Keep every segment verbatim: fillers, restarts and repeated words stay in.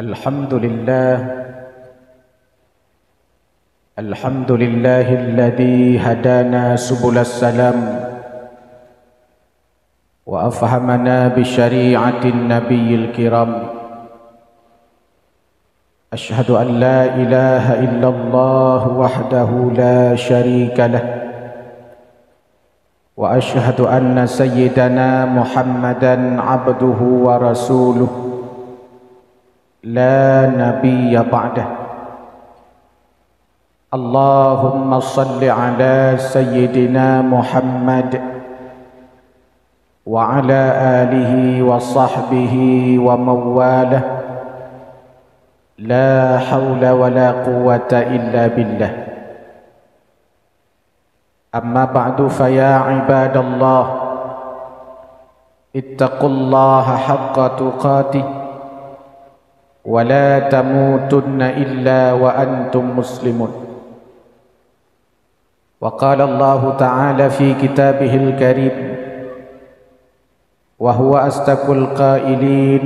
الحمد لله. الحمد لله الذي هدانا سبل السلام وأفهمنا بشريعة النبي الكرام. أشهد أن لا إله إلا الله وحده لا شريك له، وأشهد أن سيدنا محمدا عبده ورسوله لا نبي بعده. اللهم صل على سيدنا محمد وعلى آله وصحبه ومن والاه. لا حول ولا قوة إلا بالله. أما بعد، فيا عباد الله، اتقوا الله حق تقاته ولا تموتن إلا وأنتم مسلمون. وقال الله تعالى في كتابه الكريم وهو أصدق القائلين: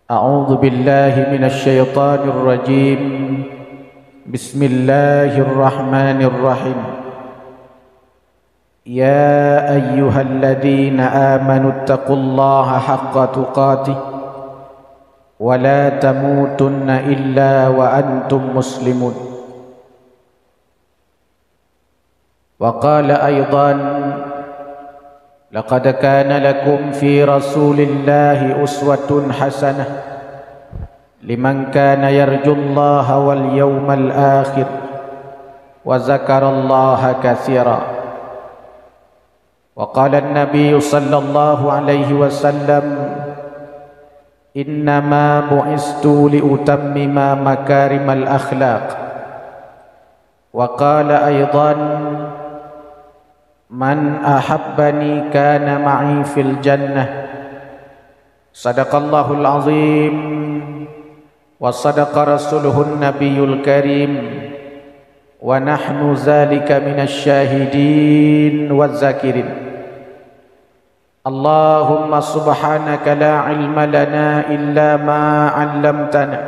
أعوذ بالله من الشيطان الرجيم. بسم الله الرحمن الرحيم. يا أيها الذين آمنوا اتقوا الله حق تقاته ولا تموتن إلا وأنتم مسلمون. وقال أيضا: لقد كان لكم في رسول الله أسوة حسنة لمن كان يرجو الله واليوم الآخر وذكر الله كثيرا. وقال النبي صلى الله عليه وسلم: إنما بعثت لأتمم مكارم الأخلاق. وقال أيضا: من أحبني كان معي في الجنة. صدق الله العظيم وصدق رسوله النبي الكريم ونحن ذلك من الشاهدين والذاكرين. اللهم سبحانك لا علم لنا إلا ما علمتنا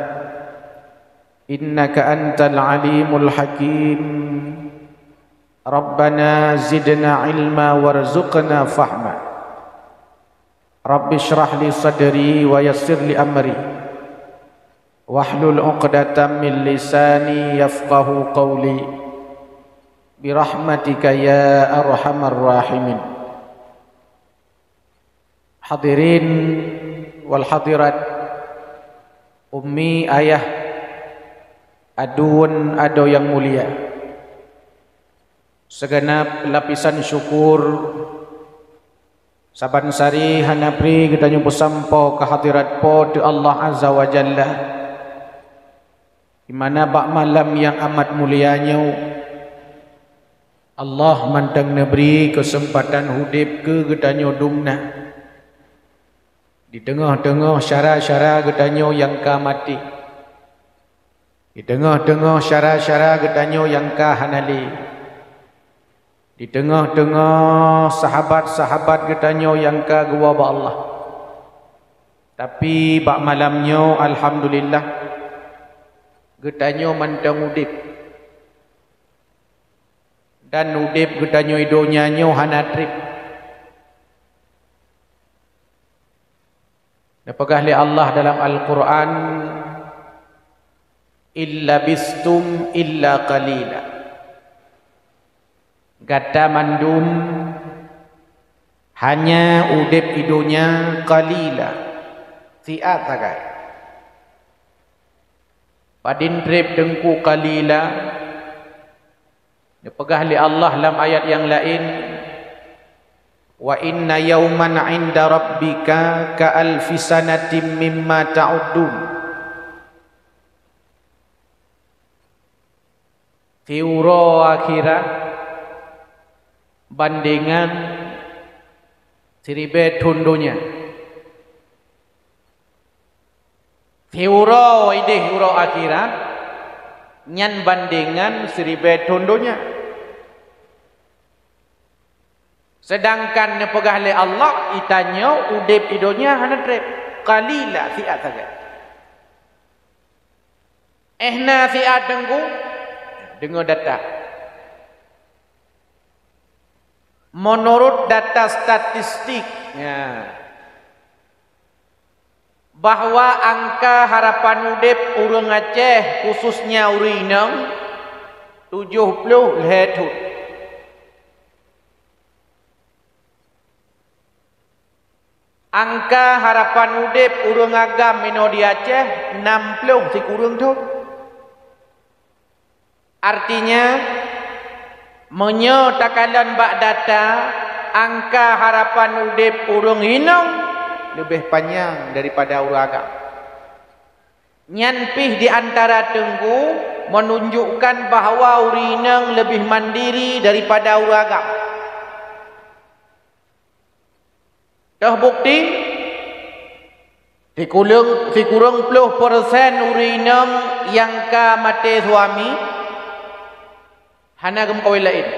إنك أنت العليم الحكيم. ربنا زدنا علما وارزقنا فهما. رب اشرح لي صدري ويسر لي أمري واحلل عقدة من لساني يفقهوا قولي برحمتك يا أرحم الراحمين. Hadirin wal hadirat, ummi, ayah, aduen adoe nyang mulia. Sigeunab lapisan syukur saban sari hana pri geutanyoe peusampoe keu hadirat Po teu Allah Azza wa Jalla, di mana bak malam nyang amat mulia nyoe, Allah mantong neubri keuseumpatan udeb keu geutanyoe dumna di teungoh-teungoh syara-syara geutanyoe nyang ka maté, di teungoh-teungoh syara-syara geutanyoe nyang ka hana lé, di teungoh-teungoh sahabat-sahabat geutanyoe nyang ka geuwoe bak Allah. Tapi bak malam nyoe, alhamdulillah, geutanyoe mantong udeb. Dan udeb geutanyoe i donya nyoe hana treb. Neupeugah lé Allah dalam Al-Qur'an, "In labistum illa qalila." Gata mandum hanya udeb i donya qalila, siat sagai. Padum treb teungku qalila? Neupeugah lé Allah lam ayat nyang laén, "Wa inna yauman 'inda rabbika ka alfi sanatin mimma ta'uddun." Siuroe akhirat bandengan siribée thon donya. Siuroe ideh uroe akhirat nyan bandengan siribée thon donya. Seudangkan neupeugah lé Allah, geutanyoe udeb i donya hana treb, qalila, siat sagai. Éh na siat teungku, deungoe data. Meunurot data statistik, ya, bahwa angka harapan udeb ureuëng Aceh, khususnya ureuëng inong, tujoh ploh lhée thon. Angka harapan udeb ureuëng agam inoe di Aceh nam ploh sikureueng thon. Artinya, meunyoe takalon bak data, angka harapan udeb ureuëng inong leubeh panyang daripada ureuëng agam. Nyan pih di antara teungku meununjukkan bahwa ureuëng inong leubeh mandiri daripada ureuëng agam. Toh bukti, sikureueng, sikureueng ploh persen ureuëng inong nyang ka maté suami hana geumeukawen laén.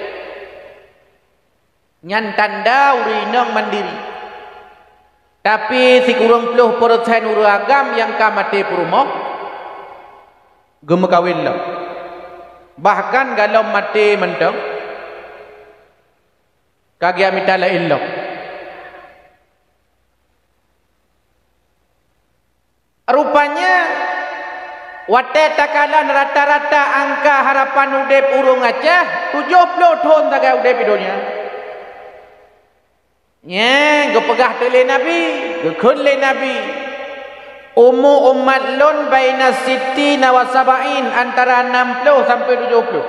Nyan tanda ureuëng inong mandiri. Tapi sikureueng ploh persen ureuëng agam nyang ka maté peurumoh geumeukawen lom. Bahkan galom maté mantong, ka geumita laén lom. Rupanya, watée takalon rata-rata angka harapan udeb ureuëng Aceh, tujoh ploh thon sagai udeb di donya. Nyan geupeugah teuk lé Nabi, geukheun lé Nabi, "Umu umat lôn baina sittina wa sab'in, antara nam ploh sampoe tujoh ploh."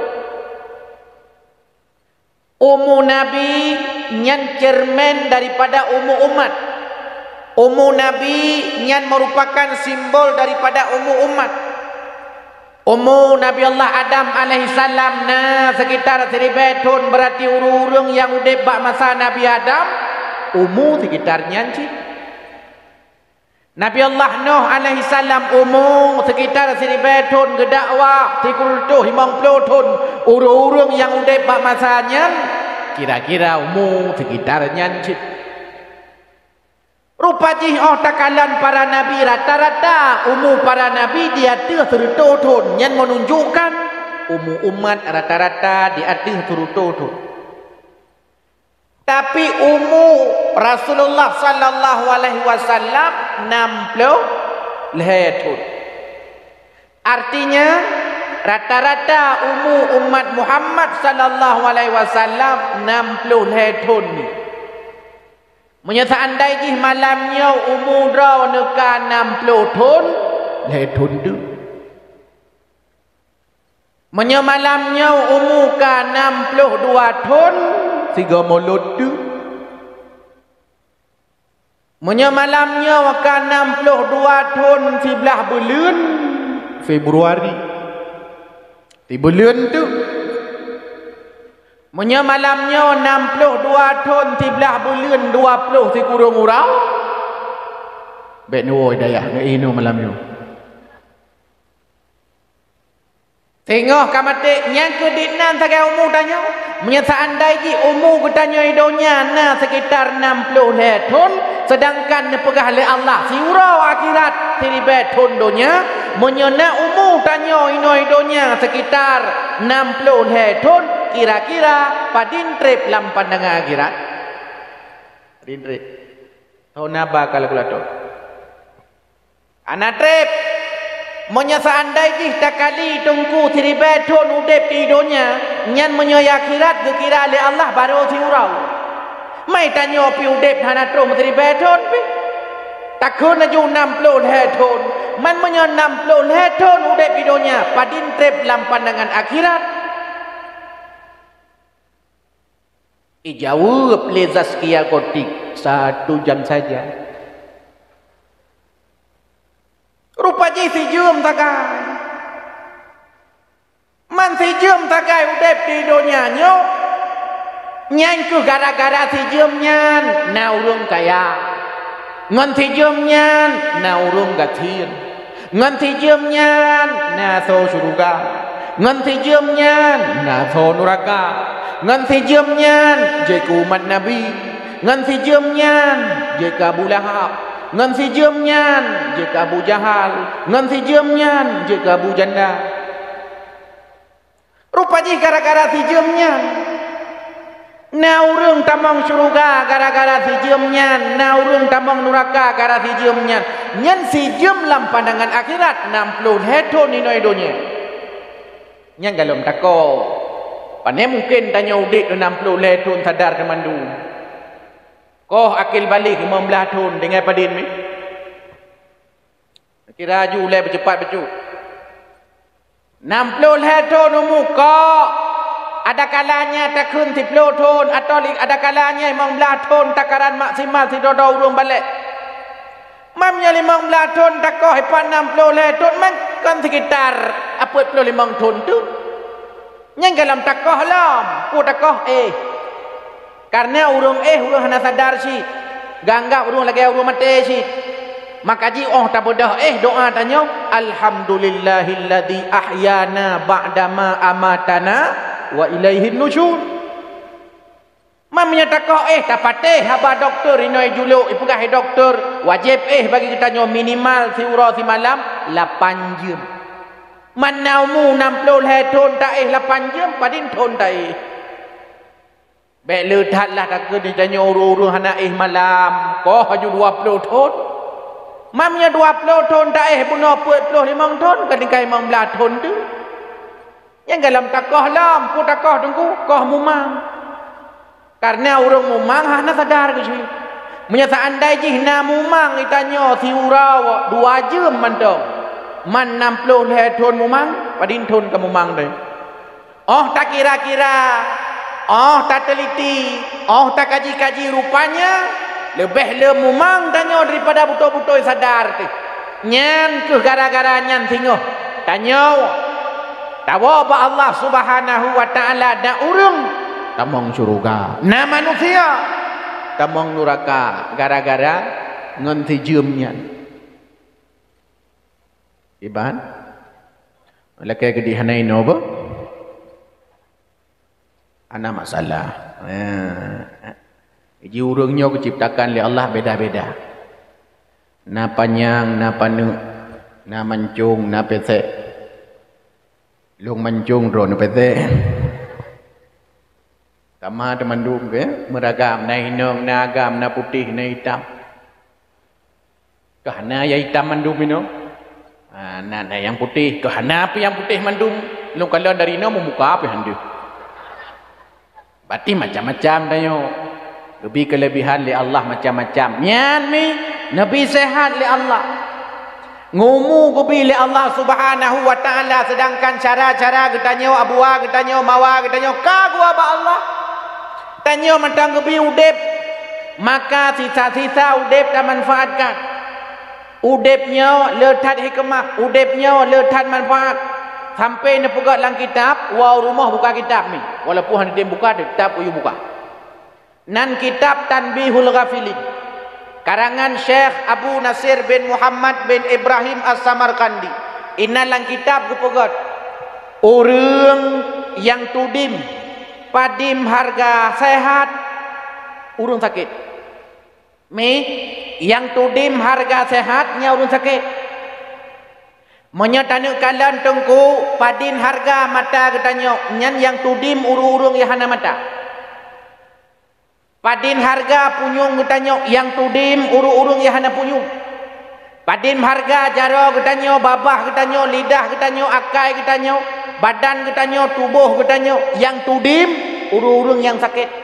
Umu Nabi nyan cermin daripada umu umat. Umu Nabi nyan merupakan simbol daripada umu umat. Umu Nabi Allah Adam alaihissalam na sekitar siribée thon, berarti ureuëng-ureuëng nyang udeb bak masa Nabi Adam, umu sekitar nyan cit. Nabi Allah Nuh alaihissalam umu sekitar siribée thon geudakwah, sikureueng reutôh limong ploh thon, ureuëng-ureuëng nyang udeb bak masa nyan kira-kira umu sekitar nyan cit. Rupa jih óh takalon para nabi, rata-rata umu para nabi di ateueh seureutôh thon, nyan meununjukkan umu umat rata-rata di ateueh seureutôh thon. Tapi umu Rasulullah sallallahu alaihi wasallam nam ploh lhée thon. Artinya, rata-rata umu umat Muhammad sallallahu alaihi wasallam nam ploh lhée thon ni. Meunyoe seandai jih malam nyoe umu droeneuh ka nam ploh thon, lhée thon teuk. Meunyoe malam nyoe umu ka nam ploh dua thon, sigoe Molot teuk. Meunyoe malam nyoe ka nam ploh dua thon siblaih buleuen, Februari, sibuleuen teuk. Meunyoe malam nyoe nam ploh dua thon siblaih buleuen dua ploh sikureueng uroe, bék neuwoe dayah ngon inoe malam nyoe. Singoh ka maté, nyang keudiek nan sagai umu tanyoe. Meunyoe seandai jih umu geutanyoe di donya na sekitar nam ploh lhée thon, seudangkan neupeugah lé Allah siuroe akhirat siribée thon donya, meunyoe na umu tanyoe inoe di donya sekitar nam ploh lhée thon, kira-kira padin treb lam pandangan akhirat? Padin treb? Thon haba kalkulator. Hana treb. Meunyoe seandai jih takali teungku siribée thon udeb di donya, nyan meunyoe akhirat geukira lé Allah barô siuroe. Mai tanyoe pih udeb hana troh meusiribée thon pih. Takheun laju nam ploh lhée thon. Man meunyoe nam ploh lhée thon udeb di donya, padin treb lam pandangan akhirat? Ijaweueb lé Zaskia Gotik, "Satu jam saja." Rupa jih sijeuem sagai. Man sijeuem sagai udeb di donya nyoe, nyan kheueh gara-gara sijeuem nyan na ureuëng kaya. Ngon sijeuem nyan na ureuëng gasien. Ngon sijeuem nyan na soe syeuruga. Ngon sijeuem nyan na soe nuraka. Ngon sijeuem nyan jeuet keu umat Nabi. Ngon sijeuem nyan jeuet keu Abu Lahab. Ngon sijeuem nyan jeuet keu Abu Jahal, ngon sijeuem nyan jeuet keu Abu Jandal. Rupa jih gara-gara sijeuem nyan, na ureuëng tamong syeuruga gara-gara sijeuem nyan, na ureuëng tamong nuraka gara sijeuem nyan. Nyan sijeuem lam pandangan akhirat, nam ploh lhée thon inoe donya. Nyan golom takok. Pane mungken tanyoe udeb nam ploh lhée thon sadar teumandum. Koh akil baligh limong blaih thon, deungon padum mi? Kira aju ulée beucepat bacut. Nam ploh lhée thon umu kok, adakala nyan takheun siploh thon, atawa li-, adakala nyan limong blaih thon takaran maksimal sidroe-droe ureuëng balek. Mam nyoe limong blaih thon takoh ipat nam ploh lhée thon, man kon sekitar apot ploh limong thon tu. Nyan golom takoh lom, peue takoh éh. Kareuna ureuëng éh, ureuëng hana sadar cit. Geuanggab ureuëng lagée ureuëng maté cit. Maka jih óh tabeudôh éh doá tanyoe, "Alhamdulillahilladzi ahyana ba'dama amatana wa ilaihin nusyur." Meunyoe takoh éh, tapatéh haba dokto inoe julok, ipeugah lé dokto, wajéb éh bagi geutanyoe minimal siuroe simalam lapan jeuem. Mana umu nam ploh lhée thon taéh lapan jeuem, padum thon taéh? Bék le that lah takheun tanyoe ureuëng-ureuëng hana éh malam, koh aju dua ploh thon. Meunyoe dua ploh thon taéh bunoe peuet ploh limong thon, ka tinggai limong blaih thon tu. Nyang golom takoh lom, peue takoh teungku, koh mumang. Kareuna ureuëng mumang hana sadar keu jih. Meunyoe seandai jih na mumang geutanyoe siuroe dua jeuem mantong, man nam ploh lhée thon mumang, padum thon ka mumang deh. Óh takira-kira, óh tateliti, óh takaji-kaji, rupanya leubeh le mumang tanyoe daripada beutôi-beutôi sadar teuh. Nyan kheueh gara-gara nyan singoh tanyoe tawoe bak Allah Subhanahu wa Ta'ala, dan ureuëng tamong syeuruga, na manusia tamong nuraka gara-gara ngon sijeuem nyan. Iban, lakée geudeh hana inoe beuh? Hana masalah. Eh. Ji ureuëng nyoe geuciptakan lé Allah beda-beda. Na panyang, na paneuk, na mancong, na pesek. Lôn mancong, droeneuh pesek. Sama teumandum ke, meuragam, na inong, na agam, na putéh, na itam. Keuhana nyang itam mandum inoe? Ha, na, na nyang putéh. Keuhana pih nyang putéh mandum? Lôn kalon dari inoe meumuka pih han deuh. Berarti macam-macam tanyoe. Geubri keulebihan lé Allah macam-macam. Nyan mi, neubi seuhat lé Allah. Ngumu geubri lé Allah Subhanahu wa Ta'ala, seudangkan cara-cara geutanyoe, abuwa geutanyoe, mawa geutanyoe ka geuba bak Allah. Tanyoe mantong geubri udeb, maka sisa-sisa udeb tamanfaatkan. Udeb nyoe le that hikmah, udeb nyoe le that manfaat. Sampai neupeugét lam kitab, woe u rumoh buka kitab mi. Walaupun hana tem buka, teutap kuyue buka. Nan kitab Tanbihul Ghafilin, karangan Syekh Abu Nasir bin Muhammad bin Ibrahim As-Samarkandi. Inan lam kitab geupeugét, ureuëng nyang tudem padum hareuga seuhat, ureuëng sakét. Mi, nyang tudem hareuga seuhat nyan ureuëng sakét. Meunyoe taneuk kalon teungku, padum hareuga mata geutanyoe, nyan nyang tudem ureuëng-ureuëng nyang hana mata. Padum hareuga punyueng geutanyoe, nyang tudem ureuëng-ureuëng nyang hana punyueng. Padum hareuga jaroe geutanyoe, babah geutanyoe, lidah geutanyoe, akai geutanyoe, badan geutanyoe, tuboh geutanyoe, nyang tudem ureuëng-ureuëng nyang sakét.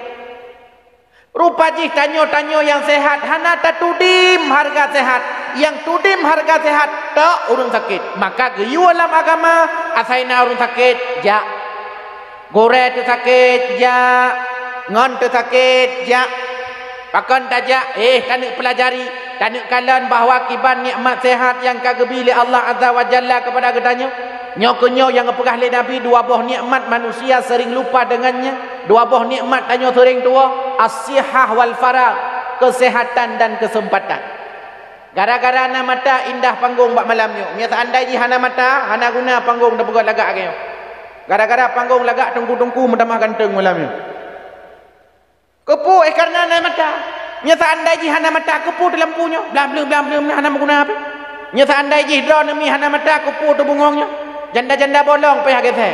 Rupa jih tanyoe-tanyoe nyang seuhat hana tatudem hareuga seuhat, nyang tudem hareuga seuhat tok ureuëng sakét. Maka geuyue lam agama, asai na ureuëng sakét, jak. Gurée teusakét, jak. Ngon teusakét, jak. Pakon tajak? Eh, taneuk peulajari, taneuk kalon bahwa kiban nikmat seuhat nyang ka geubri lé Allah Azza wa Jalla keupada geutanyoe. Nyoe keuh nyoe nyang geupeugah lé Nabi, dua boh nikmat manusia sering lupa dengannya. Dua boh nikmat tanyoe sering tuwoe, as-sihah wal faragh, keuseuhatan dan keuseumpatan. Gara-gara na mata indah panggong bak malam nyoe. Meunyoe seandai jih hana mata, hana guna panggong tapeugét lagak lagée nyoe. Gara-gara panggong lagak teungku-teungku meutamah ganteng malam nyoe. Keupeue? Eh, kareuna na mata. Nyoe seandai jih hana mata, keupeue teulampu nyoe? Blam-bleum, blam-bleum, hana meuguna pih. Nyoe seandai jih droeneuh mi hana mata, keupeue teubungong nyoe? Janda-janda bolong payah gesé.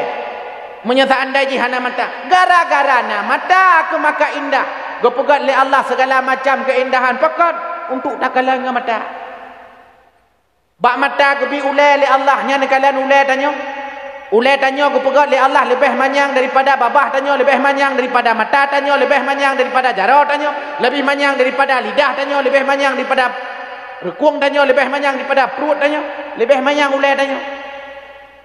Meunyoe seandai jih hana mata, gara-gara na mata keuh maka indah. Geupeugét lé Allah segala macam keuindahan pakon untuk takalon ngon mata. Bak mata geubi ulée lé Allah, nyan neukalon ulée tanyoe. Ulée tanyoe geupeugét lé Allah leubeh manyang daripada babah tanyoe, leubeh manyang daripada mata tanyoe, leubeh manyang daripada jaroe tanyoe, leubeh manyang daripada lidah tanyoe, leubeh manyang daripada reukueng tanyoe, leubeh manyang daripada pruet tanyoe, leubeh manyang ulée tanyoe.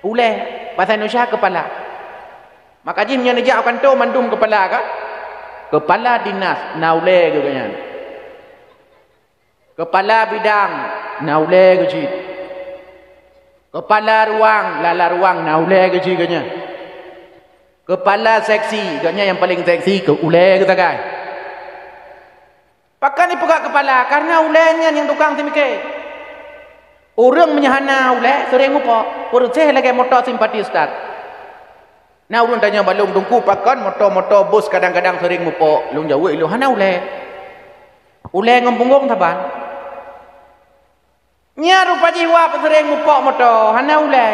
Ulée, bahasa Indonesia kepala. Maka jih meunyoe neujak u kantô mandum kepala ka? Kepala dinas na ulée geuh nyan. Kepala bidang na ulée geuh cit. Kepala ruang, lala ruang na ulée geuh cit geuh nyan. Kepala seksi, geuh nyan nyang paleng seksi keu ulée geuh sagai. Pakon jipeugah kepala? Karena ulée nyan nyang tukang seumiké. Ureuëng meunyoe hana ulée seuréng mupok, peureuséh lagée moto simpati start. Na ureuëng tanyoe bak lôn, "Teungku, pakon moto-moto bus kadang-kadang seuréng mupok?" Lôn jaweueb lôn, "Hana ulée." Ulée ngon punggong saban. Nyan rupa jih wab seuréng mupok moto, hana ulée.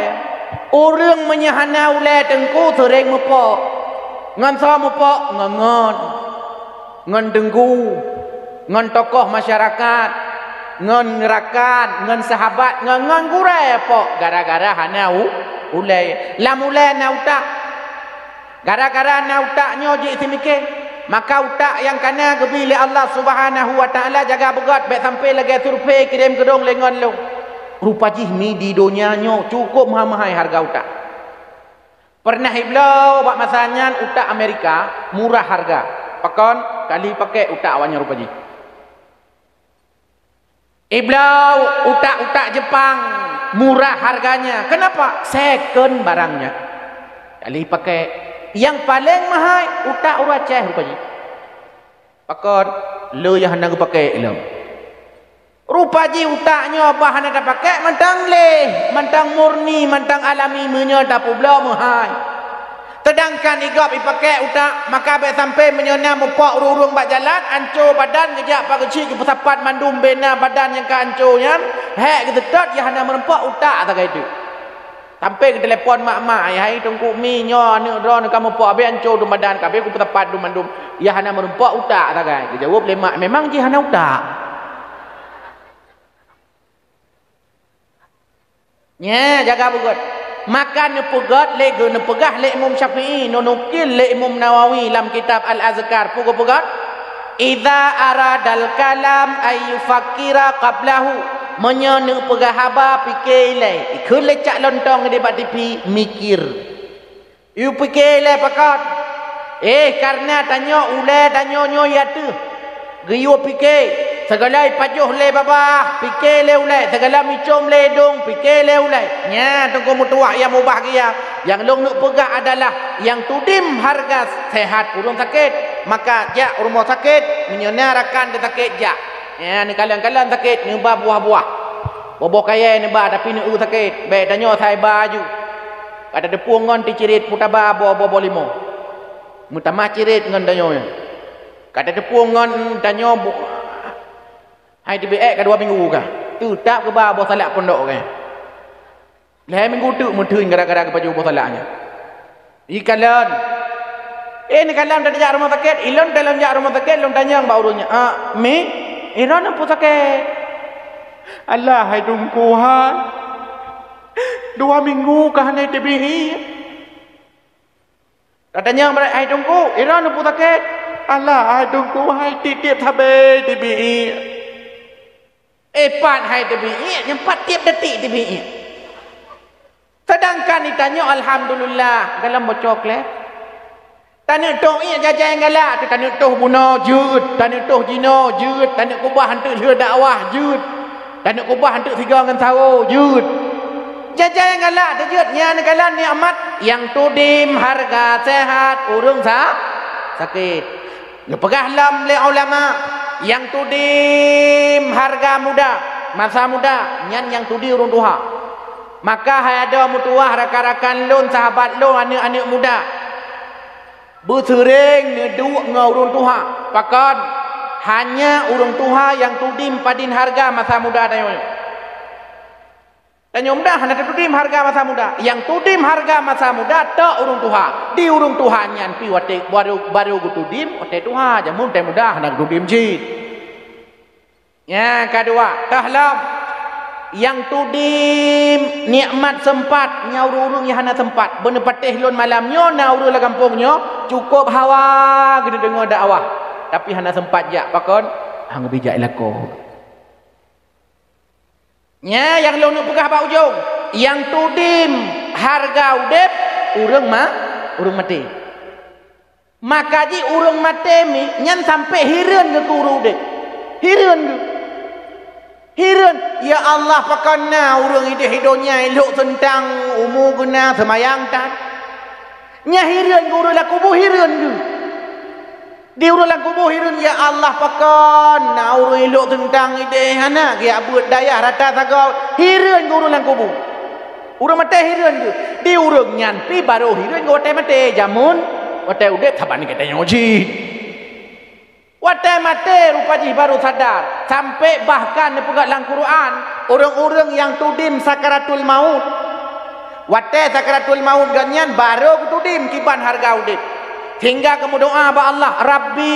Ureuëng meunyoe hana ulée Teungku seuréng mupok. Ngon soe mupok? Ngon, ngon, ngon teungku, ngon tokoh masyarakat, ngon rakan, ngon sahabat, ngon, ngon gurée pok gara-gara hana u-, ulée. Lam ulée na utak. Gara-gara na utak nyoe jih seumiké, maka utak nyang kana geubi lé Allah Subhanahu wa Taala jaga beugét, bék sampai lagée survei kirém keudong lé ngon lôn. Rupa jih mi di donya nyoe cukup meuhai-meuhai hareuga utak. Pernah ibloe bak masa nyan utak Amerika murah hareuga. Pakon? Kali pakek utak awaknyan rupa jih. Ibloe utak-utak Jepang murah harganya. Kenapa? Second barangnya. Kali pakek. Yang paling mahai utak ureuëng Aceh rupa jih. Pakon? Le nyang hana geupakek lom. Rupa jih utak nyoe bah hana tapakek mantong leh, mantong murni, mantong alami meunyoe tapeubloe meuhai. Seudangkan igop ipakek utak, maka bék sampai meunyoe na mupok ureuëng-ureuëng bak jalan, anco badan geujak pak geuchik geupeusapat mandum bena badan nyang ka anco nyan, hék geuteutôt nyang hana meurumpok utak sagai teuk. Sampai geutelepon mak-mak, "Hai Teungku Mi, nyoe aneuëk droeneuh ka mupok, habéh anco dum badan, ka habéh geupeusapat dum mandum, nyang hana meurumpok utak sagai." Geujaweueb lé mak, "Memang jih hana utak." Nyan, jaga beugét. Maka neupeugét lé geu-, neupeugah lé Imam Syafi'i, neunukil lé Imam Nawawi lam kitab Al-Azkar, peue geupeugét? "Idza aradal kalam ay yufakkira qablahu." Meunyoe neupeugah haba, pike ilée. Ikheun lé cak lontong di bak tipi, mikir. Yue pike lé pakon? Eh, kareuna tanyoe ulée tanyoe nyoe ya teuh. Geuyue pike, sigala ipajoh lé babah, pike lé ulée, sigala micom lé idong, pike lé ulée. Nyan teungku meutuwah nyang mubahgia. Nyang lôn neuk peugah adalah nyang tudem hareuga seuhat ureuëng sakét. Maka jak u rumoh sakét, meunyoe na rakan teu sakét jak. Nyan neukalon-kalon sakét, neuba buah-buah. Boh-boh kayée neuba, tapi neueu sakét. Bék tanyoe sai ba aju. Ka tateupeue ngon teucirit peue taba boh-boh boh limo. Meutamah cirit ngon tanyoe nyan. Ka tateupeue ngon tanyoe bu-, hai teubiet ka dua minggu ka. Teutap geuba boh salak pondok ka. Lhée minggu teuk meutheun gara-gara geupajoh boh salak nyan. Ikalon. Eh, neukalon tajak rumoh sakét, ilôn talôn jak rumoh sakét, lôn tanyong bak ureuëng nyan, "Ah, Mi, droeneuh peue sakét?" "Alah, hai Teungku hai. Dua minggu ka hana teubiet." Tatanyong bak, "Hai Teungku, droeneuh peue sakét?" "Alah, hai Teungku hai, tieb-tieb sabe teubiet." Eh, pat hai teubiet, nyang pat tieb detik teubiet. Seudangkan di tanyoe alhamdulillah, golom boco kleb. Taneuk toh iek jajai galak, taneuk toh bunoe jeuet, taneuk toh jinoe jeuet, taneuk keubah eunteuk lheueh dakwah jeuet, taneuk keubah eunteuk sigoe ngon sawo jeuet. Jajai galak teujeuet, nyan neukalon nikmat nyang tudem hareuga seuhat ureuëng sa-, sakét. Geupeugah lom lé ulama, nyang tudem hareuga muda, masa muda, nyan nyang tudi ureuëng tuha. Maka hai adoe meutuwah rakan-rakan lôn, sahabat lôn, aneuëk-aneuëk muda, beuseuréng neuduek ngon ureuëng tuha. Pakon? Hanya ureuëng tuha nyang tudum padum hareuga masa muda tanyoe. Tanyoe muda hana tudum hareuga masa muda. Nyang tudum hareuga masa muda tok ureuëng tuha. Di ureuëng tuha nyan pih watée barô, barô geutudum watée tuha, jameun watée muda hana geutudum cit. Nyang keudua, toh lom, nyang tudum nikmat seumpat nyan ureuëng-ureuëng nyang hana seumpat. Beuneupatéh lôn malam nyoe na ureuëng lam gampông nyoe cukôp hawa geudeungoe dakwah, tapi hana seumpat jak. Pakon? Han geubri jak lakoe. Nyan nyang lôn peugah bak ujong, nyang tudum hareuga udeb ureuëng ma-, ureuëng maté. Maka jih ureuëng maté mi nyan sampoe hireuen geuh keu ureuëng udeb. Hireuen geuh. Hireuen, "Ya Allah, pakon na ureuëng ideh i donya ilok seuntang umu geuna seumayang that?" Nyan hireuen geuh ureuëng lam kubu, hireuen geuh. Di ureuëng lam kubu hireuen, "Ya Allah, pakon na ureuëng ilok seuntang ideh hana geujak beuet dayah rata sagoe?" Hireuen geuh ureuëng lam kubu. Ureuëng maté hireuen geuh. Di ureuëng nyan pih barô hireuen geuh watée maté, jameun watée udeb saban geutanyoe cit. Watée maté rupa jih barô sadar. Sampoe bahkan neupeugah lam Quran, ureuëng-ureuëng nyang tudum sakaratul maut, watée sakaratul maut gobnyan barô geutudum kiban hareuga udeb. Sehingga geumeudoá bak Allah, "Rabbi,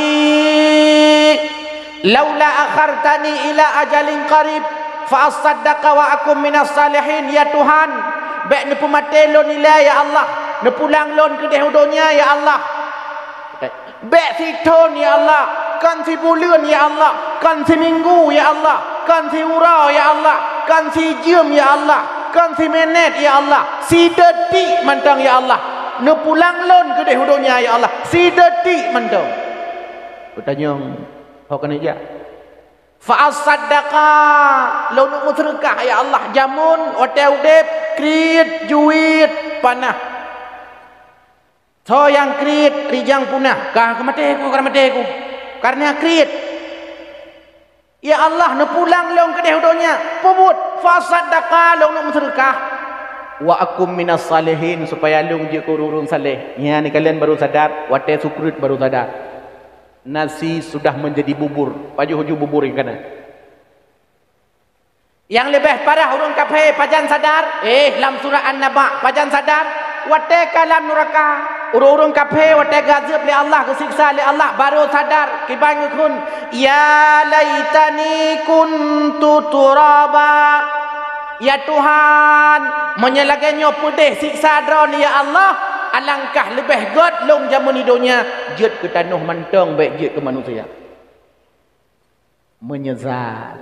laula akhartani ila ajalin qarib, fa assaddaqa wa akun minas salihin." Ya Tuhan, bék neupeumaté lôn ilée, ya Allah, neupulang lôn keudeh u donya, ya Allah. Bék sithon, ya Allah, kon sibuleuen, ya Allah, kon siminggu, ya Allah, kon siuroe, ya Allah, kon sijeuem, ya Allah, kon siminét, ya Allah, sidetik mantong, ya Allah. Neupulang lôn keudeh u donya, ya Allah, sidetik mantong. Geutanyong, "Ho keuneuk jak?" "Fa asaddaqa, lôn meuseudeukah, ya Allah, jameun watée udeb, kriet, juet, panah." Soe nyang kriet rijang punah, ka keumaté ku, ka keumaté ku, kareuna kriet. Ya Allah, neupulang lôn keudeh u donya, peubuet, fasaddaqa, lôn meuseudeukah. Wa akum minas salihin, supaya lôn jeuet keu ureuëng saleh. Nyan kalian baru sadar, watée sukrit baru sadar. Nasi sudah menjadi bubur, pajoh ju bubur nyang kana. Nyang leubeh parah ureuëng kafé pajan sadar, eh, lam surat An-Naba pajan sadar, watée ka lam nuraka. Ureuëng-ureuëng kafé watée geuazeueb lé Allah, geusiksa lé Allah, barô sadar, kiban geukheun, "Ya laitani kuntu turaba." Ya Tuhan, meunyoe lagée nyoe peudeh siksa droeneuh, ya Allah, alangkah leubeh gét lôn jameun di donya, jeuet keu tanoh mantong, bék jeuet keu manusia. Menyesal.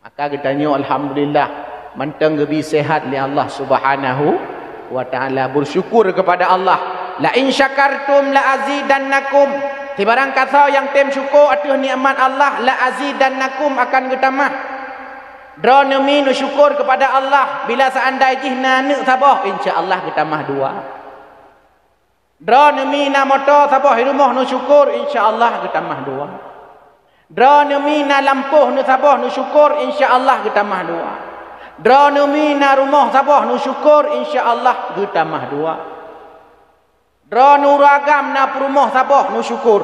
Maka geutanyoe alhamdulillah mantong geubri sehat lé Allah Subhanahu wa taala. Bersyukur kepada Allah. "La in syakartum la azidannakum." Sibarang kasoe nyang tem syukur ateueh nikmat Allah, "la azidannakum," akan geutamah. Droeneuh mi neusyukur kepada Allah, bila seandai jih na aneuk saboh, insya Allah geutamah dua. Droeneuh mi na moto saboh i rumoh neusyukur, insya Allah geutamah dua. Droeneuh mi na lampôh neusaboh neusyukur, insya Allah geutamah dua. Droeneuh mi na rumoh saboh neusyukur, insya Allah geutamah dua. Droeneuh ureuëng agam na peurumoh saboh neusyukur.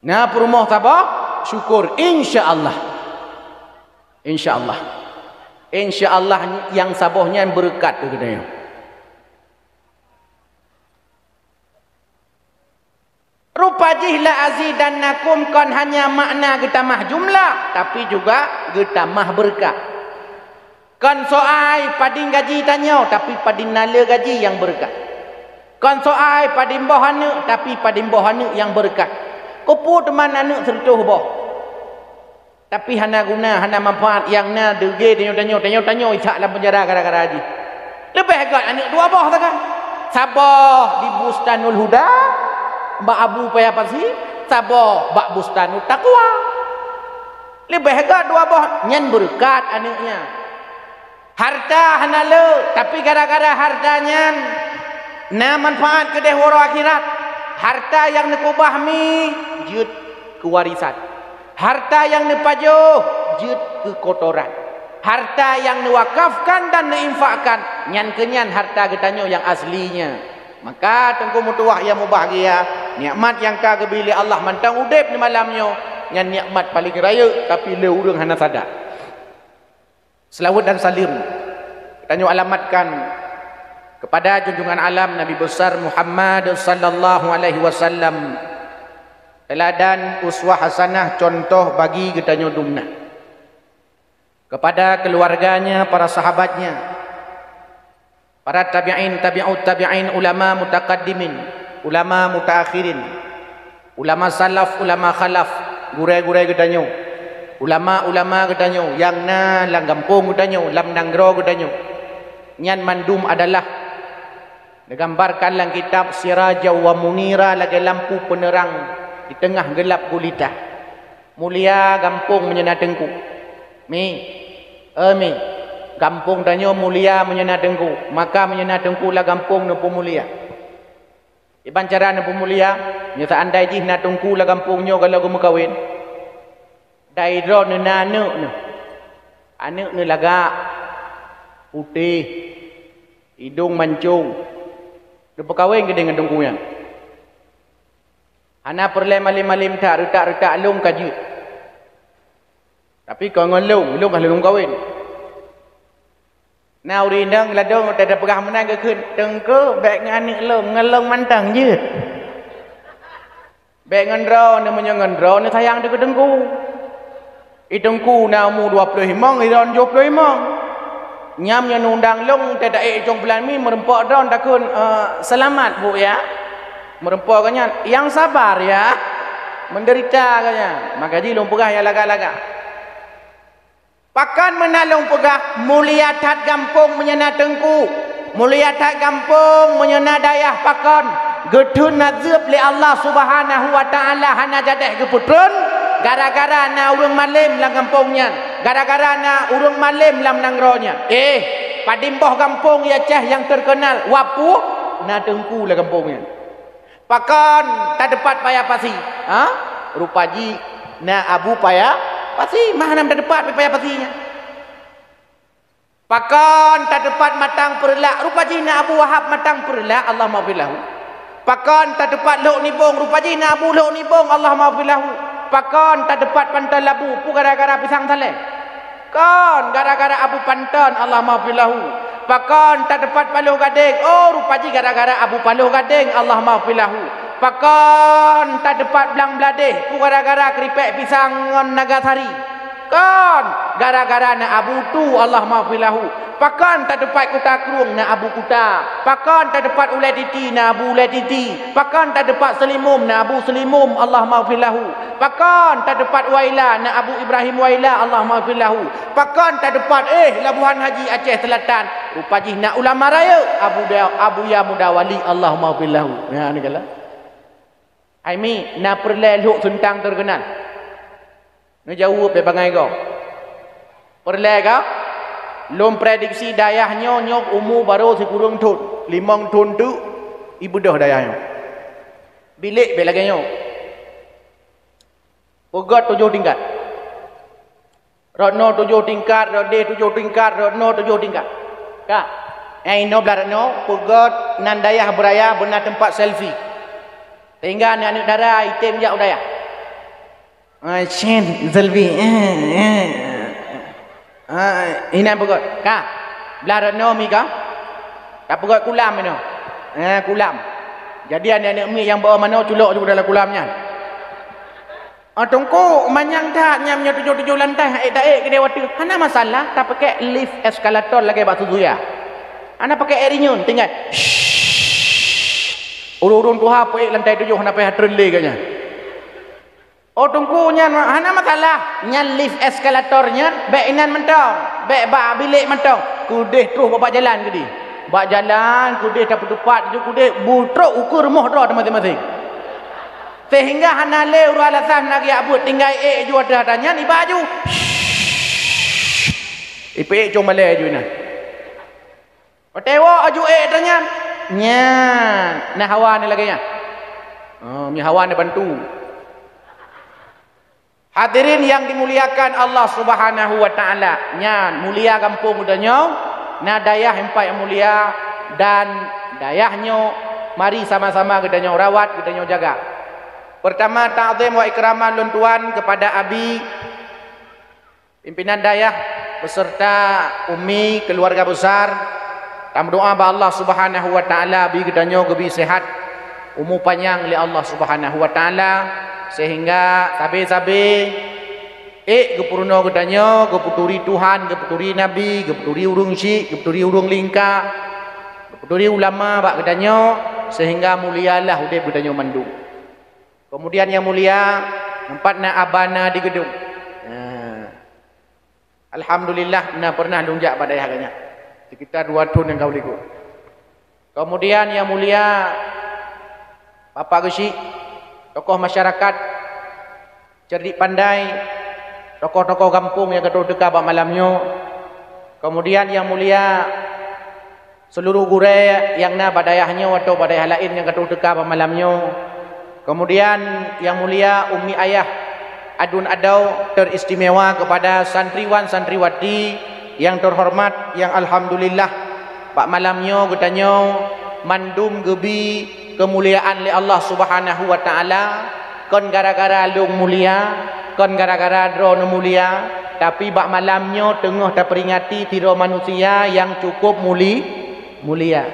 Na peurumoh saboh, syukur, insya Allah. Insya Allah. Insya Allah nyang saboh nyan beureukat keu geutanyoe. Rupa jih la azidannakum kon hanya makna geutamah jumlah, tapi juga geutamah beureukat. Kon soai padum gaji tanyoe, tapi padum na le gaji nyang beureukat. Kon soai padum boh aneuk, tapi padum boh aneuk nyang beureukat. Keupeue teuma aneuk sireutoh boh, tapi hana guna, hana manfaat, nyang na deuge tanyoe-tanyoe, tanyoe-tanyoe isak lam penjara gara-gara jih. Leubeh gét aneuk dua boh sagai. Saboh di Bustanul Huda, bak Abu Paya Pasi, saboh bak Bustanut Taqwa. Leubeh gét dua boh, nyan beureukat aneuk nyan. Harta hana le, tapi gara-gara harta nyan na manfaat keudeh uroe akhirat. Harta nyang neukeubah mi jeuet keu warisan. Harta nyang neupajoh jeuet keu kotoran. Harta nyang neuwakafkan dan neuinfakkan, nyan keuh nyan harta geutanyoe nyang aslinya. Maka Teungku meutuwah nyang mubahgia, Nikmat nyang ka geubri lé Allah mantong udeb di malam nyoe, nyan nikmat paleng rayeuk, tapi lé ureuëng hana sadar. Seulaweuet dan saleuem tanyoe alamatkan kepada junjungan alam Nabi Besar Muhammad sallallahu alaihi wasallam, teuladan uswah hasanah, contoh bagi geutanyoe dumna. Kepada keluarganya, para sahabatnya, para tabi'in, tabi'ut tabi'in, ulama mutakaddimin, ulama mutaakhirin, ulama salaf, ulama khalaf, gurée-gurée geutanyoe, ulama-ulama geutanyoe nyang na lam gampông geutanyoe, lam nanggroe geutanyoe, nyan mandum adalah neugambarkan lam kitab Siraja wa Munira lagée lampu peuneurang di teungoh geulab gulita. Mulia gampông meunyoe na teungku. Mi, eh mi, gampông tanyoe mulia meunyoe na teungku. Maka meunyoe na teungku lam gampông neupeumulia. Iban cara neupeumulia, nyoe seuandai jih na teungku lam gampông nyoe gohlom geumeukawen, dai droeneuh na aneuëk neuh. Aneuëk neuh lagak, putéh, idong mancong. Neupeukawen keudeh ngon teungku nyan. Hana peureulée malem-malem that, reutak-reutak lôn ka jeuet. Tapi kon ngon lôn, lôn ka lheueh lôn kawen. Na ureuëng inong ladôm watée tapeugah meunan geukheun, "Teungku, bék ngon aneuëk lôn, ngon lôn mantong jeuet." Bék ngon droeneuh, meunyoe ngon droeneuh sayang teuh keu teungku. I teungku na umu dua ploh limong, i droeneuh tujoh ploh limong. Nyam nyoe undang lôn, teuh taék cong bulan mi, meureumpok droeneuh takheun, "Eh, seulamat, Bu, ya." Meureumpok geuh nyan, "Nyang sabar, ya. Meundeurita geuh nyan." Maka jih lôn peugah nyang lagak-lagak. Pakon meunan lôn peugah, mulia that gampông meunyoe na teungku, mulia that gampông meunyoe na dayah pakon, geutheun azeueb lé Allah Subhanahu wa Ta'ala hana jadéh geupeutreun, gara-gara na ureuëng malem lam gampông nyan, gara-gara na ureuëng malem lam nanggroe nyan. Eh, padum boh gampông di Aceh nyang teukeunal, wapu na teungku lam gampông nyan. Pakon tateupat paya pasi? Ha? Rupa jih na Abu Paya Pasi, mah hana tateupat paya pasi nyan. Pakon tateupat Matang Peureulak? Rupa jih na Abu Wahab Matang Peureulak, Allahummaghfir lahu. Pakon tateupat Lhok Nibong? Rupa jih na Abu Lhok Nibong, Allahummaghfir lahu. Pakon tateupat Panton Labu? Peue gara-gara pisang saleh? Kon gara-gara Abu Panton, Allahummaghfir lahu. Pakon tateupat Paloh Gadeng? Oh, rupa jih gara-gara Abu Paloh Gadeng, Allahummaghfir lahu. Pakon tateupat Blang Bladeh? Peue gara-gara keuripek pisang ngon naga sari? Kon gara-gara na Abu Tu, Allahummaghfir lahu. Pakon tateupat Kuta Krueng? Na Abu Kuta. Pakon tateupat Ulée Titi? Na Abu Ulée Titi. Pakon tateupat Seulimum? Na Abu Seulimum, Allahummaghfir lahu. Pakon tateupat Waila? Na Abu Ibrahim Waila, Allahummaghfir lahu. Pakon tateupat, eh, Labuhan Haji Aceh Selatan? Rupa jih na ulama rayeuk, Abu Da-, Abuya Muda Wali, Allahummaghfir lahu. Ya, ni kala. Hai mi, na peureulée Lhok Seuntang teukeunal? Neujaweueb bék bangai gob. Peureulée ka? Lôn prediksi dayah nyoe, nyoe umu barô sikureueng thon, limong thon teuk ibeudôh dayah nyoe. Bilék bék lagée nyoe. Peugét tujoh tingkat. Rot noe tujoh tingkat, rot deh tujoh tingkat, rot noe tujoh tingkat. Ka. Nyang inoe blah rot noe, peugét nan dayah beuraya beuna teumpat selfie. Sehingga aneuëk-aneuëk dara item jak u dayah. Ah, cen, selfie. Eh, eh. Ah, inan peugét. Ka. Blah rot noe mi ka. Ka peugét kulam inoe. Eh, kulam. Jadi aneuëk-aneuëk miet nyang bawa manoe culok ju dalam kulam nyan. Ah, Teungku, manyang that nyan meunyoe tujoh-tujoh lantai, han ék taék keudeh watée. Hana masalah, tapakèk lift eskalator lagèe bak Suzuya. Hana pakèk ék rinyueng, tinggai. Shh. Ureueng-ureueng tuha peuék lantai tujoh hana payah treun lé geuh nyan. Oh, Teungku, nyan hana masalah. Nyan lift eskalator nyan, bèk inan mantong, bèk bak bilék mantong. Keudeh troh bak jalan keudeh. Bak jalan keudeh tapeuteupat ju keudeh, bu trok ukeue rumoh droe teuh maséng-maséng. Sehingga hana lé uroe alasan hana geujak beuet, tinggai ék ju ateueh atra nyan, iba ju. Ipeuék cong balèe ju inan. Watèe woe aju ék atra nyan. Nyan, na hawa ni lagèe nyan. Oh, mi hawa ni bantu. Hadirin yang dimuliakan Allah Subhanahu wa Ta'ala, nyan mulia gampông geutanyoe, na dayah impat mulia, dan dayah nyoe mari sama-sama geutanyoe rawat, geutanyoe jaga. Pertama, ta'zim wa ikraman lôn tuan kepada Abi, pimpinan dayah, beserta Umi, keluarga besar. Tameudoa bak Allah Subhanahu wa Ta'ala, Abi geutanyoe geubri sehat, umu panyang lé Allah Subhanahu wa Ta'ala, sehingga sabe-sabe ék geupeurunoe geutanyoe, geupeuturi Tuhan, geupeuturi Nabi, geupeuturi ureuëng syik, geupeuturi ureuëng lingka, geupeuturi ulama bak geutanyoe, sehingga mulialah udeb geutanyoe mandum. Kemudian yang mulia, nampak na abana di gedung. Nah. Alhamdulillah, na pernah lôn jak bak dayah geuh nyan. Sekitar dua thon nyang ka likot. Kemudian yang mulia, Bapak Geuchik, tokoh masyarakat, cerdik pandai, tokoh-tokoh gampông nyang ka troh teuka bak malam nyoe. Kemudian yang mulia, seluruh gurée nyang na bak dayah nyoe atau bak dayah laén nyang ka troh teuka bak malam nyoe. Kemudian yang mulia umi ayah adun adau teristimewa kepada santriwan santriwati yang terhormat, yang alhamdulillah bak malam nyoe geutanyoe mandum geubi keumuliaan lé Allah Subhanahu wa Ta'ala, kon gara-gara lôn mulia, kon gara-gara droeneuh mulia, tapi bak malam nyoe teungoh taperingati sidroe manusia nyang cukup muli-, mulia.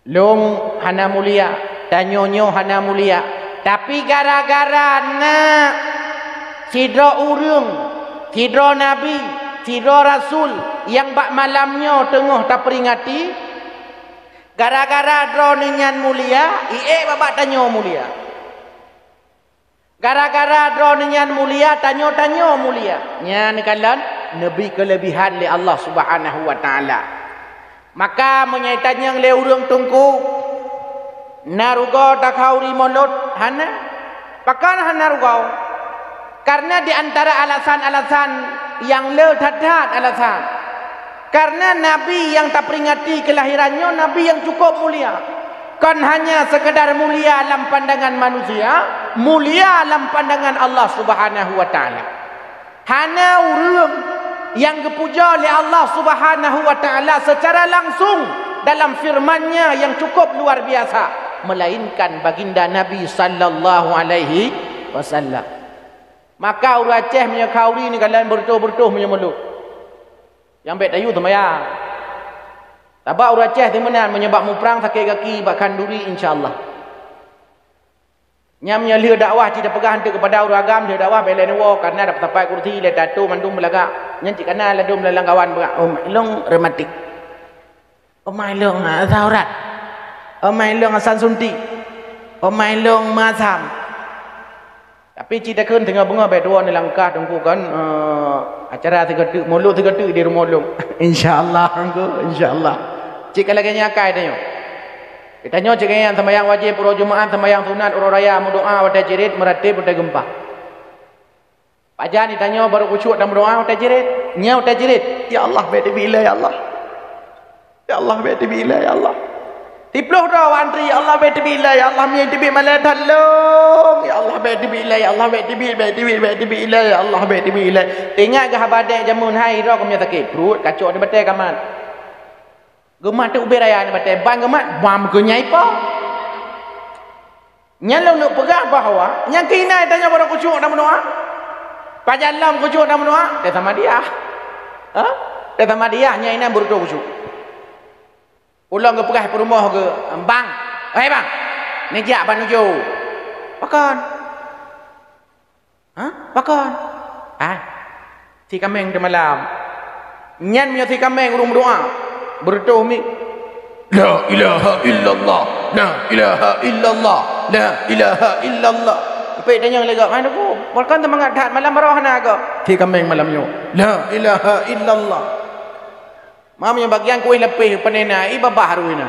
Lôn hana mulia, tanyoe nyoe hana mulia, tapi gara-gara na sidroe ureuëng, sidroe nabi, sidroe rasul nyang bak malam nyoe teungoh taperingati, gara-gara droeneuh nyan mulia, i ék babah tanyoe mulia. Gara-gara droeneuh nyan mulia, tanyoe-tanyoe mulia. Nyan kalon neubi keuleubihan lé Allah Subhanahu wa Ta'ala. Maka meunyoe itanyong lé ureuëng teungku, na rugoe takhauri mulod? Hana. Pakon hana rugoe? Karena di antara alasan-alasan nyang le that-that alasan. Karena nabi nyang taperingati keulahiran nyoe nabi nyang cukup mulia. Kon hanya sekadar mulia lam pandangan manusia, mulia lam pandangan Allah Subhanahu wa Ta'ala. Hana ureuëng nyang geupuja lé Allah Subhanahu wa Ta'ala secara langsung dalam firman-Nya nyang cukup luar biasa, melainkan baginda Nabi sallallahu alaihi wasallam. Maka ureuëng Aceh meunyoe khauri ni kalon beureutoh-beureutoh meunyoe mulod. Nyang bék tayue seumayang. Sabab ureuëng Aceh teumeunan meunyoe bak muprang sakét gaki bak khanduri, insya Allah. Nyan meunyoe lheueh dakwah cit tapeugah eunteuk keupada ureuëng agam, lheueh dakwah bék lé neuwoe, karena dapat sapai kursi, lé tato mandum beulagak. Nyan cit kana ladôm lam kawan beugak, "Oh, mak ilong rematik. Oh, mak ilong, ah, asam urat. Oh, mak ilong asam suntik. Oh, mak ilong meuasam." Tapi cit takheun teungoh beungoh bék tuwoe neulangkah teungku kon, eh, acara sigoe teuk, mulod sigoe teuk di rumoh lôn. Insya Allah, engko, insya Allah. Cit ka lagée nyan akai tanyoe. Geutanyoe cit nyan seumayang wajéb uroe Jumaat, seumayang sunat uroe raya, meudoá watée cirit, meurateb watée geumpa. Pajan geutanyoe barô khusyuk dan meudoá watée cirit? Nyoe watée cirit, "Ya Allah, bék teubiet ilée, ya Allah. Ya Allah, bék teubiet ilée, ya Allah." Siplôh droe antri, "Ya Allah, bék teubiet ilée, ya Allah, mie teubiet malée that lôn. Ya Allah, bék teubiet ilée, ya Allah, bék teubiet, bék teubiet, bék teubiet ilée, ya Allah, bék teubiet ilée." Teuingat keu haba dek jameun hai, droe keu mie sakét, pruet kacok di batée kamat. Geumat teuk ubé raya nibak batée, ban geumat, bam keu nyai po. Nyan lôn neuk peugah bahwa nyang keuhina tanyoe barô khusyuk dan meudoá. Pajan lom khusyuk dan meudoá, teuh sama dia. Ha? Teuh sama dia, nyan inan beureutoh khusyuk. Ulôn geupeugah peurumoh geuh, "Bang, hei bang, neujak ban ujoe." "Pakon?" "Hah? Pakon?" "Ah, si kaméng teumalam." Nyan meunyoe si kaméng ureuëng meudoá, beureutoh mi, "La ilaha illallah, la ilaha illallah, la ilaha illallah." Tapi tanyong lé gob, "Hai Teungku, pakon seumangat that malam baroe hana gob?" Si kaméng malam nyoe, "La ilaha illallah." Mam nyang bagian kuéh leupeh panena, i babah rui na.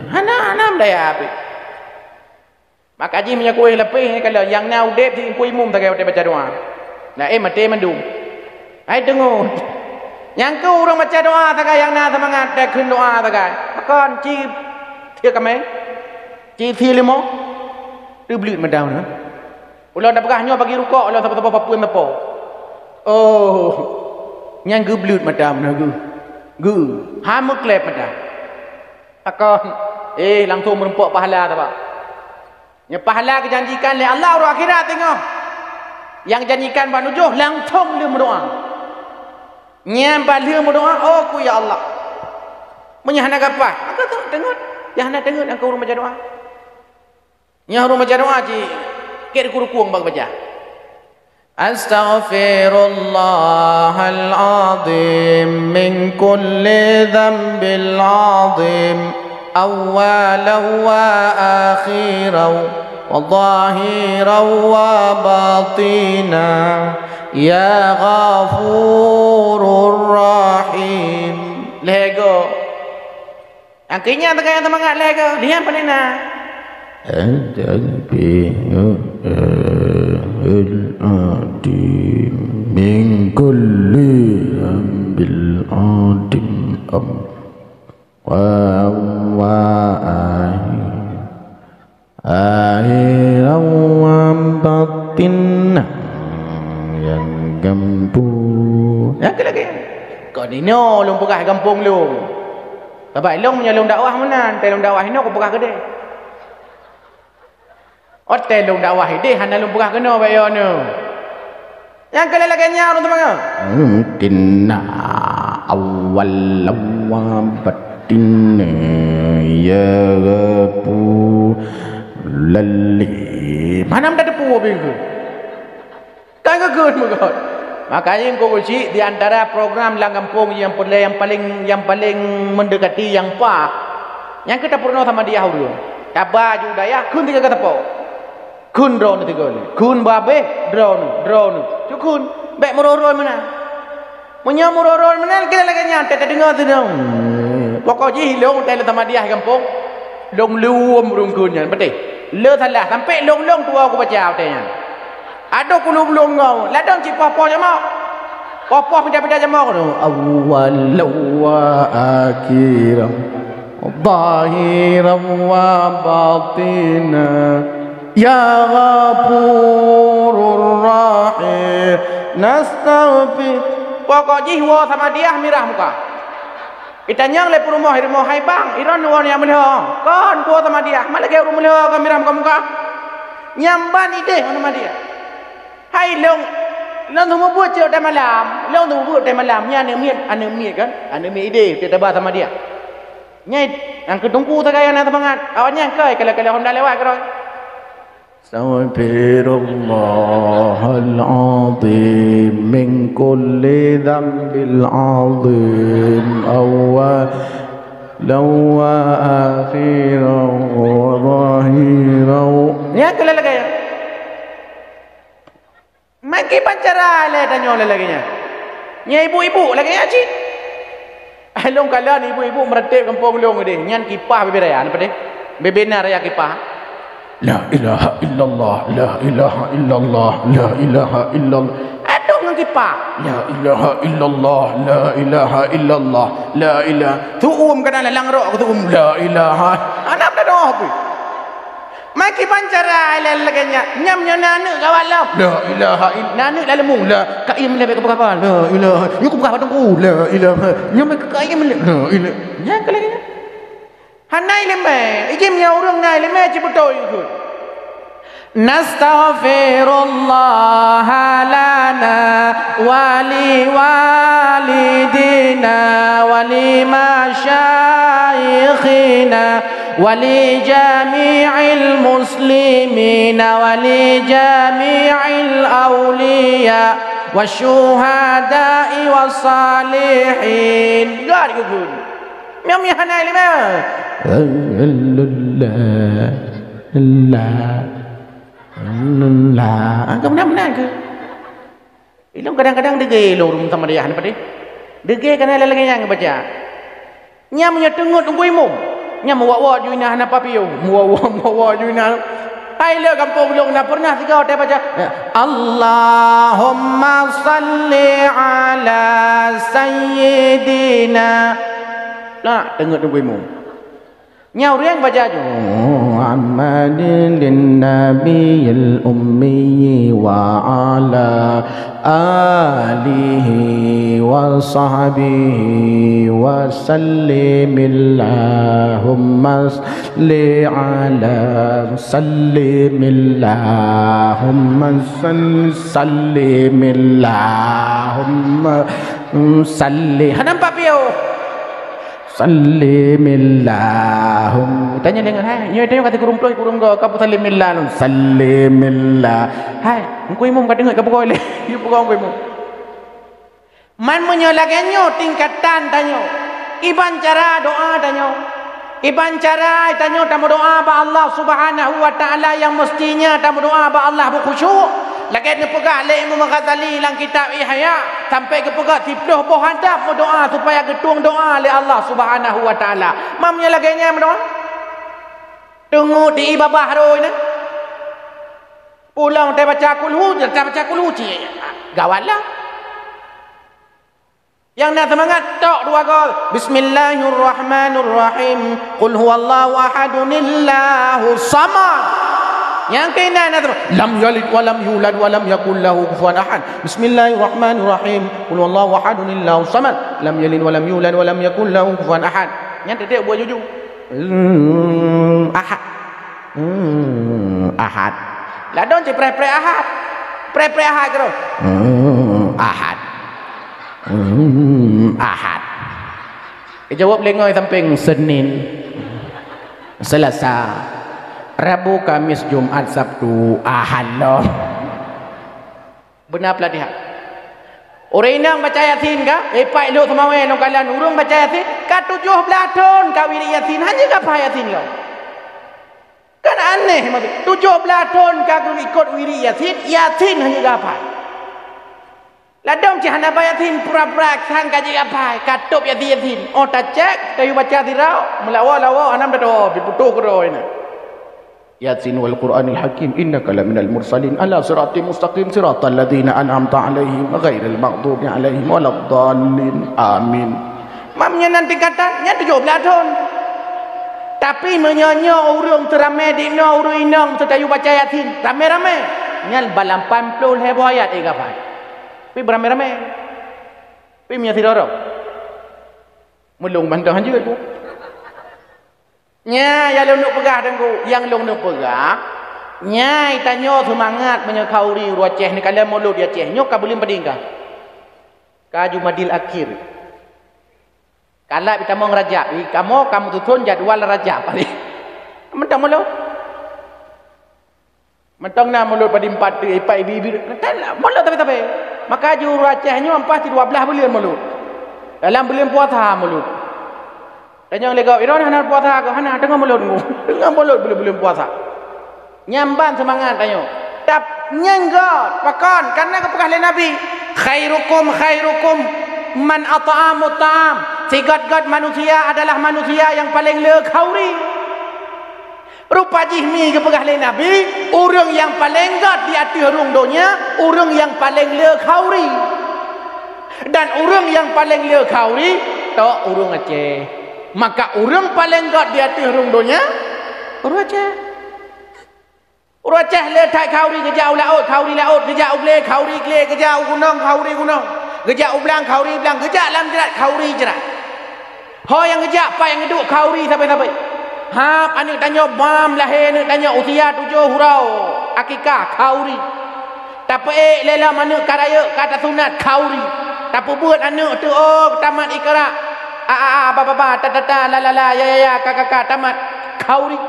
Hana, hana daya habéh. Maka jih meunyoe kuéh leupeh nyan kalon nyang na udeb di Teungku Imum sagai watée baca doa. Laén maté mandum. Hai deungon. Nyang keu ureuëng baca doa sagai nyang na seumangat teuh kheun doa sagai. Pakon ci tiek kamé? Ci si limo? Teubleuet meudau na. Ulôn tapeugah nyoe bagi rukok, ulôn saboh-saboh papeuen sapo. Oh. Nyan geubleuet mata meunan geuh. Geuh. Ha meukleb mata. Takon, eh, langsung meurumpok pahala taba. Nyan pahala geujanjikan lé Allah uroe akhirat teungoh. Nyang janjikan bak nujoh langsung lheueh meudoa. Nyan bak lheueh meudoa, "Oh ku ya Allah, meunyoe hana gapah, maka teungeut." Nyang hana teungeut nyang keu ureuëng baca doa. Nyang ureuëng baca doa cit, keu ruku-ruku bak baca. أستغفر الله العظيم من كل ذنب عظيم أولا وآخرا وظاهرا وباطنا يا غفور رحيم. Lhèe goe. Nyang keu nyan teuka nyang teumangat lhèe goe, nyan pane na. Astaghfirullahaladzim min kulli dzambil adzim. Wa, wa, Akhira wa batina yang gampu. Nyang keu lagèe. Kok dinoe lôn peugah gampông lôn. Sabab lôn meunyoe lôn dakwah meunan, teuh lôn dakwah inoe kupeugah keudeh. Watèe lôn dakwah ideh hana lôn peugah keunoe bak yo nyoe. Nyang keu lagèe nyan ureueng teuma. Rutinna awal wa batinna ya Rabbu lalli. Mana minta tepuk habis tu? Kan geukheun meugot. Makanya engkau keuchik di antara program lam gampông nyang peureulèe nyang paling, nyang paling mendekati nyang paih. Nyang keu tapeurunoe sama dia ureueng. Taba ju dayah kheun tiga kata po. Kheun droeneuh tiga nyoe. Kheun babeh droeneuh, droeneuh. Cukon, bèk meuroi-roi meunan. Meunyoe meuroi-roi meunan, kira lagèe nyan, teudeungoe-deungoe. Pokok jih lôn teuh lôn tamadiah gampông. Lôn leuem ureueng kheun nyan, beutôi. Le salah, sampoe lôn-lôn tuwoe kubaca watèe nyan. Adoh kulôn-lôn ngon, ladôm cit poh-poh jamok. Poh-poh pinda-pinda jamok tu. Awwala wa akhira. Zahiran wa batina, ya Ghafurur Rahim, nastaghfir. Pokok jih woe sama dia mirah muka. Itanyong lé peurumoh, i rumoh, "Hai bang, iron woe nyang meulhö?" "Kon, woe sama dia." "Mat lagèe ureueng meulhö kon mirah muka-muka?" Nyang ban ideh sama dia. "Hai lôn, lôn seumeubeuet cit watèe malam, lôn seumeubeuet watèe malam." Nyan aneuk miet, aneuk miet kan? Aneuk miet ideh, watèe taba sama dia. Nyan, nyang keu teungku sagai nyang na seumangat. Awak nyan kai kala-kala honda lewat keudroe. Astaghfirullahalazim min kulli dzambil azim awwalan wa akhiran wa zahiran. Nyan kala lagèe nyan. Meukiban cara lé tanyoe lé lagèe nyan. Nyan ibu-ibu lagèe nyan cit. Ai lôn kalon ibu-ibu meuratéb gampông lôn deh, nyan kipah bibée raya, napa deh? Bibée na raya kipah. La ilaha illallah, la ilaha illallah, la ilaha illallah. Adoh ngon kipah. La ilaha illallah, la ilaha illallah, la ilaha. Tuum kana lalang rok tuum, la ilaha. Anak dah doh pih. Meukiban cara lé lagèe nyan, nyan meunyoe na aneuk gawat lom. La ilaha ill-, na aneuk laleumu, la kaim lé bèk keubah-keubah. La ilaha. Nyoe keubah bak teungku. La ilaha. Nyoe bèk kaim lé. La ilaha. Nyan keu lagèe nyan. Hana ileumèe. Ijih meunyoe ureueng na ileumèe cit beutôi ikheun. Nastaghfirullah lana wa li walidina wa li masyaikhina wa li jami'il muslimina wa li jami'il auliya wa syuhada'i wa salihin. Gak dikeukheun. Miang-miang hana ileumèe. La, la, la. Angka meunan-meunan keuh. Ilôn kadang-kadang degé lôn ureueng tamadiah nyan padé. Degé kana lagèe nyan geubaca. Nyan meunyoe teungeut teungku imum, nyan meuwot-wot ju inan hana papiôh, meuwot-wot, meuwot-wot ju inan. Hai lé gampông lôn na pernah sigoe teubaca, "Allahumma shalli ala sayyidina." Nah, teungeut teungku imum. Nyan ureueng baca ju, Muhammadin lin nabiyil ummi wa ala alihi wa sahbihi wa sallimillahumma salli ala sallimillahumma sallimillahumma salli. Hana nampak piôh. Sallimillahum. Tanyoe deungon, hai, nyoe tanyoe ka sikureueng ploh, sikureueng goe, ka peusallimillah lom. Sallimillah. Hai, Teungku Imum ka deungon ka peugah lé. Yue peugah Teungku Imum. Man meunyoe lagèe nyoe tingkatan tanyoe, iban cara doa tanyoe. Iban cara tanyoe tameudoa bak Allah Subhanahu wa Taala nyang meustinya tameudoa bak Allah beukhusyuk. Lagèe neupeugah lé Imam Ghazali lam kitab Ihya, sampai geupeugah siplôh boh adab meudoa supaya geutueng doa lé Allah Subhanahu wa Taala. Man meunyoe lagèe nyan meudoa, teungeut di babah rhoi na. Pulang tabaca kulhu, tabaca kulhu cit. Gawat lah. Nyang na seumangat, tok dua goe. Bismillahirrahmanirrahim. Qul huwallahu ahadun, Allahus samad. Nyang keunan na seumangat. Lam yalid wa lam yulad wa lam yakul lahu kufuwan ahad. Bismillahirrahmanirrahim. Qul huwallahu ahadun, Allahus samad. Lam yalid wa lam yulad wa lam yakul lahu kufuwan ahad. Nyan teuteuek buet juju. Hmm, ahad. Hmm, ahad. Ladôm cit preh-preh ahad. Preh-preh ahad keudroe. Hmm, ahad. Hmm, ahad. Ijaweueb lé ngoe sampéng Senin, Selasa, Rabu, Kamis, Jumat, Sabtu, Ahad lom. Beuna peulatihan. Ureueng inong baca Yasin ka? Eh, pat lhok seumawé lôn kalon ureueng baca Yasin, ka tujoh blaih thon ka wirit Yasin, hana geuhafai Yasin lom. Kan aneh meuti. Tujoh blaih thon ka geuikot wirit Yasin, Yasin hana geuhafai. Ladôm cit hana ba Yasin, pura-pura sang ka jeuet hafai, ka tôb Yasin-Yasin. Oh, tacék, tayue baca sidroe, meulawa-lawa, hana meudadoe, biputôh keudroe na. Yasin wal Qur'anil Hakim, innaka laminal mursalin, ala siratim mustaqim, siratal ladzina an'amta 'alaihim, ghairil maghdubi 'alaihim waladdallin. Amin. Mam nyan nan tingkatan, nyan tujoh blaih thon. Tapi meunyoe nyoe ureueng teuramé di noe ureueng inong teuh tayue baca Yasin, ramé-ramé, nyan ba lapan ploh lhèe boh ayat jeuet hafai. Pi beuramé-ramé. Pi meunyoe sidroe. Meulôn mantong hanjeuet, Bu. Nyan nyang lôn neuk peugah, Teungku, nyang lôn neuk peugah, nyan tanyoe seumangat meunyoe khauri ureueng Aceh neukalon mulod di Aceh. Nyoe ka buleuen padum ka? Ka Jumadil Akhir. Kalab itamong Rajab, i kamoe ka meususon jadwal Rajab. Mantong mulod. Mantong na mulod padum pat, ipat ibi-ibi, kan mulod tapi-tapi. Maka jih ureueng Aceh nyoe ampah ti dua blaih buleuen mulod. Dalam buleuen puasa mulod. Tanyong lé gob, "Droeneuh hana puasa keu?" "Hana, teungoh mulod nyoe." Teungoh mulod buleuen-buleuen puasa. Nyan ban seumangat tanyoe. Tap-, nyan göt, pakon? Karena geupeugah lé Nabi, "Khairukum khairukum man at'amut ta'am." Sigöt-göt manusia adalah manusia nyang paleng le khauri. Rupa jih mi geupeugah lé Nabi, ureuëng nyang paleng göt di ateueh rhueng donya, ureuëng nyang paleng le khauri. Dan ureuëng nyang paleng le khauri, tok ureuëng Aceh. Maka ureuëng paleng göt di ateueh rhueng donya, ureuëng Aceh. Ureuëng Aceh le that khauri, geujak u laôt, khauri laôt, geujak u glé, khauri glé, geujak u gunong, khauri gunong, geujak u blang, khauri blang, geujak lam jrat, khauri jrat. Ho nyang geujak, pat nyang geuduek, khauri sabe-sabe. Hab aneuëk tanyoe bam lahé aneuëk tanyoe usia tujoh uroe, akikah, khauri. Tapeuék lé lom aneuëk ka rayeuk, ka tasunat, khauri. Tapeubeuet aneuëk teuh, oh, tamat Iqra, a, a, a, ba, ba, ba, ta, ta, ta, la, la, la, ya, ya, ya, ka, ka, ka, tamat, khauri.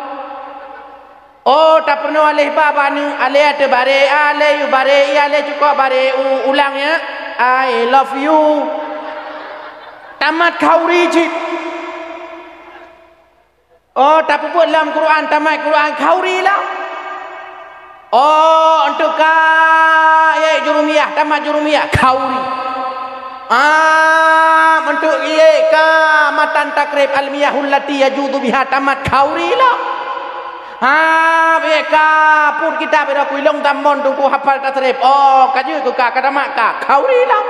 Oh, tapeurunoe aleh ba bak aneuëk, aleh ateueh baré, aleh yue baré, i aleh cukôp baré, u, ulang ya, "I love you." Tamat khauri cit. Oh, tapeubuet lam Quran, tamat Quran, khauri lah. Oh, enteuk ka, ya, jurumiyah, tamat jurumiyah, khauri. Ah, enteuk ié ka matan takrib, "Al-miyahul lati yajuzu biha", tamat, khauri lah. Ha, bèk ka put kitab ida kuilong tamon teungku hafal tasrif. Oh, ka jeuet keu ka, ka tamat ka. Khauri lah.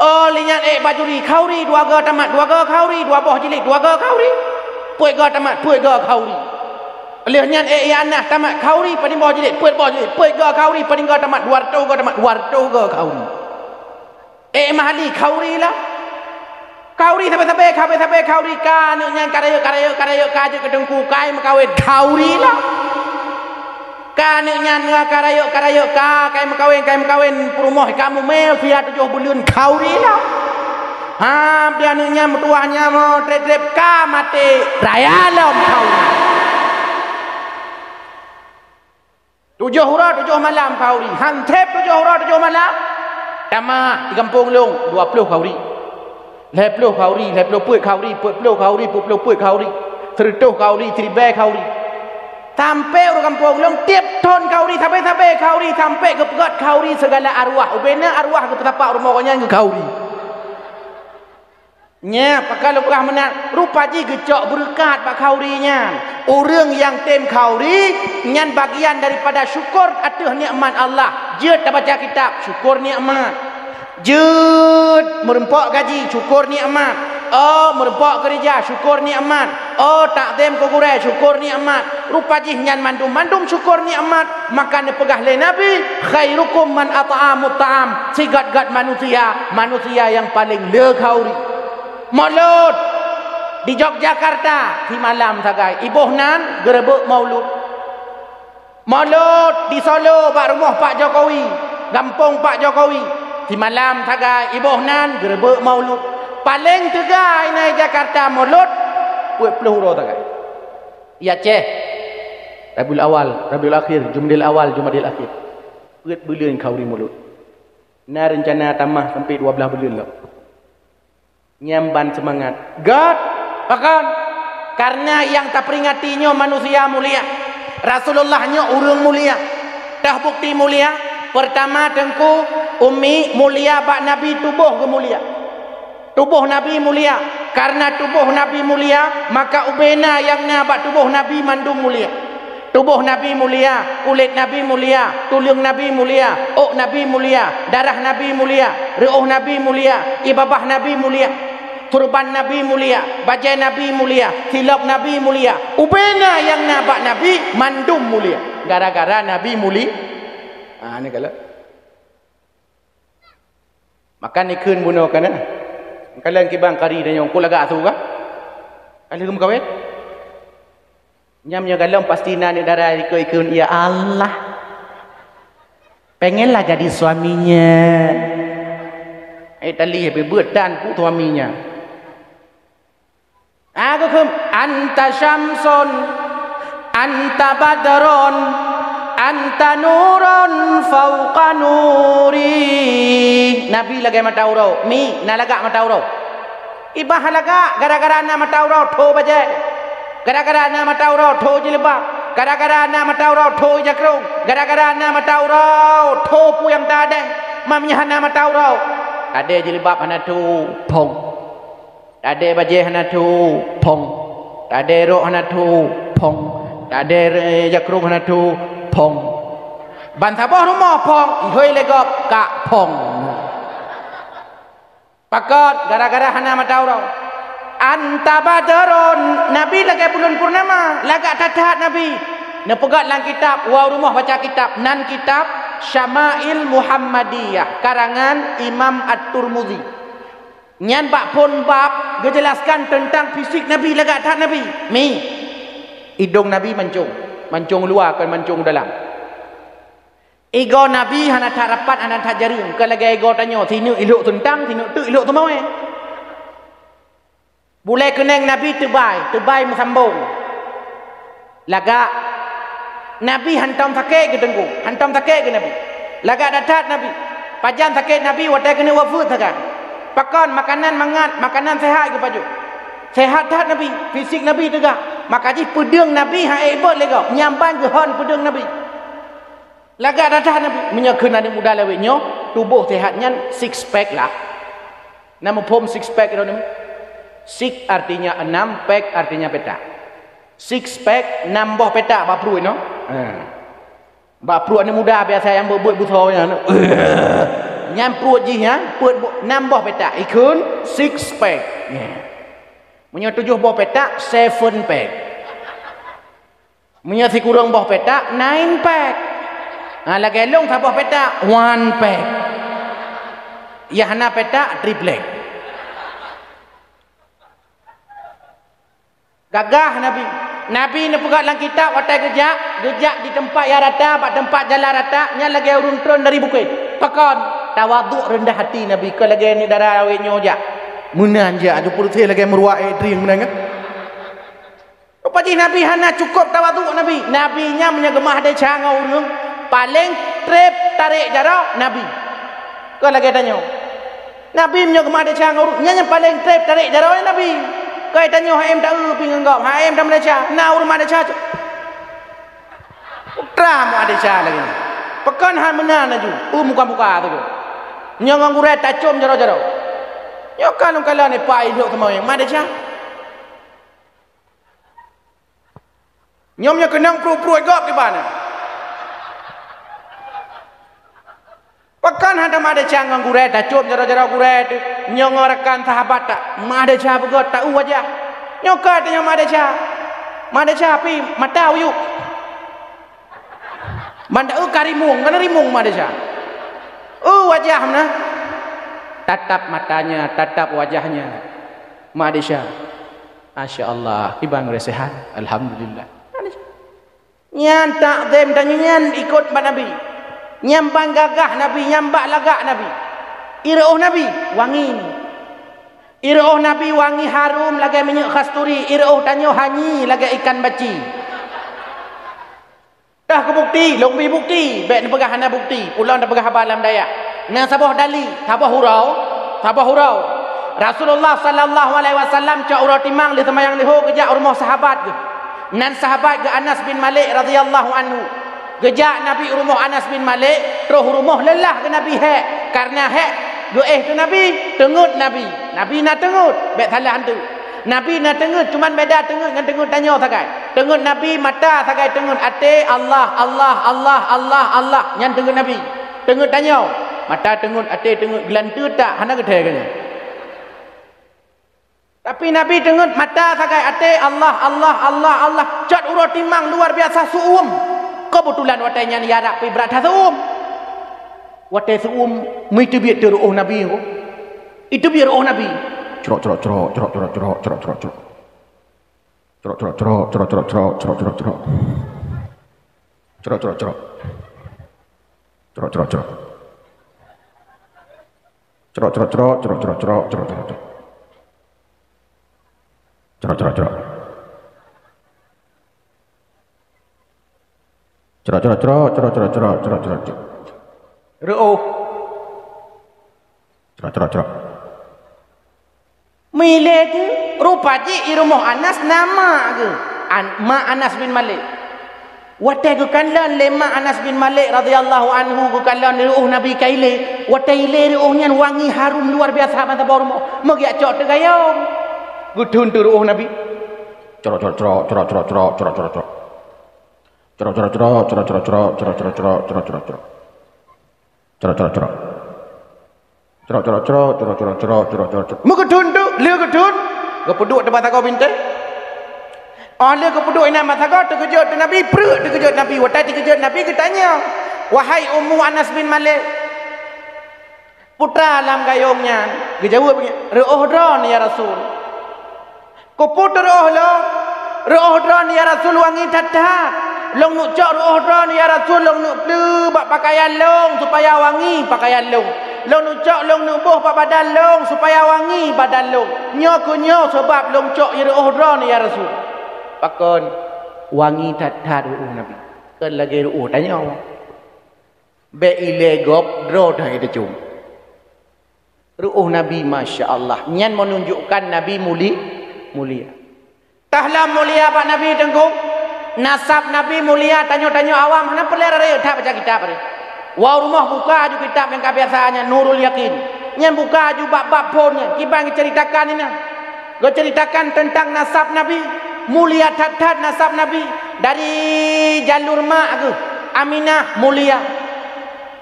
Oh, linyan ék bajuri, khauri, dua ga tamat, dua ga khauri, dua boh jilid, dua ga khauri. Peuet goe tamat, peuet goe khauri. Lheueh nyan ék Ianah tamat khauri, padum boh jilid, peuet boh jilid, peuet goe khauri, padum goe tamat, dua reutôh goe tamat, dua reutôh goe khauri. Ék Mahali khauri lah. Khauri sabe-sabe, sabe-sabe khauri, ka aneuk nyan ka rayeuk, ka rayeuk, ka rayeuk, ka jeuet keu teungku, ka meukawen, khauri lah. Ka aneuk nyan ka rayeuk, ka rayeuk, ka, ka meukawen, ka meukawen, peurumoh ka mumé, usia tujoh buleuen, khauri lah. Ha, di aneuk nyan meutuwah nyan mo, treb-treb, ka maté, raya lom khauri. Tujoh uroe tujoh malam khauri. Han treb tujoh uroe tujoh malam. Tamah di gampông lôn dua ploh khauri. Lhèe ploh khauri, lhèe ploh peuet khauri, peuet ploh khauri, peuet ploh peuet khauri. Seureutôh khauri, siribèe khauri. Sampoe ureueng gampông lôn tiep thon khauri, sabe-sabe khauri, sampoe geupeugöt khauri sigala arwah. Ubena arwah geupeusapat rumoh gobnyan geukhauri. Nyan, pakon lôn peugah meunan, rupa jih geucok beureukat bak khauri nyan. Ureueng nyang tem khauri, nyan bagian daripada syukur ateueh nikmat Allah. Jeuet tabaca kitab, syukur nikmat. Jeuet meureumpok gaji, syukur nikmat. Oh, meureumpok keurija, syukur nikmat. Oh, takzim keu gurèe, syukur nikmat. Rupa jih nyan mandum-mandum syukur nikmat. Maka neupeugah lé Nabi, "Khairukum man at'amut ta'am." Sigöt-göt manusia, manusia nyang paleng le khauri. Maulud di Yogyakarta, simalam sagai. Iboh nan geureubek maulud. Maulud di Solo bak rumoh Pak Jokowi, gampông Pak Jokowi. Simalam sagai, iboh nan geureubek maulud. Paleng teuga inan Jakarta maulud, peuet ploh uroe sagai. Di Aceh, Rabiul Awal, Rabiul Akhir, Jumadil Awal, Jumadil Akhir. Peuet buleuen khauri maulud. Na reuncana tamah sampoe dua blaih buleuen lom. Nyan ban seumangat. Göt! Pakon? Karena nyang taperingati nyoe manusia mulia. Rasulullah nyoe ureueng mulia. Toh bukti mulia? Peurtama, Teungku, Umi, mulia bak Nabi, tuboh geuh mulia. Tuboh Nabi mulia. Karena tuboh Nabi mulia, maka ubena nyang na bak tuboh Nabi mandum mulia. Tuboh Nabi mulia, kulét Nabi mulia, tuleueng Nabi mulia, ôk Nabi mulia, darah Nabi mulia, reuôh Nabi mulia, ié babah Nabi mulia, turban Nabi mulia, bajèe Nabi mulia, silop Nabi mulia, ubena nyang na bak Nabi mandum mulia. Gara-gara Nabi muli-, ha, ni kalau. Makan ikheun bunoe kana. Kalon kiban kari dan nyang ku lagak asu kah? Ka lheueh meukawen? Nyam nyoe galom pasti na aneuk dara ikheun-ikheun, "Ya Allah, pengenlah jadi suaminya." Eh, tali habéh beuet dan ku suaminya. Ah, geukheun, "Anta syamsun, anta badrun, anta nurun fauqa nuri." Nabi lagèe mata uroe, mi, na lagak mata uroe. Ibah lagak, gara-gara na mata uroe, tho bajèe. Gara-gara na mata uroe, tho jilbab. Gara-gara na mata uroe, tho jakrong. Gara-gara na mata uroe, tho peue nyang tadèe. Meunyo hana mata uroe, tadèe jilbab hana tho, phon. Tadèe bajèe hana tho, phon. Tadèe rok hana tho, phon. Tadèe re-, jakrong hana tho, phon. Ban saboh rumoh phon, ihôi lé gob, kak phon. Pakon? Gara-gara hana mata uroe. Anta badrun, Nabi lagèe buleuen purnama, lagak that-that Nabi. Neupeugah lam kitab, woe rumoh baca kitab, nan kitab Syama'il Muhammadiyah, karangan Imam At-Tirmidzi. Nyan bak phon bab geujelaskan teuntang fisik Nabi, lagak that Nabi. Mi, idong Nabi mancong, mancong luwa kon mancong dalam. Igoe Nabi hana that rapat, hana that jareueng, kon lagèe igoe tanyoe, sineuk ilhok seuntang, sineuk teuk ilhok teumawé. Bulèe keunèng Nabi teubai, teubai meusambong. Lagak, Nabi hantom sakét keu Teungku, hantom sakét keu Nabi. Lagak that-that Nabi. Pajan sakét Nabi watèe keuneuk wafeuet sagai. Pakon? Makanan mangat, makanan seuhat geupajoh. Seuhat that Nabi, fisik Nabi teuga. Maka jih peudeueng Nabi han ék beuet lé gob, nyang ban geuhon peudeueng Nabi. Lagak that-that Nabi. Meunyoe kheun aneuk muda lawét nyoe, tuboh seuhat nyan six pack lah. Na muphom six pack droeneuh? Six artinya enam, pack artinya petak. Six pack, nam boh petak bak pruet nyoe. Ha. Bak pruet aneuk muda biasa nyang beuet-beuet beusoe nyan. Nyan pruet jih nyan, peuet bo-, nam boh petak. Ikheun six pack. Ya. Meunyoe tujoh boh petak, seven pack. Meunyoe sikureueng boh petak, nine pack. Ha, lagèe lôn saboh petak, one pack. Nyang hana petak, triplek. Gagah Nabi. Nabi neupeugah lam kitab watèe geujak, geujak di teumpat nyang rata, bak teumpat jalan rata, nyan lagèe ureueng treun dari bukét. Pakon? Tawadhu, reundah hati Nabi, kon lagèe nyoe dara awét nyoe jak. Meunan jak, aju peureuseh lagèe meuruak ék trieng meunan kan. Rupa jih Nabi hana cukup tawadhu Nabi. Nabi nyan meunyoe geumeuhadésya ngon ureueng, paleng trép tarek jaroe Nabi. Kon lagèe tanyoe. Nabi meunyoe geumeuhadésya ngon ureueng, nyan nyang paleng trép tarek jaroe Nabi. Kon tanyoe han ék taeu pi ngon gob, han ék tameuhadésya, na ureueng meuhadésya cok. Putra meuhadésya lagèe nyan. Pakon han meunan laju, uh muka-muka tu. Nyoe ngon gurèe tacôm jaroe-jaroe. Nyoe ka lôn kalon, eh, pak indok teuma meuhadésya. Nyoe meunyoe keunong pruet-pruet gob kiban. Pakon han tameuhadésya ngon gurèe, tacôm jaroe-jaroe gurèe teuh. Nyoe ngon rakan sahabat tameuhadésya beugöt, ta-eu wajah. Nyoe ka tanyoe meuhadésya. Meuhadésya pih mata uyuek. Ban ta-eu ka rimong, kan rimong meuhadésya. Eu wajah meunan. Tatap matanya, tatap wajahnya. Meuhadésya. Masya Allah, kiban gurèe sehat. Alhamdulillah. Nyan takzim tanyoe nyan ikot bak Nabi. Nyan ban gagah Nabi, nyan ban lagak Nabi. Ié reuôh Nabi wangi. Ié reuôh Nabi wangi harum lagèe minyeuk kasturi, ié reuôh tanyoe hanyi lagèe ikan baci. Tah keu bukti, lôn bri bukti, bèk neupeugah hana bukti, ulôn tapeugah haba lam dayah. Na saboh dali, saboh uroe, saboh uroe. Rasulullah sallallahu alaihi wasallam cok uroe timang lheuh seumayang leuhô geujak u rumoh sahabat geuh. Nan sahabat geuh Anas bin Malik radhiyallahu anhu. Geujak Nabi u rumoh Anas bin Malik, troh u rumoh leulah geuh Nabi hék. Kareuna hék geuéh keu Nabi, teungeut Nabi. Nabi na teungeut, bèk salah hantu. Nabi na teungeut, cuman beda teungeut ngon teungeut tanyoe sagai. Teungeut Nabi mata sagai teungeut até, Allah, Allah, Allah, Allah, Allah. Nyan teungeut Nabi. Teungeut tanyoe, mata teungeut, até teungeut, geulanteue tak, hana geuthèe keu nyan. Tapi Nabi teungeut mata sagai até, Allah, Allah, Allah, Allah. Cot uroe timang luar biasa seuuem. Keubeutulan watèe nyan jarak pih brat that seuuem. Watèe seuuem, meuteubiet teuk reuôh Nabi ko. Iteubiet reuôh Nabi. Crok, crok, crok. Crok, crok, crok. Crok, crok, crok. Crok, crok, crok. Crok, crok, crok, crok, crok, crok, crok, crok, crok. Crok, crok, crok. Crok, crok, crok, crok, crok, crok, crok, crok, crok. Reuôh. Crok, crok, crok. Meuilée teuk, rupa jih i rumoh Anas na mak geuh, An-, mak Anas bin Malik. Watée geukalon lé mak Anas bin Malik radhiyallahu anhu, geukalon reuôh Nabi ka ilée, watée ilée reuôh nyan wangi harum luar biasa ban saboh rumoh, meugeujak cok teugayong. Geutheun teuk reuôh Nabi. Crok, crok, crok. Crok, crok, crok. Crok, crok, crok. Crok, crok, crok. Crok, crok, crok. Crok, crok, crok. Crok, crok, crok. Meugeutheun teuk, lheueh geutheun, geupeuduek teuk bak sagoe bintée. Óh lheueh geupeuduek inan bak sagoe, teukeujot teuk Nabi, preuk teukeujot Nabi. Watée teukeujot Nabi geutanyong, "Wahai ummu Anas bin Malik, peue lam gayong nyan?" Geujaweueb, "Reuôh droeneuh, ya Rasul." "Keupeue teureuôh lôn?" "Reuôh droeneuh, ya Rasul, wangi that-that. Lôn neuk cok reuôh droeneuh, ya Rasul, lôn neuk pleue bak peukayan lôn supaya wangi peukayan lôn. Lôn neuk cok lôn neuk boh bak badan lôn supaya wangi badan lôn. Nyoe keuh nyoe sabab lôn cok reuôh droeneuh, ya Rasul." Pakon wangi that-that reuôh Nabi. Kon lagée reuôh tanyoe. Bék ilée gob droe that iteucom. Reuôh Nabi, masya Allah, nyan meununjukkan Nabi muli-, mulia. Tah lom mulia bak Nabi teungku, nasab Nabi mulia, tanyoe-tanyoe awam hana peureulée rayeuk that baca kitab tadi. Woe rumoh buka aju kitab nyang ka biasa nyan, Nurul Yakin. Nyan buka aju bab-bab phon nyan, kiban geuceuritakan inan. Geuceuritakan teuntang nasab Nabi, mulia that-that nasab Nabi. Dari jalur mak geuh, Aminah, mulia.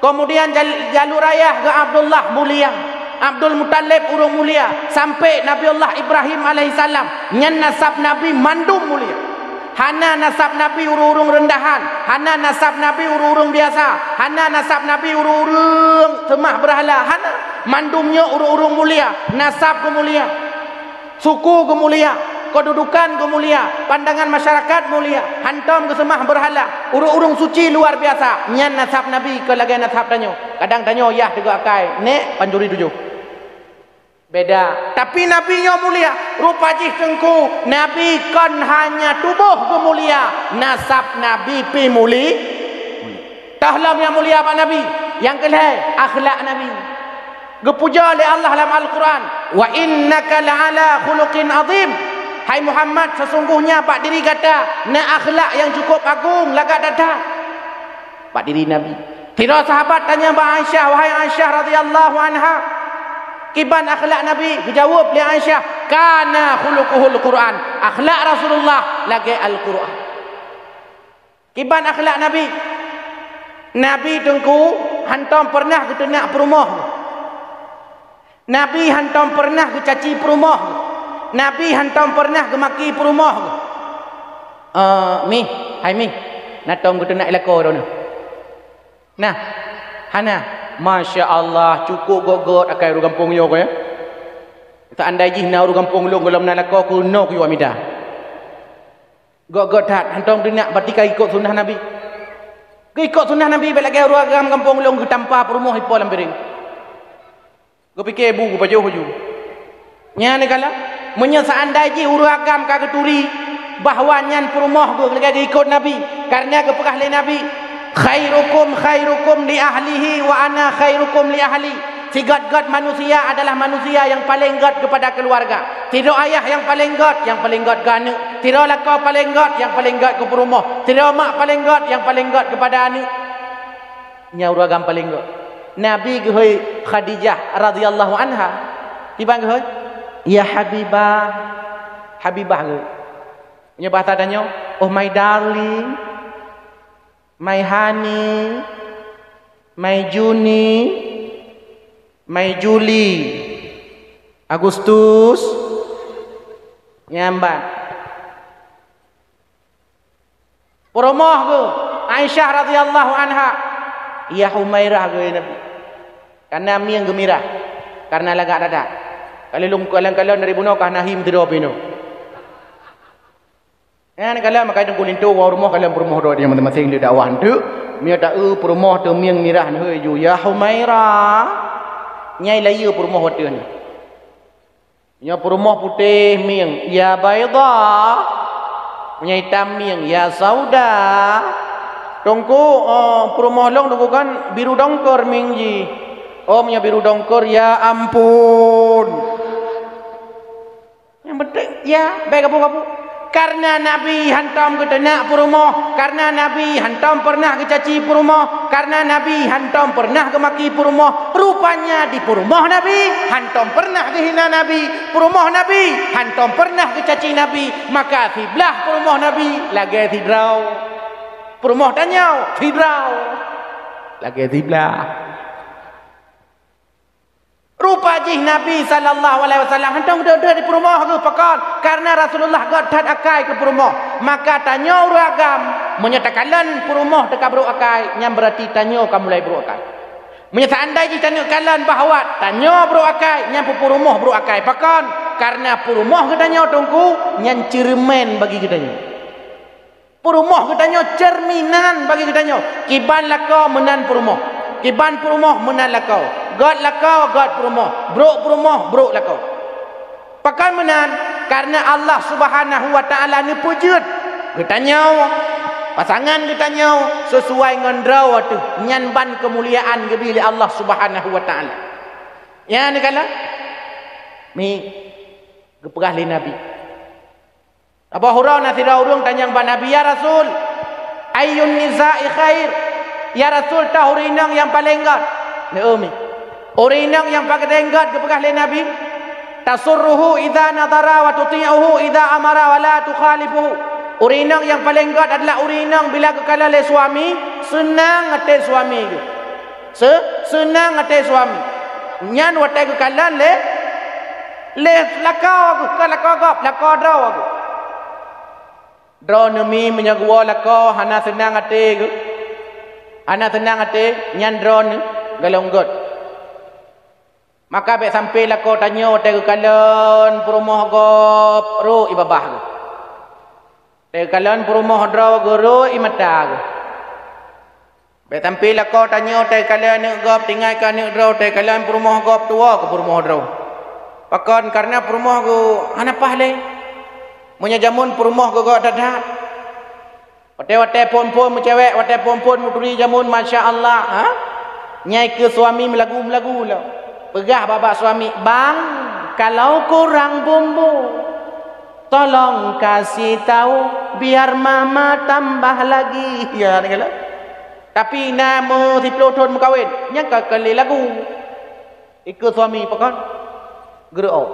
Keumudian jal-, jalur ayah geuh Abdullah, mulia. Abdul Muthalib ureuëng mulia, sampai Nabiullah Ibrahim alaihissalam, nyan nasab Nabi mandum mulia. Hana nasab Nabi ureuëng-ureuëng reundahan, hana nasab Nabi ureuëng-ureuëng biasa, hana nasab Nabi ureuëng-ureuëng seumah beurhala, hana. Mandum nyoe ureuëng-ureuëng mulia, nasab geumulia, suku geumulia, keududukan geumulia, pandangan masyarakat mulia, hantom geuseumah beurhala, ureuëng-ureuëng suci luar biasa. Nyan nasab Nabi kon lagée nasab tanyoe. Kadang tanyoe yah teugok akai, nek pancuri tujoh. Beda. Tapi Nabi nyoe mulia. Rupa jih teungku, Nabi kon hanya tuboh geumulia, nasab Nabi pi muli. Toh lom nyang mulia bak Nabi. Nyang keulhée, akhlak Nabi. Geupuja lé Allah lam Al-Quran, "Wa innaka la'ala khuluqin azim." Hai Muhammad, sesungguhnya bak diri gata na akhlak nyang cukup agong lagak that-that. Bak diri Nabi. Sidroe sahabat tanyong bak Aisyah, "Wahai Aisyah radhiyallahu anha, kiban akhlak Nabi?" Geujaweueb lé Aisyah, "Kana khuluquhul Quran." Akhlak Rasulullah lagée Al-Quran. Kiban akhlak Nabi? Nabi teungku hantom peureunah geuteunak peurumoh. Nabi hantom peureunah geucaci peurumoh. Nabi hantom peureunah geumaki peurumoh. Eh, mih, hai mih, na tom geuteunak i lakoe droeneuh? Nah, hana. Masya Allah, cukup göt-göt akai ureuëng gampông nyoe ko, ya. Seandai jih na ureuëng gampông lôn gohlom na lakoe, keunoe kuyue mida. Göt-göt that, hantom teunak, berarti ka ikot sunnah Nabi. Keu ikot sunnah Nabi, bék lagée ureuëng agam gampông lôn geutampa peurumoh ipo lam piréng. Geupike bu geupajoh laju. Nyan neukalon, meunyoe seandai jih ureuëng agam ka geuturi bahwa nyan peurumoh geuh lagée geuikot Nabi, kareuna geupeugah lé Nabi, "Khairukum khairukum li ahlihi wa ana khairukum li ahli." Sigöt-göt manusia adalah manusia nyang paleng göt keupada keuluwarga. Sidroe ayah nyang paleng göt, nyang paleng göt keu aneuëk. Sidroe lakoe paleng göt, nyang paleng göt keu peurumoh. Sidroe mak paleng göt, nyang paleng göt keupada aneuëk. Nyan ureuëng agam paleng göt. Nabi geuhôi Khadijah radhiyallahu anha. Kiban geuhôi? "Ya Habibah." Habibah geuhôi. Nyoe bahasa tanyoe, "Oh my darling, my honey, my Juni, my Juli, Agustus." Nyan ban. Peurumoh geuh, Aisyah radhiyallahu anha, "Ya Humairah," geuhôi Nabi. Kareuna mieng geumirah, kareuna lagak that-that. Ka lheueh lôn kalon-kalon dari bunoe ka hana hi meusidroe pih nyoe. Nyan kalon makai teungku linto, woe rumoh kalon peurumoh droe nyan maséng-maséng lé dakwah eunteuk. Meunyoe ta-eu peurumoh teumieng mirah neuhôi ju, "Ya Humairah." Nyan layeue peurumoh watée nyan. Meunyoe peurumoh putéh mieng, "Ya Baidha." Meunyoe itam mieng, "Ya Sauda." Teungku, oh, peurumoh lôn teungku kan biru dongkor mieng jih. Oh, meunyoe biru dongkor, ya ampôn. Nyang penting, ya, bék gapu-gapu. Kareuna Nabi hantom geuteunak peurumoh, kareuna Nabi hantom peureunah geucaci peurumoh, kareuna Nabi hantom peureunah geumaki peurumoh. Rupanya di peurumoh Nabi hantom peureunah geuhina Nabi, peurumoh Nabi hantom peureunah geucaci Nabi. Maka siblah peurumoh Nabi lagée sidroe. Peurumoh tanyoe sidroe lagée siblah. Rupa jih Nabi sallallahu alaihi wasallam hantom deuh-deuh di peurumoh geuh, pakon? Kareuna Rasulullah göt that akai keu peurumoh. Maka tanyoe ureuëng agam, meunyoe takalon peurumoh teuka brok akai, nyan beurati tanyoe ka mulai brok akai. Meunyoe seandai jih taneuk kalon bahwa tanyoe brok akai, nyan peurumoh brok akai. Pakon? Kareuna peurumoh geutanyoe teungku, nyan ceureumen bagi geutanyoe. Peurumoh geutanyoe ceureumen bagi geutanyoe. Kiban lakoe meunan peurumoh. Kiban peurumoh meunan lakoe. Göt lakoe, göt peurumoh. Brok peurumoh, brok lakoe. Pakon meunan? Kareuna Allah Subhanahu wa Ta'ala neupeujeuet geutanyoe, pasangan geutanyoe, sisuai ngon droe teuh. Nyan ban keumuliaan geubri lé Allah Subhanahu wa Ta'ala. Nyan neukalon? Mi, geupeugah lé Nabi. Saboh uroe na sidroe ureuëng tanyong bak Nabi, "Ya Rasul, ayyun nisa'i khair?" Ya Rasul, toh ureuëng inong nyang paleng göt? Meu mi. Ureuëng inong nyang paleng göt geupeugah lé Nabi, "Tasurruhu idza nadhara wa tuti'uhu idza amara wa la tukhalifuhu." Ureuëng inong nyang paleng göt adalah ureuëng inong bila geukalon lé suami, seunang até suami geuh. Se-, seunang até suami. Nyan watée geukalon lé, lé lakoe geuh, kon lakoe gob, lakoe droe geuh. Droeneuh mi meunyoe geuwoe lakoe hana seunang até geuh, hana seunang até, nyan droeneuh golom göt. Maka bék sampoe lakoe tanyoe watée geukalon peurumoh gob rhot ie babah geuh. Watée geukalon peurumoh droe geuh rhot ie mata geuh. Bék sampoe lakoe tanyoe watée geukalon aneuëk gob, tinggai keu aneuëk droe, watée geukalon peurumoh gob tuwoe keu peurumoh droe. Pakon? Kareuna peurumoh geuh hana paih lé. Meunyoe jameun peurumoh geuh göt that-that. Watée-watée phon-phon meucewek, watée phon-phon meuturi jameun, masya Allah, ha? Nyai keu suami meulagu-meulagu lom. Peugah bak-bak suami, "Bang, kalau kurang bumbu, tolong kasih tahu biar mama tambah lagi." Ya, ni kalau. Tapi na meusiploh thon meukawen, nyang ka kali lagu. Ikeu suami pakon? Geureuok.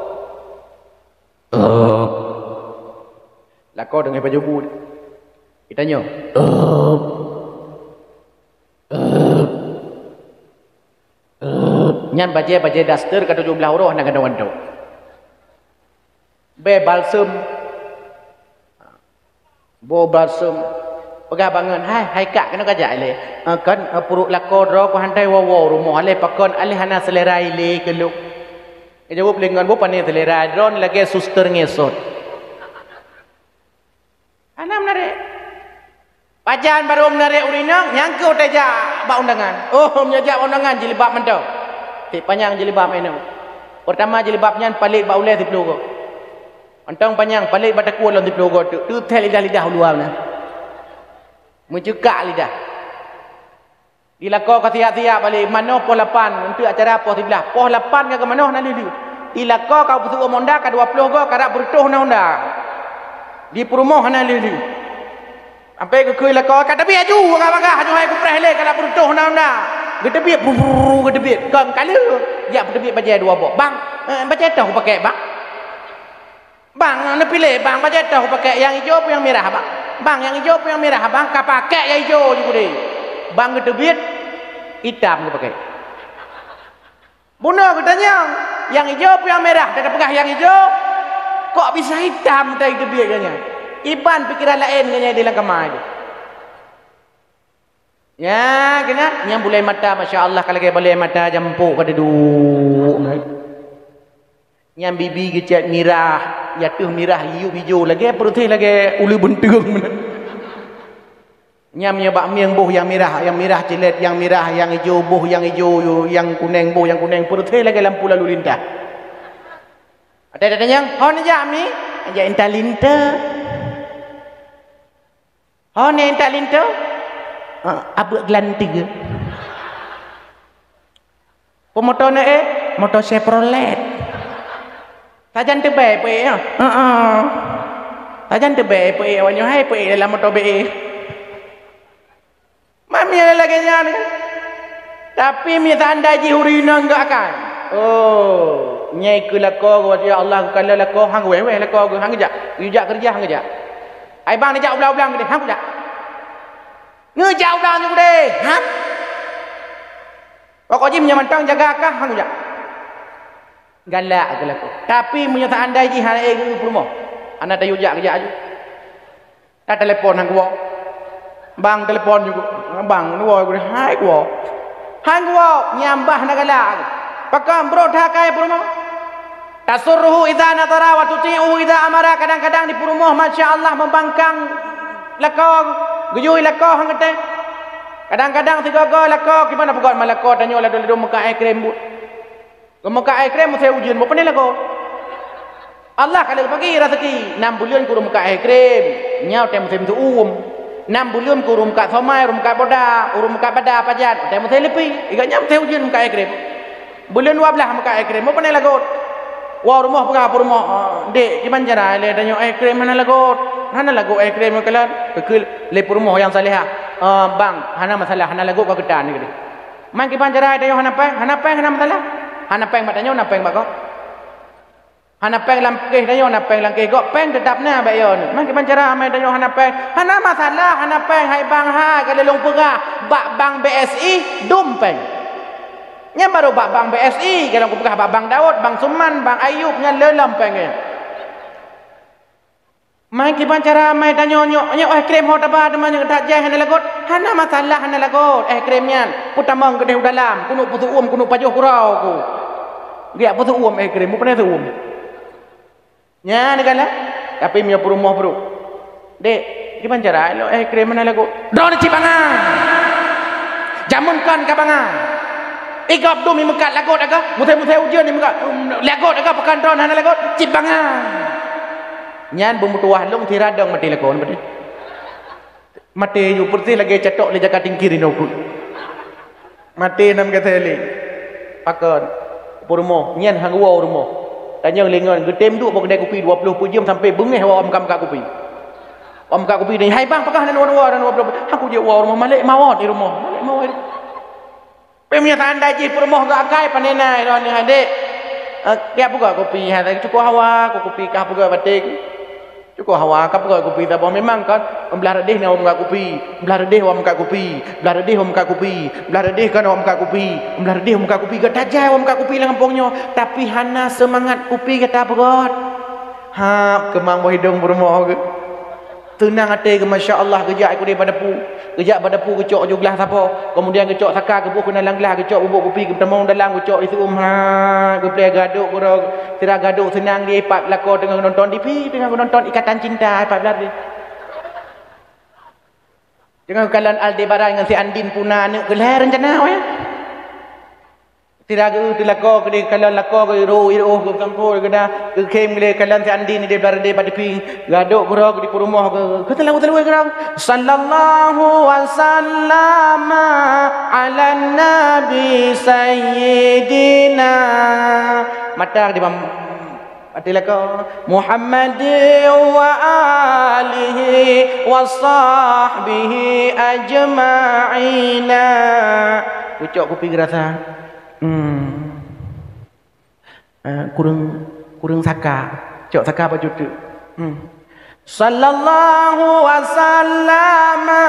Lakoe deungon baju bu. Geutanyoe. Nyan bajée-bajée daster ka tujoh blaih uroe hana geutanyoe. Bée balsem. Boh balsem. Peugah bangon, "Hai, hai kak, keunoe kajak ilée?" "Eh, kon, eh, pruet lakoe droe ku hana woe-woe rumoh aleh, pakon aleh hana selera ilée keu lôn." Geujaweueb lé ngon, "Boh pane selera, droeneuh lagée suster ngesot." Hana meunarek. Pajan barô meunarek ureuëng inong, nyang keu watée jak bak undangan. Oh, meunyoe jak bak undangan jilbab mantong. Tik panyang jilbab inong. Peurtama jilbab nyan palet bak ulée siploh goe. Mantong panyang palet bak takue lom siploh goe teuk. Teuthée lidah-lidah u luwa na. Meuceukak lidah. Di lakoe ka siap-siap balek, manoh poh lapan, eunteuk acara poh siblaih. Poh lapan ka geumanoh hana lheueh-lheueh. Di lakoe ka peusuet honda ka dua ploh goe, karab beureutoh na honda. Di peurumoh hana lheueh-lheueh. Sampoe geukheun lakoe, ka teubiet aju, bagah-bagah aju hai kupreh lé, karab beureutoh na honda. Geuteubiet, brrr, geuteubiet. Kon ka lheueh, jak peuteubiet bajée dua boh. "Bang, eh, bajée toh kupakée, Bang?" "Bang, neupiléh, Bang, bajée toh pakée nyang ijo peue nyang mirah, Bang?" "Bang, nyang ijo peue nyang mirah, Bang?" "Ka pakée nyang ijo ju keudeh." Bang geuteubiet, itam geupakée. Bunoe geutanyong, "Nyang ijo peue nyang mirah?" Teupeugah nyang ijo, "Kok bisa itam teubiet geuh nyan?" Iban pikeran laén geuh nyan di lam kama jih. Nya, keunan, nyang bulée mata, masya Allah, ka lagée bulée mata jampok ka duduek. Nyang bibi geucet mirah, ateueh mirah yub ijo, lagée peureuteh lagée uleue beunteueng. Nyang meunyoe bak mieng boh nyang mirah, nyang mirah cilet, nyang mirah, nyang ijo boh, nyang ijo, nyang kuneng boh, nyang kuneng, peureuteh lagée lampu lalu lintas. Ada datang nyang, "Hon jak mi?" "Jak intat linto." "Ho nyan intat linto?" "Ah, abeuk geulanteue." "Peue moto na, eh?" "Moto Chevrolet." "Sajan teubée peuék nyoe?" "Heeh." "Sajan teubée peuék awak nyoe, hai peuék dalam moto B E." Mami lagée nyan kan. Tapi miseandai jih ureuëng inong geuh akai. Oh, nyai keu lakoe geuh, ya Allah, geukalon lakoe, han geuwéh-wéh lakoe geuh, han geujak. Geujak keureuja han geujak. "Hai bang, neujak u blang-u blang keudeh," "Han kujak." "Neujak u blang nyoe keudeh." "Han." Pokok jih meunyoe mantong jaga kah, han kujak. Galak keu lakoe. Tapi meunyoe seandai jih hana éh geuh peurumoh, hana tayue jak, geujak aju. Ka telepon han kuwoe. "Bang, telepon ju, Bang, neuwoe," "Hai kuwoe." Han kuwoe, nyang bah na galak. Pakon brok that keu peurumoh? "Tasurruhu idza nadhara wa tuti'uhu idza amara." Kadang-kadang di peurumoh, masya Allah, meubangkang lakoe, geuyue lakoe han geutem. Kadang-kadang sigoe-goe lakoe, kiban na peugöt ma lakoe tanyoe ladôm-ladôm meukat es krim buet. Geumeukat es krim musém ujeuen, boh pane lagoe. Allah ka lheueh bagi raseuki, nam buleuen keu ureuëng meukat es krim, nyan watée musém seuuem. Nam buleuen keu ureuëng meukat somai, ureuëng meukat boda, ureuëng meukat bada pajan, watée musém leupie, i gobnyan musém ujeuen meukat es krim. Buleuen dua blaih meukat es krim, boh pane lagot. Woe rumoh peugah peurumoh, "Dek, kiban cara lé tanyoe es krim hana lagot, hana lagot es krim nyoe kalon." Geukheun lé peurumoh nyang salehah, "Bang, hana masalah, hana lagot ka geutan." Man kiban cara tanyoe hana péng, hana péng hana masalah. Hana péng bak tanyoe, na péng bak gob. Hana péng lam kéh tanyoe, na péng lam kéh gob, péng teutab na bak yo nyoe. Man kiban cara amai tanyoe hana péng, hana masalah, hana péng, hai bang hai, ka lôn peugah, bak bank B S I dum péng. Nyan barô bak bank B S I, kalau kupeugah bak bank Daud, bank Suman, bank Ayub, nyan le lom péng nyan. Mai kiban cara mai tanyoe nyoe, nyoe es krim ho taba teuma nyoe that jai hana lagot? Hana masalah hana lagot es krim nyan. Peutamong keudeh u dalam, keuneuk peuseuuem, keuneuk pajoh keudroe ku. Geujak peuseuuem es krim, meupeuna seuuem. Nyan galak, tapi meunyoe peurumoh brôk. Dek, kiban cara lôn es krim hana lagot? Droeneuh cit bangai. Jameun kon ka bangai. Igop dum imeukat lagot aga, musém-musém ujeuen imeukat, lagot aga, pakon droeneuh hana lagot, cit bangai. Nyan beumeutuwah lôn sira dong maté lakoe, maté. Maté ju peureuseh lagée catok lé jaka tingkir inoe kut. Maté nam gata lé. Pakon? Peurumoh, nyan han geuwoe u rumoh. Tanyong lé ngon, geutem duek bak keudai kupi dua ploh peuet jeuem sampai beungéh awak meukat-meukat kupi. Awak meukat kupi ni, "Hai bang, pakon hana woe-woe, hana woe?" "Aku jeuet woe u rumoh, malek mawöt di rumoh, malek mawöt." Tapi meunyoe seandai jih peurumoh geuakai, pandai na droeneuh, "Dek, eh, keu peugöt kupi, ha, cukup hawa ku kupi, kah peugöt batek." Cukup hawa, kah peugöt kupi saboh. Memang kan, blah reudeh na meukat kupi, blah reudeh meukat kupi, blah reudeh meukat kupi, blah reudeh kan meukat kupi, blah reudeh meukat kupi, gata jai meukat kupi lam gampông nyoe, tapi hana seumangat kupi gata peugöt. Hab keumang boh idong peurumoh geuh. Teunang até geuh, masya Allah, geujak i keudeh bak dapu. Geujak bak dapu geucok ju glah sapo. Keumudian geucok saka geuboh keunan lam glah, geucok bubuk kupi geupeutamong dalam, geucok iseuem, ha, geupleh gadôk keudroe. Sira gadôk seunang di pat lakoe teungoh geunonton T V, teungoh geunonton Ikatan Cinta, pat blah deh. Teungoh geukalon Aldebaran ngon si Andin puna aneuk keu lhèe reuncana weh. Sira geu teu lakoe keudeh kalon lakoe geu iroh-iroh geusampoe geuda geukhém geu kalon si Andin di blah reudeh bak tepi. Gadôk keudroe di peurumoh geu keu teulaweueh-teulaweueh keudroe. Sallallahu wasallama ala nabi sayyidina. Mata di bam-, mata lakoe. Muhammadin wa alihi wa sahbihi ajma'ina. Ucok kupi geurasa. Hmm. Eh, kureueng, kureueng saka. Cok saka baju tu. Hmm. Sallallahu wasallama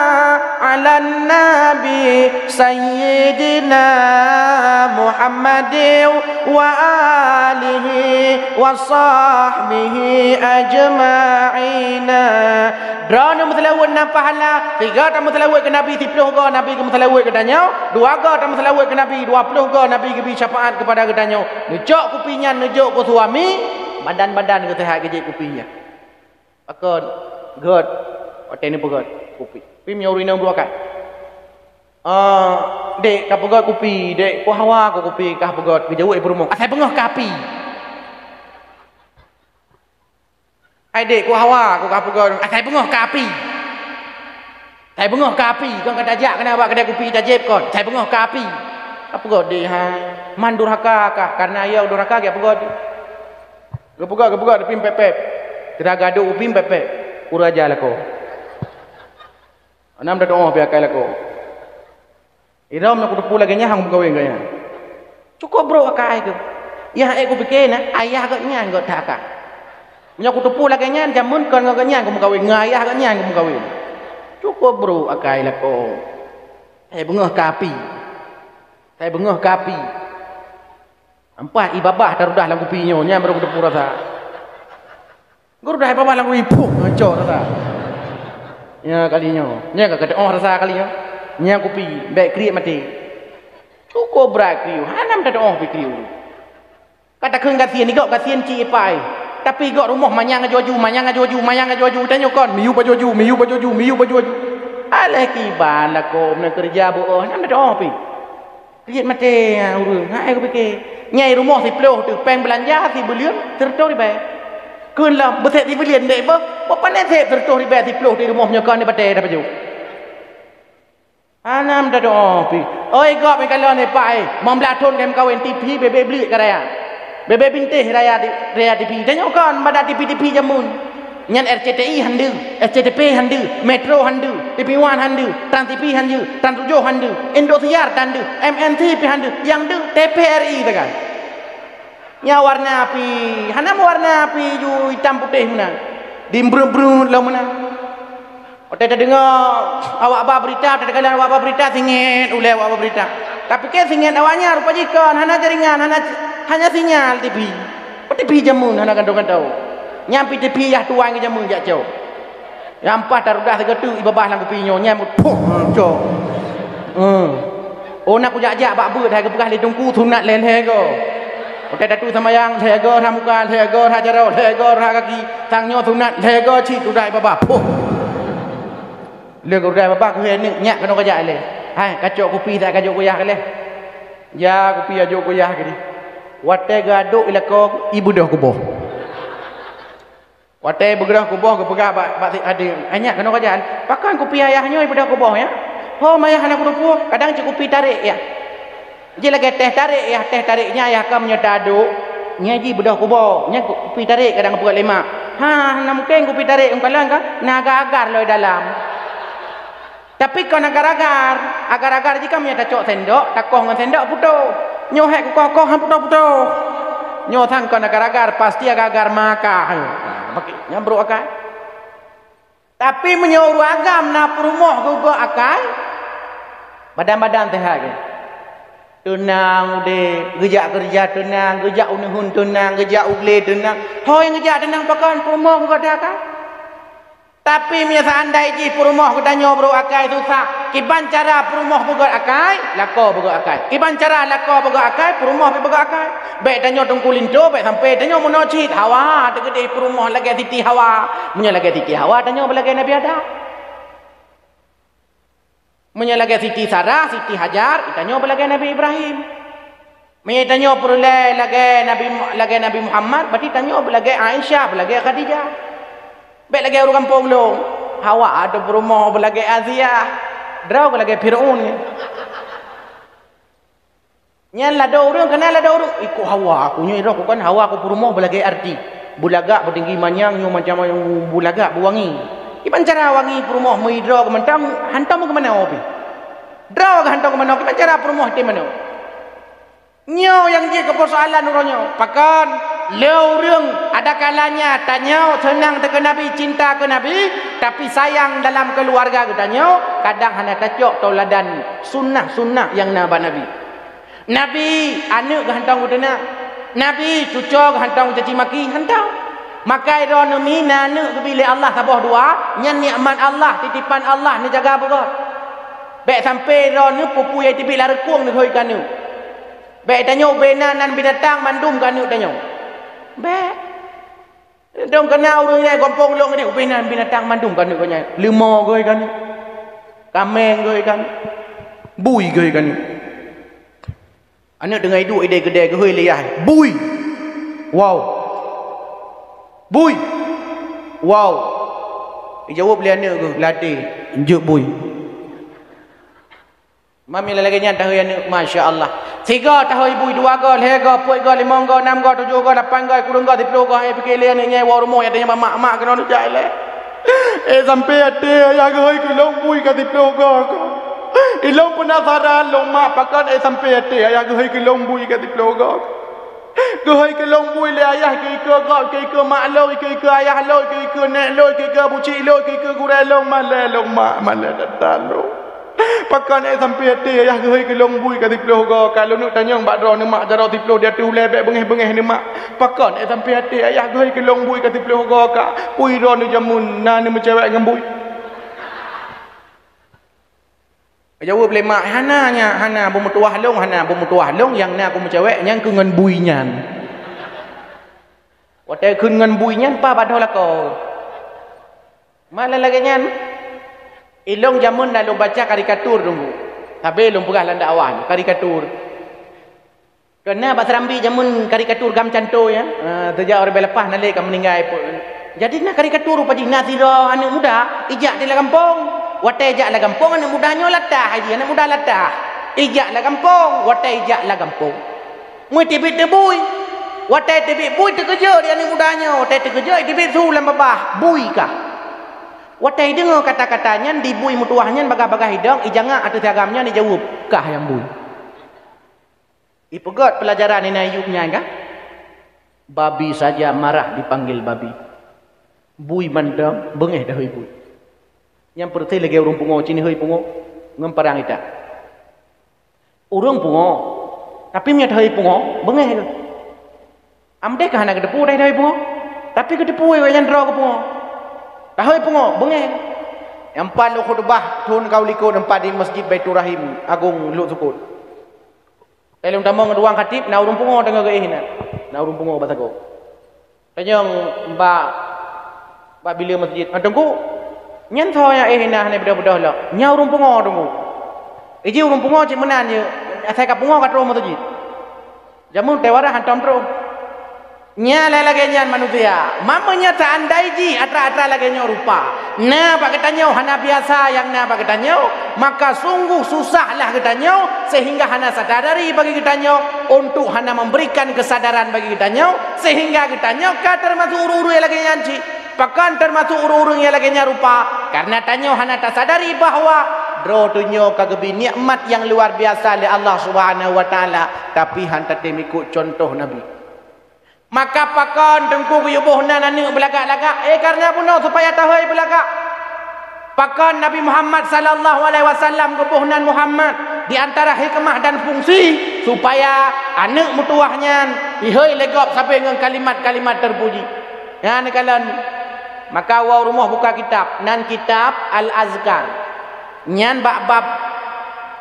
ala nabi sayyidina Muhammadin wa alihi wa sahbihi ajma'ina. Droeneuh meuseulaweuet na pahala, sigoe tameuseulaweuet keu Nabi, siploh goe Nabi geumeuseulaweuet keu tanyoe, dua goe tameuseulaweuet keu Nabi, dua ploh goe Nabi geubri syafaat keupada geutanyoe. Neucok kupi nyan neujok keu suami, badan-badan geuseuhat geujép kupi nyan. Pakon? Gét. Watée neupeugét kupi. Kupi meunyoe ureuëng inong dua kat. Ah, dek, ka peugét kupi, dek, ku hawa ku kupi, kah peugét, geujaweueb peurumoh. Asai beungoh ka api. Hai dek, ku hawa ku ka peugét, asai beungoh ka api. Asai beungoh ka api, kon ka tajak keunan bak keudai kupi tajép kon. Asai beungoh ka api. Ka peugét dek hai. Man durhaka kah, kareuna ayah durhaka geujak peugét. Geupeugét, geupeugét, tapi pép-pép. Sira gadôk kupi pép-pép. Ureuëng aja lakoe. Hana meudoa pih akai lakoe. Ilom na kuteupeu lagée nyan han meukawen geuh nyan. Cukôp brôk akai keuh. Nyang ék kupike na, ayah geuh nyan geuh that akai. Meunyoe kuteupeu lagée nyan, jameun kon geuh nyan kumeukawen, ngon ayah geuh nyan kumeukawen. Cukôp brôk akai lakoe. Hai beungoh ka api. Hai beungoh ka api. Ampah ié babah tarudah lam kupi nyoe, nyan barô kuteupeu rasa. Geurudah ié babah lam kupi, puh, ngocok rasa. Nya kali nyoe, nya ka kateuôh rasa kali nyoe. Nya kupi, bék kriet maté. Cukôp brat kriet, hana meutateuôh pih kriet. Ka takheun gasien, igok gasien cit ié pai. Tapi igok rumoh manyang aju-aju, manyang aju-aju, manyang aju-aju. Tanyoe kon, miyueb aju-aju, miyueb aju-aju, miyueb aju-aju. Alah kiban lakoe meunan keureuja beuôh, hana meutateuôh pih. Kriet maté, ha, ureuëng. Hai kupike. Nyai rumoh siploh teuh, péng beulanja sibeuleuen sireutoh ribée. Kheun lom, beusép sibeuleuen dek beuh. Bak pané sép sireutoh ribée siploh di rumoh nyoe kon di batée tapajoh. Hana meutateuôh pih. Oi, gob ikalon ié pai. Limong blaih thon ka meukawen, T V bebe bliek ka raya. Bebe bintéh raya di, raya T V. Tanyoe kon bak TV-TV jameun. Nyan R C T I han deuh, S C T P han deuh, Metro han deuh, T V One han deuh, Trans T V han deuh, Trans tujoh han deuh, Indosiar han deuh, M N C pih han deuh, nyang deuh T V R I sagai. Nya warna api, hana meuwarna api ju itam putéh meunan. Dimbreuet-breuet lom meunan. Watée tadeungoe awak ba beurita, takalon awak ba beurita, singiet ulée awak ba beurita. Tapi keu singet awaknyan rupa jih kon, hana jaringan, hana, hana sinyal T V. Apa T V jameun hana gantoe-gantoe. Nyang pi T V yah tuan keu jameun jak cok. Nyang paih tarudah sigoe teuk ié babah lam kupi nyoe, nyang meupuh, cok. Hmm. Oh, na kujak-jak bak beuet hai geupeugah lé teungku sunat lhèe-lhèe go. Oke, tatu seumayang lhèe go, rhah muka lhèe go, rhah jaroe lhèe go, rhah gaki. Sang nyoe sunat lhèe go cit tudah ié babah. Puh. Lheueh geurudah babah keuhai neuk nyak keunoe kajak lé. Hai, kacok kupi that kajok kuyah keu lé. Ya, kupi ajok kuyah keu di. Watèe geuadok ilako ibeudôh kuboh. Watèe beudôh kuboh geupeugah bak, bak si adéng, "Hai nyak keunoe kajak, pakon kupi ayah nyoe ibeudôh kuboh ya? Ho mayah hana kuteupue, kadang cit kupi tarek ya." Ji lagèe teh tarek ya, teh tarek nyan ayah ka meunyoe ta adok, nyan ji beudôh kuboh, nyan kupi tarek kadang geupeugah lé mak. Ha, hana mungken kupi tarek, meukalon ka na agar-agar lom dalam. Tapi kon agar-agar, agar-agar jih kan meunyoe tacok sendok, takoh ngon sendok putôh. Nyoe hék kukoh-koh han putôh-putôh. Nyoe sang kon agar-agar, pasti agar-agar maka. Ha, nyan brôk akai. Tapi meunyoe ureueng agam na peurumoh geuh akai, badan-badan seuhat geuh. Teunang udép, geujak keureuja teunang, geujak u neuheun teunang, geujak u glé teunang. Ho nyang geujak teunang pakon peurumoh geuh akai. Tapi meunyoe seandai jih peurumoh geutanyoe brôk akai susah, kiban cara peurumoh beugöt akai, lakoe beugöt akai. Kiban cara lakoe beugöt akai, peurumoh pih beugöt akai. Bèk tanyoe teungku linto, bèk sampoe tanyoe meunoe cit. Hawa teukeudeh peurumoh lagèe Siti Hawa. Meunyoe lagèe Siti Hawa, tanyoe beulagèe Nabi Adam. Meunyoe lagèe Siti Sarah, Siti Hajar, tanyoe beulagèe Nabi Ibrahim. Meunyoe tanyoe peureulèe lagèe Nabi Mu-, lagèe Nabi Muhammad, berarti tanyoe beulagèe Aisyah, beulagèe Khadijah. Bèk lagèe ureueng gampông lôn. Hawa atau peurumoh beulagèe Asia. Droe beulagèe Firaun. Nyan ladôm ureueng, keunan ladôm ureueng. Ikôt hawa aku, nyoe roh ku kan hawa aku peurumoh beulagèe artis. Beulagak beutinggi manyang, nyoe macam-macam beulagak beuwangi. Kiban cara wangi peurumoh meudroe keu mantong, hantom keu manoe pih. Droe keu hantom keu manoe, kiban cara peurumoh tem manoe. Nyoe nyang jeuet keu persoalan uroe nyoe. Pakon? Lé ureueng ada kalanya tanyoe seunang teuh keu Nabi, cinta keu Nabi, tapi sayang dalam keuluwarga geutanyoe, kadang hana tacok tauladan sunnah-sunnah nyang na bak Nabi. Nabi, aneuk geuhantom geuteuna. Nabi, cucoe geuhantom geucaci maki, hantom. Makai droeneuh mi na aneuk geubi lé Allah saboh dua, nyan nikmat Allah, titipan Allah neujaga beugöt. Bèk sampoe droeneuh peue-peue nyang teubiet lam reukong neuhôi keu aneuk. Bèk tanyoe ubé nan, nan binatang mandum keu aneuk tanyoe. Bèk. Dong keunan ureueng nyan gampông lôn nyan, ubé nan binatang mandum keu aneuk geuh nyan. Leumo geuh keu aneuk. Kaméng geuh keu aneuk. Bui geuh keu aneuk. Aneuk teungoh iduek idéh keudè geuhôi lé yah, "Bui!" "Wow!" "Bui!" "Wow!" Ijaweueb lé aneuk geuh, "Latèe, jeuet bui." Mami lagèe nyan tahôi aneuk, masya Allah. Sigoe tahôi bui, dua goe, lhèe goe, peuet goe, limong goe, nam goe, tujoh goe, lapan goe, kureueng goe, siplôh goe, hai pike lé aneuk nyan woe rumoh, ya tanyong bak mak, "Mak, keunoe neujak ilèe?" "Eh, sampoe até ayah geuhôi keu lôn bui ka siplôh goe ka. Ilôn peunasaran lôn mak, pakon eh sampoe até ayah geuhôi keu lôn bui ka siplôh goe ka. Geuhôi keu lôn bui lé ayah keu ikeue gob, keu ikeue mak lôn, keu ikeue ayah lôn, keu ikeue nèk lôn, keu ikeue abucik lôn, keu ikeue gurèe lôn, malèe lôn mak, malèe that-that lôn. Pakon eh sampoe até ayah geuhôi keu lôn bui ka siplôh goe ka. Lôn neuk tanyong bak droeneuh mak, jaroe siplôh di ateueh ulèe bèk beungèh-beungèh neuh mak. Pakon eh sampoe até ayah geuhôi keu lôn bui ka siplôh goe ka. Peue droeneuh jameun na neumeucewek ngon bui?" Jaweueb lé mak, "Hana nyan, hana, beumeutuwah lôn, hana, beumeutuwah lôn nyang na kumeucewek nyan keu ngon bui nyan." Watèe kheun ngon bui nyan, pa bak dhoe lakoe. Malah lagèe nyan, ilôn jameun na lôn baca karikatur dulu. Sabe lôn peugah lam dakwah nyoe, karikatur. Keu na bak Serambi jameun karikatur gam cantôi, ya. Ah, teujak uroe leupah na lé ka meuninggai pun. Jadi na karikatur rupa jih na sidroe aneuk muda ijak di lam gampông. Watèe ijak lam gampông aneuk muda nyoe latah, ai jih aneuk muda latah. Ijak lam gampông, watèe ijak lam gampông. Meuteubiet teubui. Watèe teubiet bui teukeujot di aneuk muda nyoe, watèe teukeujot teubiet su lam babah, bui kah. Watèe ideungoe kata-kata nyan di bui meutuwah nyan bagah-bagah idong, ijangak ateueh si agam nyan ijaweueb, "Kah nyang bui." Ipeugöt peulajaran inan Ayub nyan kan? Babi saja marah dipanggil babi. Bui mantong beungèh dahôi bui. Nyang peureuseh lagèe ureueng pungo, cit neuhôi pungo ngon parang itak. Ureuëng pungo, tapi meunyoe tahôi pungo, beungéh keuh. Amdeh ka hana geuteupeue tahôi pungo, tapi geuteupeue wéh nyan droe keu pungo. Tahôi pungo, beungéh. Nyang pat lôn khutubah thon ka u likot nyang pat di Masjid Baiturrahim Agong Lhoksukon. Lôn tamong ngon dua khatib, na ureuëng pungo teungoh geuéh inan. Na ureuëng pungo basagoe. Tanyong bak, bak bileue masjid, "Ah, Teungku, nyan soe nyang éh inan hana beudôh-beudôh lom?" "Nyan ureuëng pungo, Teungku." "Iji ureuëng pungo cit meunan jeuet, asai ka pungo ka troh meuseujid." Jameun teuwarah hantom troh. Nyan lagée-lagée nyan manusia. Meunyoe seandai jih atra-atra lagée nyoe rupa, na bak geutanyoe hana biasa nyang na bak geutanyoe, maka sungguh susahlah geutanyoe sehingga hana sadari bagi geutanyoe untuk hana memberikan kesadaran bagi geutanyoe, sehingga geutanyoe ka teumasuk ureuëng-ureuëng nyang lagée nyan cit. Pakon teumasuk ureuëng-ureuëng nyang lagée nyan rupa? Karena tanyoe hana tasadari bahwa droe tanyoe ka geubri nikmat nyang luar biasa lé Allah Subhanahu wa Taala, tapi han tatem ikot cuntoh Nabi. Maka pakon Teungku geuyue boh nan aneuëk beulagak-lagak? Eh, karena bunoe supaya tahôi beulagak. Pakon Nabi Muhammad sallallahu alaihi wasallam geuboh nan Muhammad? Di antara hikmah dan fungsi supaya aneuëk meutuwah nyan ihôi lé gob sabe ngon kalimat-kalimat terpuji. Nyan kalon, maka woe rumoh buka kitab, nan kitab Al-Azkar. Nyan bak bab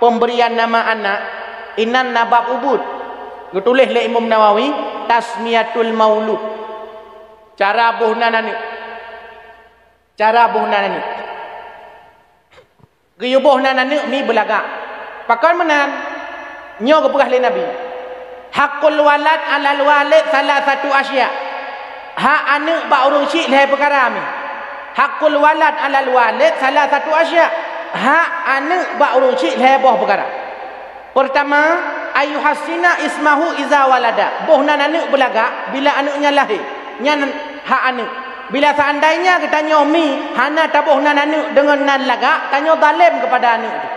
pemberian nama anak, inan na bab ubit. Geutuléh lé Imam Nawawi, Tasmiyatul Maulud. Cara boh nan aneuëk. Cara boh nan aneuëk. Geuyue boh nan aneuëk mi beulagak. Pakon meunan? Nyoe geupeugah lé Nabi, "Haqqul walad 'alal walid salasatu asya." Hak aneuëk bak ureuëng syiek lhée peukara mi. "Haqqul walad 'alal walid salasatu asya." Hak aneuëk bak ureuëng syiek lhée boh peukara. Peurtama, "Ayyuhassina ismahu iza walada." Boh nan aneuëk beulagak bila aneuëk nyan lahé. Nyan hak aneuëk. Bila seandainya geutanyoe mi hana taboh nan aneuëk deungon nan lagak, tanyoe zalem keupada aneuëk teuh.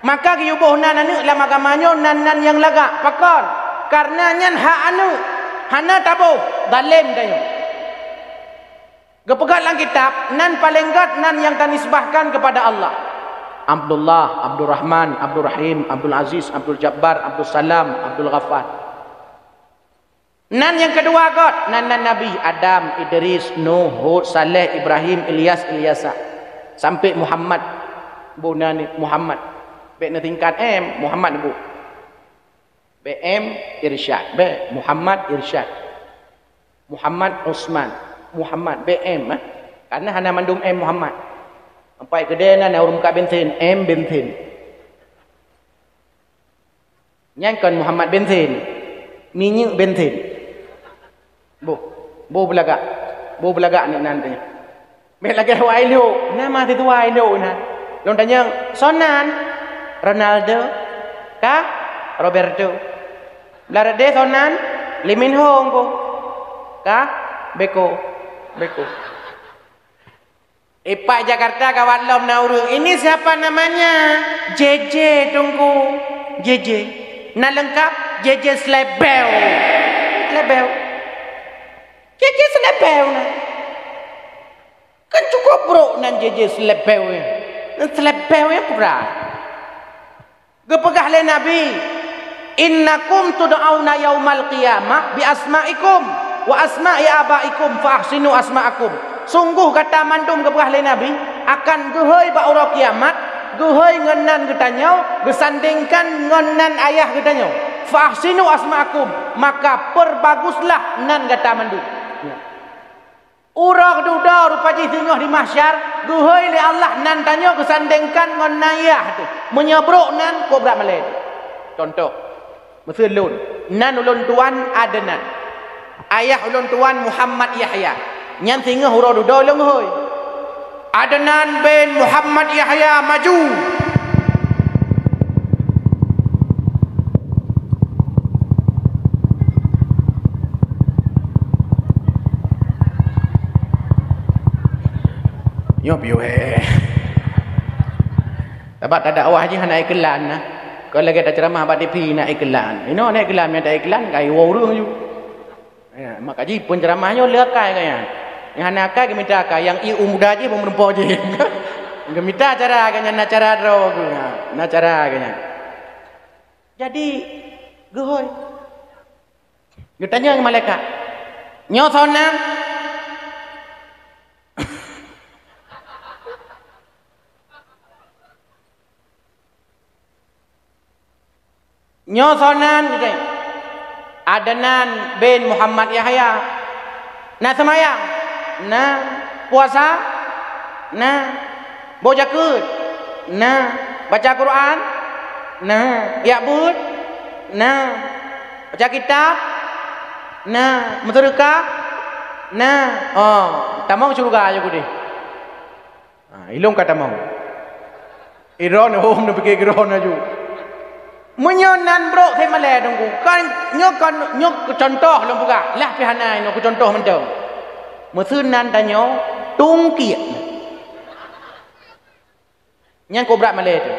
Maka geuyue boh nan aneuëk lam agama nyoe nan-nan nyang lagak. Pakon? Karena nyan hak aneuëk. Hana taboh, zalem tanyoe. Geupeugah lam kitab, nan paleng gét nan nyang tanisbahkan keupada Allah. Abdullah, Abdurrahman, Abdurrahim, Abdul Aziz, Abdul Jabbar, Abdul Salam, Abdul Ghaffar. Nan nyang keudua gét, nan-nan nabi, Adam, Idris, Nuh, Hud, Saleh, Ibrahim, Ilyas, Ilyasa. Sampai Muhammad. Boh nan Muhammad. Bék neusingkat M, Muhammad bu. Bék M, Irsyad. Bék, Muhammad Irsyad. Muhammad Usman. Muhammad, bék M, eh. Karena hana mandum M Muhammad. Sampai keudéh na, na ureuëng buka bensin, M bensin. Nyan kon Muhammad bensin. Minyeuk bensin. Boh, boh beulagak. Boh beulagak aneuëk nan teuh. Bék lagée awak ilok, na mahasiswa ilok na. Lôn tanyong, "Soe nan?" "Ronaldo." "Kah?" "Roberto." "Blah rot deh soe nan?" "Lee Min Ho." "Engko." "Kah?" "Beko." "Beko." Ipak Jakarta kawat lom na ureuëng, "Ini siapa namanya?" "J J, Teungku." "J J." "Na leungkap?" "J J Slebeu." "Slebeu." "J J Slebeu na." Kan cukup brok nan J J Slebeu nyan. Nan Slebeu nyan pura. Geupeugah lé Nabi, "Innakum tud'auna yaumal qiyamah bi asma'ikum wa asma'i abaikum fa ahsinu asma'akum." Sungguh gata mandum, geupeugah lé Nabi, akan geuhôi bak uroe kiamat, geuhôi ngon nan geutanyoe, geusandingkan ngon nan ayah geutanyoe. "Fa ahsinu asma'akum," maka perbaguslah nan gata mandum. Uroe dudoe rupa jih singoh di mahsyar, geuhôi lé Allah nan tanyoe geusandingkan ngon nan ayah teuh. Meunyoe brok nan, kok brat malée teuh. Contoh, miseue lôn, nan ulôn tuan Adnan. Ayah ulôn tuan Muhammad Yahya. Nyan singoh uroe dudoe lôn geuhôi. Adnan bin Muhammad Yahya maju. Nyoe piôh eh. Sabab tadakwah jih hana iklan nah. Kon lagée taceuramah bak T V na iklan. Inoe na iklan, mita iklan, kai woe ureuëng ju. Ya, maka jih penceramah nyoe le akai geuh nyan. Nyang hana akai geumita akai, nyang ié u muda jih beumeurumpok jih. Geumita cara geuh nyan, na cara droe geuh, na cara geuh nyan. Jadi geuhôi. Geutanyong malaikat, "Nyoe soe nan?" "Nyoe soe nan?" geutanyong. "Adnan bin Muhammad Yahya." "Na seumayang?" "Na." "Puasa?" "Na." "Boh jakeuet?" "Na." "Baca Quran?" "Na." "Jak beuet?" "Na." "Baca kitab?" "Na." "Meuseudeukah?" "Na." "Oh, tamong syeuruga aja keudeh." Ha, ilong ka tamong. Idroe hom neupike keudroe laju. Meunyoe nan brok, seumalée Teungku. Kan nyoe, kan nyoe keu contoh lôn peugah. Lah pih hana inoe, keu contoh mantong. Meuseue nan tanyoe tungkiek. Nyan kobrat malée tu.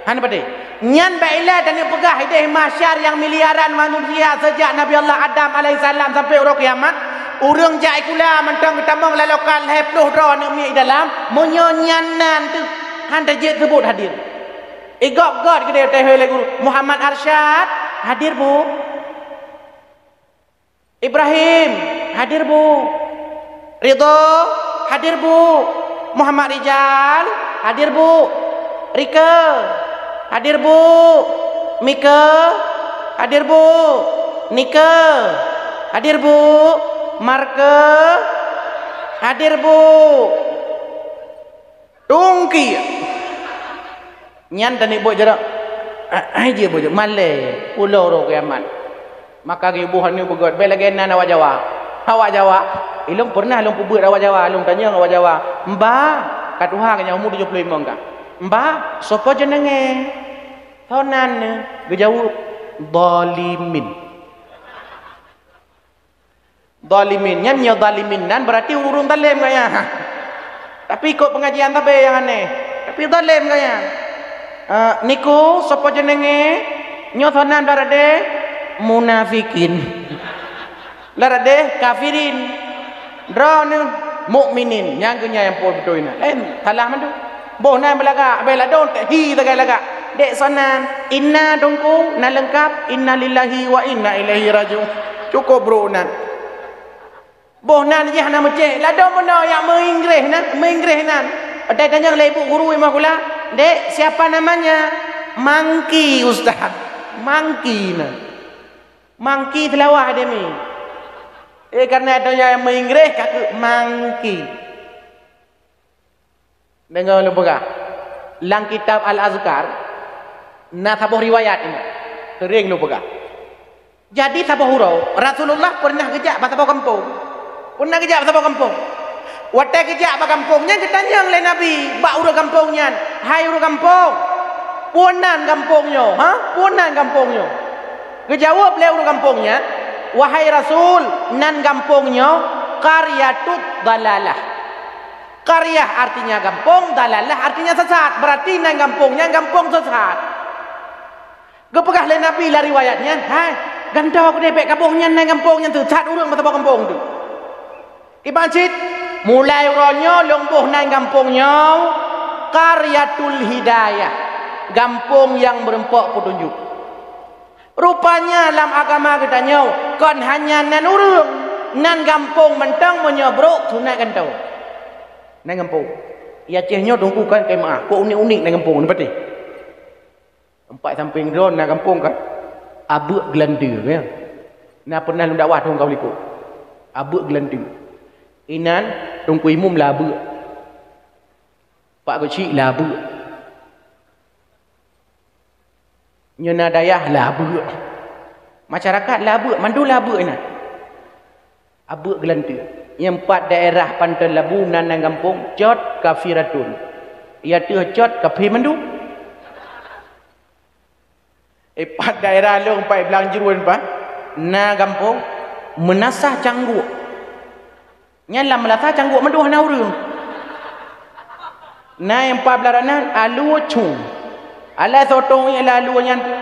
Hana patéh. Nyan bak ilée tanyoe peugah ideh mahsyar nyang miliaran manusia sejak Nabi Allah Adam alaihissalam sampai uroe kiamat, ureuëng jak sikula mantong geutamong lam lokal lhée ploh droe aneuk miet di dalam, meunyoe nyan nan teuh han tajeuet seubot hadir. Igop-gop keudeh teuhôi lé guru, "Muhammad Arsyad, hadir, Bu?" "Ibrahim, hadir, Bu." "Ridho, hadir, Bu." "Muhammad Rijal, hadir, Bu." "Rike, hadir, Bu." "Mike, hadir, Bu." "Nike, hadir, Bu." "Marke, hadir, Bu." Tungkiek. Nyan teunik buet jaroe. Hai jih buet jaroe. Malée, uroe kiamat. Maka geuboh aneuk beugét, bék lagée nan awak Jawa. Awak Jawa, ilong pernah lôn peubeuet awak Jawa, lôn tanyong awak Jawa, "Mbah, ka tuha ka nyan umu tujoh ploh limong ka. Mbah, soe po jeunenge?" "Soe nan?" Geujaweueb, "Dhalimin." Dhalimin. Nyan nyoe dhalimin nan berarti ureuëng zalem gaya. Tapi ikot pengajian sabe nyang aneh. Tapi zalem gaya. Eh, "Niku, soe po jeunenge?" "Nyoe soe nan, Blarade?" "Munafikin." "Blarade?" "Kafirin." "Droeneuh?" "Mukminin." Nyang keuh nyan nyang pol beutôi na. Laén salah mandum. Boh nan beulagak, abéh ladôm, tak hi sagai lagak. Dek soe nan, inna Teungku, na leungkab, inna lillahi wa inna ilaihi rajiun. Cukôp brok nan. Boh nan jih hana meucéh, ladôm bunoe nyang meuinggréh nan, meuinggréh nan. Watée tanyong lé ibu guru i Makula, "Dek, siapa namanya?" "Mangki, Ustaz." Mangki nan. Mangki teulawah demi. Eh, karena donya nyang meuinggréh ka keuh mangki. Deungoe lôn peugah, lam kitab Al-Azkar na saboh riwayat ingat, seuring lôn peugah. Jadi saboh uroe Rasulullah pernah geujak bak saboh gampông. Pernah geujak bak saboh gampông. Watée geujak bak gampông nyan geutanyong lé Nabi bak ureuëng gampông nyan, "Hai ureuëng gampông, peue nan gampông nyoe, ha? Peue nan gampông nyoe?" Geujaweueb lé ureuëng gampông nyan, "Wahai Rasul, nan gampông nyoe Qaryatut Dalalah." Qaryah artinya gampông, dalalah artinya sesat. Berarti nan gampông nyan gampông sesat. Geupeugah lé Nabi lam riwayat nyan, "Hai, gantoe keudeh, bék kaboh nyan nan gampông nyan sesat ureuëng meusaboh gampông tu." Kiban cit, mulai uroe nyoe lôn boh nan gampông nyoe Qaryatul Hidayah, gampông nyang meurumpok peutunjuk. Rupanya lam agama geutanyoe kon hanya nan ureuëng, nan gampông mantong meunyoe brok sunat gantoe. Nan gampông. I Aceh nyoe Teungku kan kai meu'ah, kok unik-unik nan gampông, na patéh. Teumpat sampéng droe na gampông kan. Abeuk Geulanteue, ya. Na pernah lôn dakwah thôn ka likot. Abeuk Geulanteue. Inan Teungku Imum lam Abeuk. Pak Geuchik lam Abeuk. Nyoe na dayah lam Abeuk. Masyarakat lam Abeuk, mandum lam Abeuk inan. Abeuk Geulanteue. Nyang pat daerah Panton Labu na nan gampông Cot Kafiratun. I ateueh Cot kaphé mandum. Eh, pat daerah lôn pat Blang Jeuruen pat na gampông Meunasah Cangguek. Nyan lam Meunasah Cangguek mandum hana ureuëng. Na nyang pat Blang Ranan Alue Chung. Alah soe tong ié lam alue nyan tu.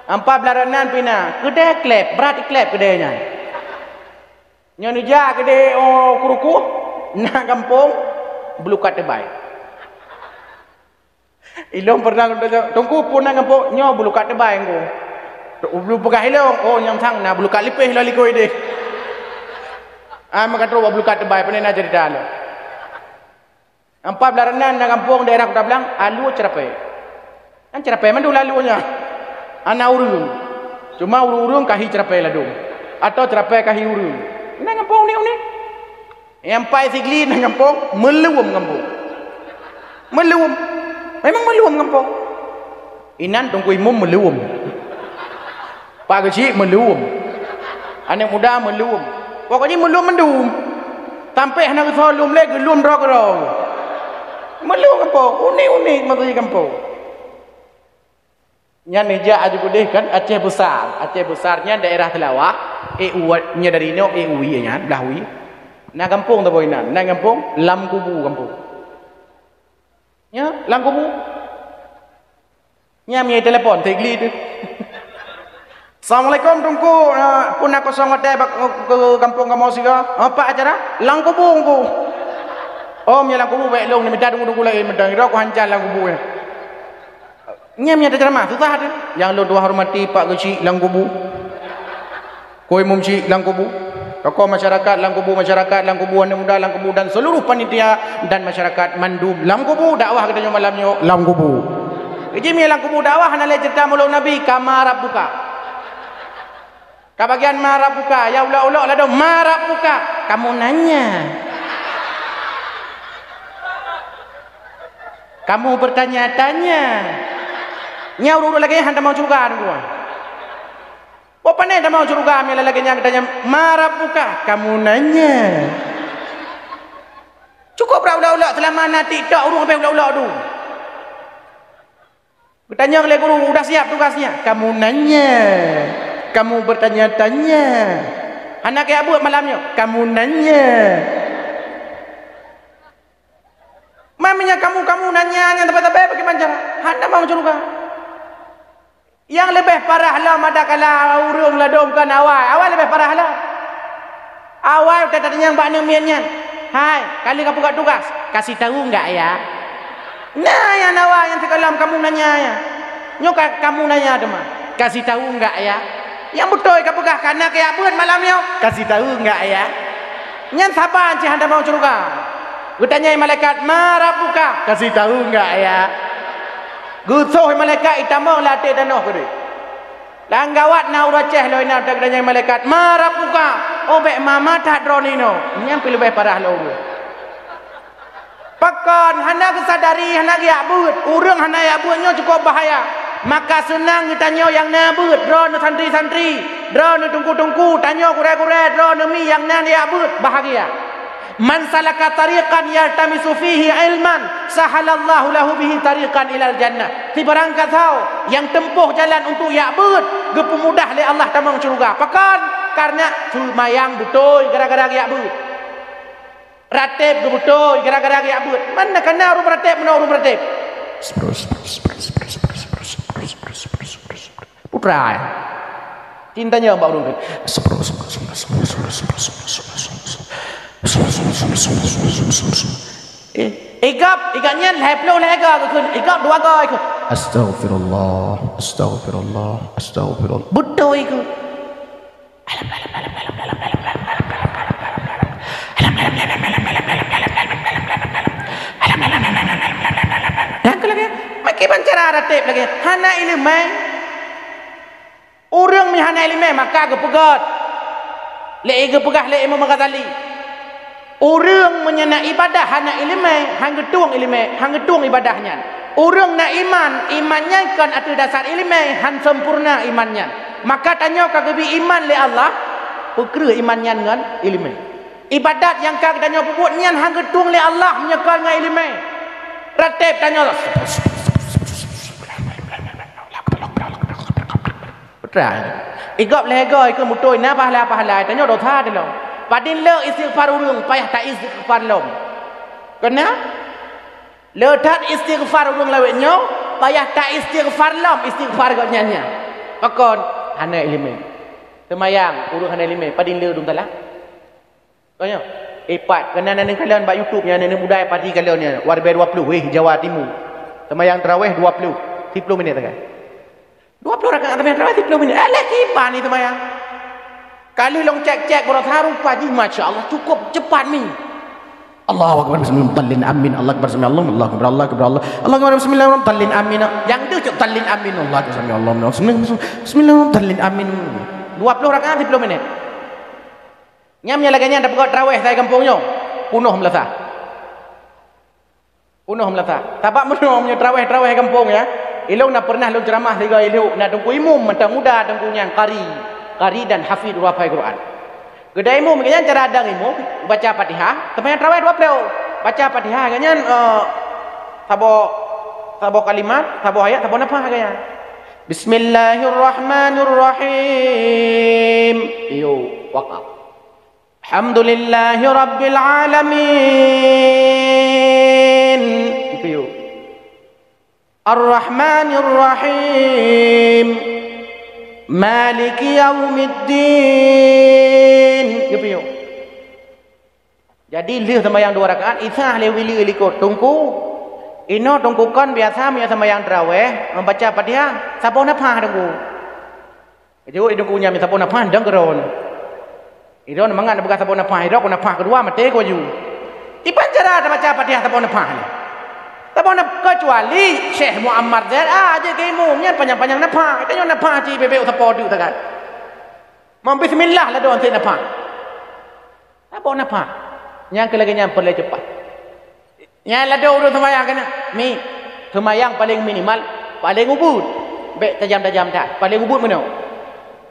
Nyang pat Blang Ranan pih na, keudè kleb, brat kleb keudè nyan. Nyoe neujak keudè, oh, Krukoh, na gampông Bulukat Teubai. Ilôn pernah lôn tanyong, "Teungku, peue nan gampông?" "Nyoe Bulukat Teubai, Teungku." Ublu peugah ilong, oh nyang sang na bulukat lipéh lom likot deh. Ah, meukatrok bak bulukat teubai, pane na cerita lom. Empat belas nan na gampông daerah Kuta Blang, alue Ceurapée. Kan Ceurapée mandum alue nyan. Hana ureuëng. Cuma ureuëng-ureuëng kahi Ceurapée ladôm. Atau Ceurapée kahi ureuëng. Na gampông unik-unik. Nyang pai Sigli na gampông, Meuluem gampông. Meuluem. Memang Meuluem gampông. Inan Teungku Imum Meuluem. Pak Geuchik Meuluem. Aneuk muda Meuluem. Pokok jih Meuluem mandum. Sampai hana geusoe lom lé, geulom droe keudroe. Meuluem gampông, unik-unik maksud jih gampông. Nyan neujak aju keudeh kan Aceh Besar. Aceh Besar nyan daerah Seulawah, eh, u-, nyan dari inoe, eh, u ie nyan, blah u ie. Na gampông saboh inan, na gampông Lam Kubu gampông. Nyan, Lam Kubu. Nyan meunyo telepon, Sigli tu. "Assalamualaikum, Teungku. Ah, peue na kosong watée bak, ke gampông kamoe sigoe? Apa acara?" "Lam Kubu, Teungku." "Oh, meunyo Lam Kubu, bék lôn, mita Teungku-teungku laén mantong, sidroe ku hanca Lam Kubu nyan." Nyan meunyo teuceramah, susah tu. Nyang lôn tuha hormati Pak Geuchik Lam Kubu. Teungku Imum Chik Lam Kubu. Tokoh masyarakat Lam Kubu, masyarakat Lam Kubu, aneuk muda Lam Kubu dan seluruh panitia dan masyarakat mandum Lam Kubu, dakwah geutanyoe malam nyoe Lam Kubu. Jadi meunyo Lam Kubu dakwah hana lé cerita mulod Nabi, "Kama rabbuka." Ka bagian "Ma rabbuka", ya ulok-ulok ladôm, "Ma rabbuka." Kamu nanya. Kamu bertanya-tanya. Nyan ureuëng-ureuëng lagée nyan han tamong syeuruga, Teungku. Boh pane tamong syeuruga meunyo lagée nyan geutanyong, "Ma rabbuka?" Kamu nanya. Cukup brat ulok-ulok, seulama na TikTok ureuëng habéh ulok-ulok tu. Geutanyong lé guru, "Udah siap tugasnya?" Kamu nanya. Kamu bertanya-tanya. Hana kajak beuet malam nyoe? Kamu nanya. Meunyo kamu-kamu nanya nyan teupée-teupée, bagaimana cara? Han tamong syeuruga. Nyang leubeh parah lom adakala ureuëng ladôm kon awai. Awai leubeh parah lom. Awai teuka tanyong bak aneuk miet nyan, "Hai, ka lheueh kapeugét tugas?" "Kasih tahu enggak ya?" Na nyang awai nyang sigohlom kamu nanya nyan. Nyoe ka kamu nanya teuma, "Kasih tahu enggak ya?" Nyang beutôi kapeugah, "Ka na kajak beuet malam nyoe?" "Kasih tahu enggak ya?" Nyan saban cit han tamong syeuruga. Geutanyong malaikat, "Ma rabbuka?" "Kasih tahu enggak ya?" Geusoh malaikat itamong lam até tanoh keudeh. Lam gawat na ureuëng Aceh lom inan, geutanyong malaikat, "Ma rabbuka?" "Oh, bék mama that droeneuh inoe." Nyan pih leubeh parah lom ureuëng. Pakon hana geusadari, hana geujak beuet. Ureuëng hana jak beuet nyoe cukup bahaya. Maka seunang geutanyoe nyang na beuet, droeneuh santri-santri, droeneuh teungku-teungku, tanyoe gurée-gurée, droeneuh mi nyang na jak beuet, bahagia. "Man salaka tariqan yaltamisu fihi ilman, sahalallahu lahu bihi tariqan ilal jannah." Sibarang gasoe nyang teumpôh jalan untuk jak beuet, geupeumudah lé Allah tamong syeuruga. Pakon? Karena seumayang beutôi gara-gara geujak beuet. Rateb geubeutôi gara-gara geujak beuet. Mana kana ureuëng rateb, mana ureuëng rateb? Putra, eh. Cintanya bak ureuëng tu. Eh, igab, igab nyan lhée ploh lhée ga geukheun, igab dua ga ikheun. Astaghfirullah, astaghfirullah, astaghfirullah. Beutôi ikheun. Nyang keu lagée, makai bancara rateb lagée, hana iéleumé. Ureuëng meuhana iéleumé maka geupeugét lé, geupeugah lé Imam Ghazali, ureuëng meunyo na ibadah hana iéleumé, han geutueng iéleumé, han geutueng ibadah nyan. Ureuëng na iman, iman nyan kon ateueh dasar iéleumé, han sempurna iman nyan. Maka tanyoe ka geubri iman lé Allah, peukreue iman nyan ngon iéleumé. Ibadat nyang ka geutanyoe peubuet nyan han geutueng lé Allah meunyoe kon ngon iéleumé. Rateb tanyoe. Putra, igab lhée ga ikheun beutôi na pahala-pahala, tanyoe dosa dilom. Padin le istighfar ureuëng payah ta istighfar lom. Keunan? Le that istighfar ureuëng lawét nyoe, payah ta istighfar lom istighfar gobnyan nyan. Pakon? Hana iéleumé. Seumayang ureuëng hana iéleumé, padin le dum salah. Kon nyoe, ipat keunan aneuk kalon bak YouTube nyan, aneuk muda pati kalon nyan, warbe dua puluh, weh, Jawa Timur. Seumayang taraweh dua puluh, siploh minét sagai. Dua ploh rakaat seumayang tarawih, siploh minit. Alah, kiban ni seumayang. Ka lheueh lôn cek-cek beurasa rupa jih, masya Allah, cukup cepat mi. Allahu Akbar, bismillahirrahmanirrahim, amin. Allahu Akbar, sami Allah, Allahu Akbar, Allahu Akbar, Allah. Allahu Akbar, bismillahirrahmanirrahim, amin. Nyang deuh cok talin amin, Allahu Akbar, sami Allah, bismillahirrahmanirrahim, bismillahirrahmanirrahim, talin amin. Dua ploh rakaat, siploh minit. Nyam nyang lagèe nyan tapeugah tarawih sai gampông nyoe, punoh meulasah. Punoh meulasah. Sabab meunyoe, meunyoe tarawih-tarawih gampông, ya, ilôn na pernah lôn ceuramah sigoe ilôn, na teungku imum mantong muda, teungku nyan qari, qari dan hafiz huruf Al-Quran. Geuda imum, geuh nyan cara dang imum, baca Fatihah, seumayang tarawih dua ploh. Baca Fatihah, geuh nyan, eh, saboh, saboh kalimat, saboh ayat, saboh nafah geuh nyan. Bismillahirrahmanirrahim. Iyo, wakaf. Alhamdulillahi rabbil alamin. Itu yuk. Arrahmanirrahim. Maliki yaumiddin. Itu yuk. Jadi, lheueh seumayang dua rakaat, Isa lé wili likot, "Teungku, inoe Teungku kon biasa meunyoe seumayang tarawih, membaca Fatihah, saboh nafah, Teungku." Jaweueb teungku nyan, "Saboh nafah dang keudroe." Idong mangat neupeugah saboh nafah, idong keu nafah keudua maté keu laju. Kiban cara tabaca Fatihah saboh nafah nyan? Saboh naf-, keucuali Syekh Muammar Zaid, ah, jeuet keu imum, nyan panyang-panyang nafah. Tanyoe nafah cit bèk-bèk sapo teuk sagai. Meunan bismillah ladôm sép nafah. Saboh nafah. Nyang keu lagèe nyan peureulèe cepat. Nyan ladôm ureueng seumayang keunan. Mi, seumayang paleng minimal, paleng ubit. Bèk tajam-tajam that, paleng ubit meunoe.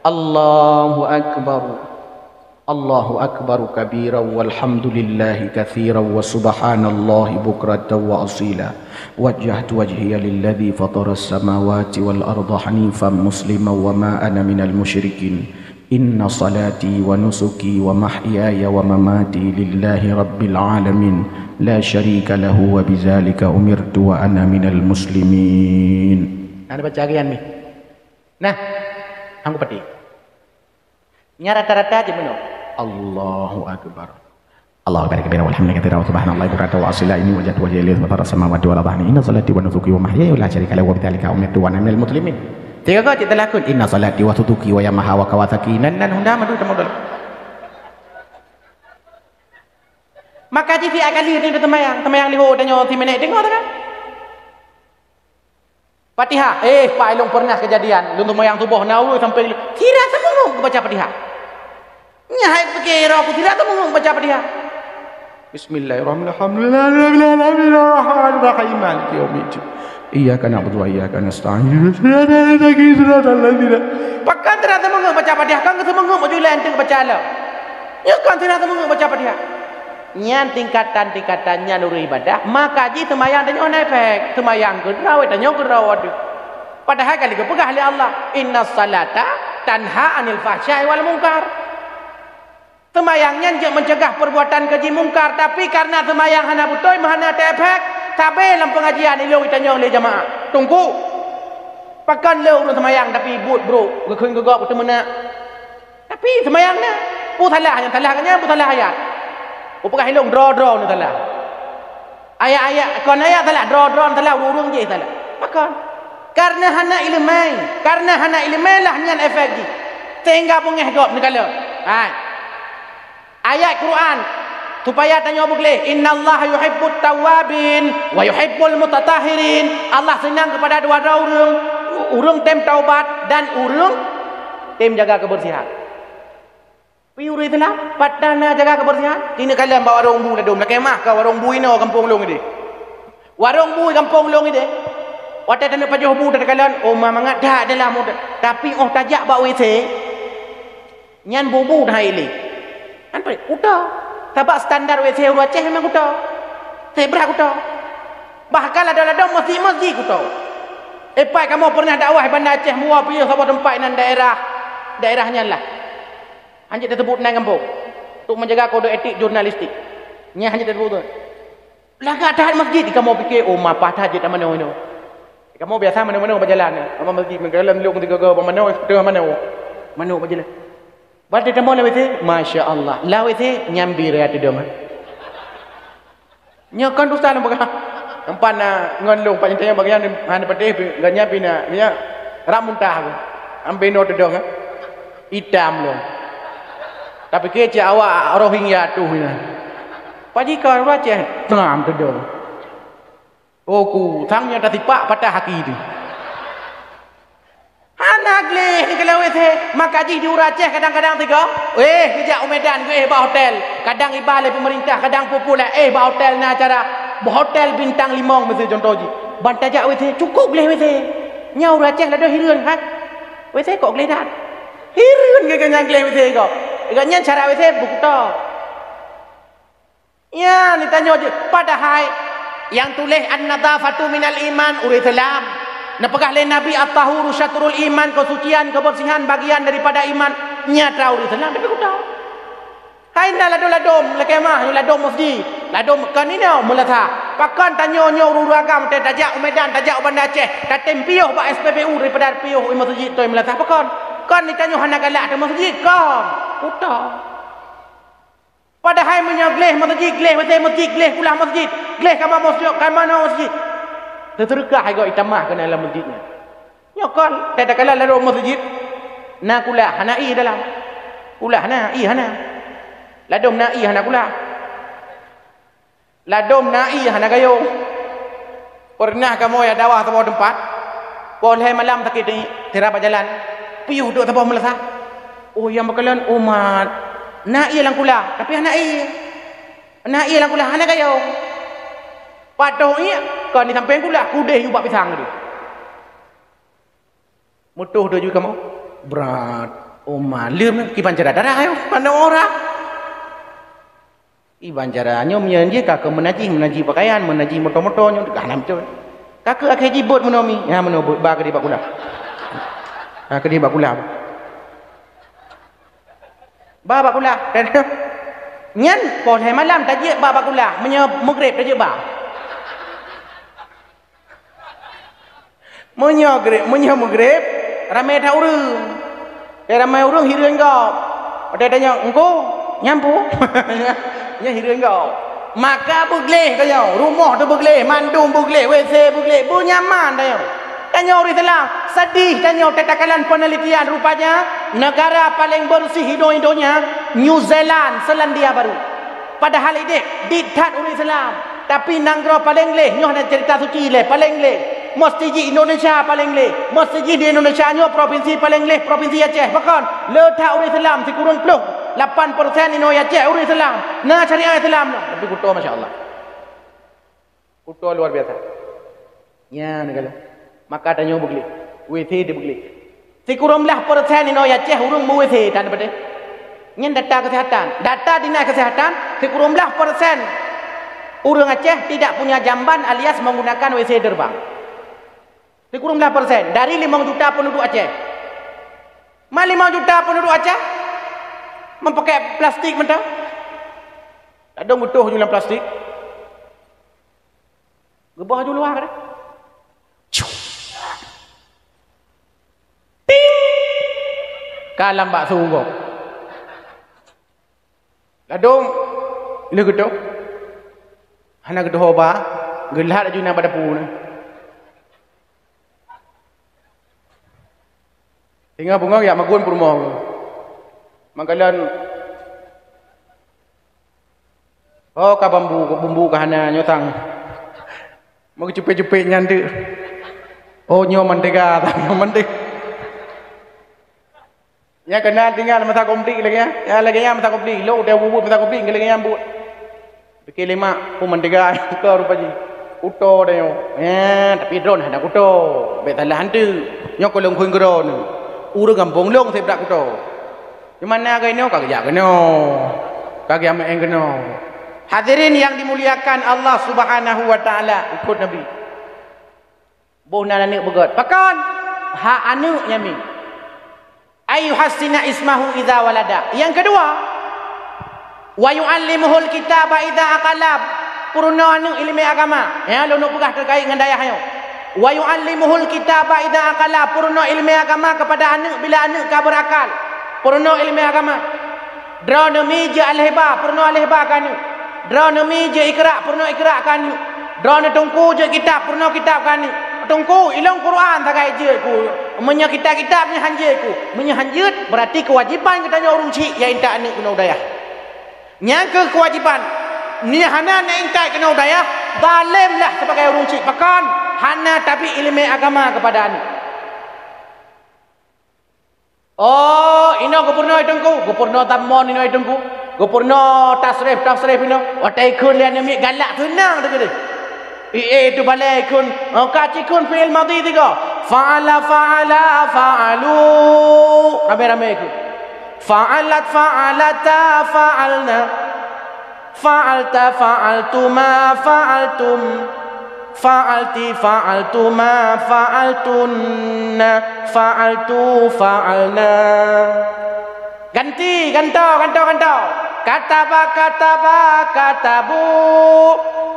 Allahu akbar. Allahu akbar kabira walhamdulillahi katsira wa subhanallahi bukratan wa asila. Wajjahtu wajhiya lilladzi fataras samawati wal arda hanifan musliman wa ma ana minal musyrikin. Inna salati wa nusuki wa mahyaya wa mamati lillahi rabbil alamin, la syarika lahu wa bidzalika umirtu wa ana minal muslimin. Nah, baca lagèe nyan mi. Nah, hang kupati. Nyan rata-rata cit meunoe. Allahu akbar. Allahu akbar kabira walhamdulillahi katsira wa subhanallahi bukratan wa asila. Inni wajjahtu wajhiya lilladzi fataras samawati wal arda hanifan. Inna salati wa nusuki wa mahyaya la syarika lahu wa bidzalika umirtu wa ana minal muslimin. Tiga kali cit teulakon, inna salati wa nusuki wa yamaha wa kawasaki. Nan, nan Honda madu teuma dulu. Maka jih siat kali ni teumayang, teumayang lihô tanyoe si minék deungoe teuka. Fatihah. Eh, Pak, ilôn pernah kejadian. Lôn seumayang suboh na ureueng sampai sira seumeungok geubaca Fatihah. Nyan hai pike roh ku sira seumeungok geubaca Fatihah. Bismillahirrahmanirrahim. Alhamdulillahirabbil alamin. Arrahmanirrahim. Maliki yaumiddin. Iyyaka na'budu wa iyyaka nasta'in. Ihdinas siratal mustaqim. Siratal ladzina. Pakon sira seumeungok baca Fatihah? Kan seumeungok baju laén teuk baca Allah. Nyoe kan sira seumeungok baca Fatihah. Nyan tingkatan-tingkatan nyan ureueng ibadah, maka jih seumayang tanyoe hana efek. Seumayang keudroe, tanyoe keudroe deuh. Padahai ka lheueh geupeugah lé Allah, "Innas salata tanha 'anil fahsya'i wal munkar." Seumayang nyan jeuet meucegah peubuatan keujih mungkar, tapi kareuna seumayang hana beutôi, meuhana teuefek, sabe lam peungajian ilôn tanyoe lé jamaah. Teungku, pakon le ureueng seumayang tapi buet brok, geukheun keu gob, geuteumeunak. Tapi seumayang na. Peue salah nyan, salah nyan, peue salah ayat. Peue peugah ilôn droe-droe nyan salah. Ayat-ayat, kon ayat salah, droe-droe nyan salah, ureueng-ureueng jih salah. Pakon? Kareuna hana ileumèe. Kareuna hana ileumèe lah nyan efek jih. Sehingga beungèh gob neukalon. Hai. Ayat Quran supaya tanyoe beugleh, "Innallaha yuhibbut tawwabin wa yuhibbul mutatahhirin." Allah seunang keupada dua droe ureueng, ureueng tem taubat dan ureueng tem jaga kebersihan. Pi ureueng Islam, pat na jaga kebersihan? Keuneuk kalon bak warong bu ladôm, lakèe meu'ah ka warong bu inoe gampông lôn idéh. Warong bu gampông lôn idéh. Watèe taneuk pajoh bu takalon, oh, ma mangat that dalam. Tapi 'oh tajak bak W C, nyan bu-bu that ilèe. Kan peue? Kuto. Sabab standar W C ureueng Aceh memang kuto. Seubra kuto. Bahkan ladôm-ladôm meuseujid-meuseujid kuto. Epai kamoe pernah dakwah Banda Aceh, muwa piôh saboh teumpat nan daerah, daerah nyan lah. Hanjeuet teuseubut nan gampông. Untuk menjaga kode etik jurnalistik. Nyan hanjeuet teuseubut tu. Lagak that masjid, kamoe pike, "Oh, ma paih that jeuet tamanoe inoe." Kamoe biasa manoe-manoe bak jalan. Kamoe masjid, meugalak lôn sigoe-goe bak manoe, teuh manoe. Manoe bak jalan. Watèe tamanoe lewat situ, masya Allah. Lewat situ, nyambi raya tudong. Nyoe kon dosa lôn peugah. Empat na ngon lôn, empat nyang tanyong bak nyan, hana patéh, ganya pina, ganya. Rab muntah aku. Ambe no teudong, eh. Itam lom. Tapi keu cit awak Rohingya tuh nya. Paji ka Aceh, teram teudong. Oh ku, sang nyoe tasipak patah aki tu. Hana gleh ni kalau W C, maka jih di ureueng Aceh kadang-kadang tiga. Eh, geujak u Medan, eh, bak hotel. Kadang iba lé pemerintah, kadang pupuk lah, eh, bak hotel na acara. Bak hotel bintang limong meusi contoh jih. Ban tajak W C, cukup gleh W C. Nyoe ureueng Aceh ladôm hireuen, ha? W C kok gleh that? Hireuen geuh nyang gleh W C kok. Geuh nyan cara W C bukto. Nyan, tanyoe jeuet. Padahai nyang tuléh an-nadhafatu minal iman, ureueng Islam. Neupeugah lé Nabi, "At-tahuru syatrul iman," kesucian, kebersihan bagian daripada iman. Nyata ureueng Islam, tapi kutok. Hai na ladôm-ladôm lakée mah, ladôm masjid, ladôm kon inoe meulasa. Pakon tanyoe nyoe ureueng-ureueng agam teuh tajak u Medan, tajak u Banda Aceh, tatem piôh bak S P B U daripada piôh u masjid toi meulasa. Pakon? Kon di tanyoe hana galak teuh masjid, kon. Kutok. Padahai meunyoe gleh masjid, gleh W C masjid, gleh kulah masjid, gleh kama mosjid, kama na masjid. Teuseudeukah igoe itamah keunan lam masjid nyan. Nyoe kon, takalon ladôm masjid, na kulah, hana ié dalam. Kulah na, ié hana. Ladôm na, ié hana kulah. Ladôm na, ié hana gayông. Peureunah kamoe jak dakwah saboh teumpat, poh lhée malam sakét teungoh, sira bak jalan, piôh duek saboh meulasa. Oh, nyang beukalon umat, na ié lam kulah, tapi hana ié. Na ié lam kulah, hana gayông. Pat toh ié, kon di sampéng kulah, kudeh yue bak pisang tadi. Meutoh dua juta kamoe. Brat. Oh, malem kiban cara darah ayo. Mana orang? Kiban cara nyoe meunyoe jih ka keu meunajih, meunajih pakaian, meunajih moto-moto nyoe ka hana beutôi. Ka keu akhé jih bot meunoe mi. Ya meunoe bot ba keudeh bak kulah. Ba keudeh bak kulah. Ba bak kulah. Nyan poh lhée malam tajeuet ba bak kulah. Meunyoe meugreb tajeuet ba. Meunyoe greb, meunyoe meugreb, ramé that ureuëng. Eh, ramé ureuëng hireuen gob. Watée tanyong, "Engku, nyan peue?" Nyan hireuen gob. Maka beugleh tanyoe, rumoh teuh beugleh, mandum beugleh, W C beugleh, beunyaman tanyoe. Tanyoe ureuëng Islam, sedih tanyoe takalon penelitian rupanya negara paling bersih di donya, New Zealand, Selandia Baru. Padahai ideh, dit that ureuëng Islam. Tapi nanggroe paleng gleh, nyoe na cerita suci lé, paleng gleh. Meuseujid Indonesia paleng gleh. Meuseujid di Indonesia nyoe provinsi paleng gleh, provinsi Aceh. Pakon? Le that ureuëng Islam sikureueng ploh lapan persen inoe Aceh ureuëng Islam. Na syariat Islam. Tapi kuto, masya Allah. Kuto luar biasa. Nya, neukalon. Maka tanyoe beugleh. W C teuh beugleh. Sikureueng blaih persen inoe Aceh ureuëng meu-W C tan padeh. Nyan data kesehatan. Data dinas kesehatan, sikureueng blaih persen ureuëng Aceh tidak punya jamban alias menggunakan W C terbang. Sikureueng blaih persen dari limong juta penduduk Aceh. Ma limong juta penduduk Aceh meupakai plastik mantong. Ladôm beutoh ju lam plastik. Geuboh ju luwa kadang. Ting! Ka lam bakso gob. Ladôm lheueh geutoh. Hana geutoh ba, geulhat laju na bak dapu na. Singoh beungoh jak magun peurumoh. Mangkalon, oh, ka bambu, bumbu ka hana nyoe sang. Meucupet-cupet nyan teuk. Oh, nyoe mantega, sang nyoe mantega. Nya keunan tinggai masa konflik lagée nyan. Ya lagée nyan masa konflik. Lok udah bubuet masa konflik lagée nyan buet. Pike lé mak, "Peue mantega kuto rupa jih." Kuto dah nyoe. Eh, tapi droe hana kuto. Bék salah hantu. Nyoe kolong khueng keudroe nyoe. Ureuëng gampông lôn sibrak kuto. Di mana ka inoe, ka geujak keunoe. Ka geujak meu'en keunoe. Hadirin yang dimuliakan Allah Subhanahu wa Taala, ikut Nabi. Boh nan aneuëk beugét. Pakon? Hak aneuëk nyan mi. Ayyuhassina ismahu idza walada. Nyang keudua, wa yu'allimuhul kitaba idza aqala. Peurunoe aneuëk ileumé agama. Ya, lôn peugah teukaét ngon dayah nyoe. Wa yu'allimuhul kitaba idza aqala. Peurunoe ileumé agama keupada aneuëk bila aneuëk ka beurakal. Peurunoe ileumé agama. Droeneuh mi jeuet alheba, peurunoe alheba keu aneuëk. Droeneuh mi jeuet ikra, peurunoe ikra keu aneuëk. Droeneuh teungku jeuet kitab, peurunoe kitab keu aneuëk. Teungku, ilôn Quran sagai jeuet ku. Meunyoe kitab-kitab nyan hanjeuet ku, meunyoe hanjeuet, berarti keuwajiban geutanyoe ureuëng chik nyang intat aneuk keunoe u dayah. Nyang keuh keuwajiban, meunyoe hana aneuk intat keunoe u dayah, zalem lah sibagai ureuëng chik. Pakon? Hana tabi iéleumé agama keupada aneuk. Oh, inoe geupeurunoe teungku, geupeurunoe tamon inoe teungku, geupeurunoe tasrif-tasrif inoe. Watée ikheun lé aneuk miet galak seunang teuh keudeh. I, eh, itu balée ikheun, oh, ka cikheun fi'il madhi tiga. Fa'ala, fa'ala, fa'alu. Ramé-ramé ikheun. Fa'alat, fa'alata, fa'alna. Fa'alta, fa'altuma, fa'altum. Fa'alti, fa'altuma, fa'altunna, fa'altu, fa'alna. Ganti, gantoe, gantoe, gantoe. Kataba, kataba, katabu.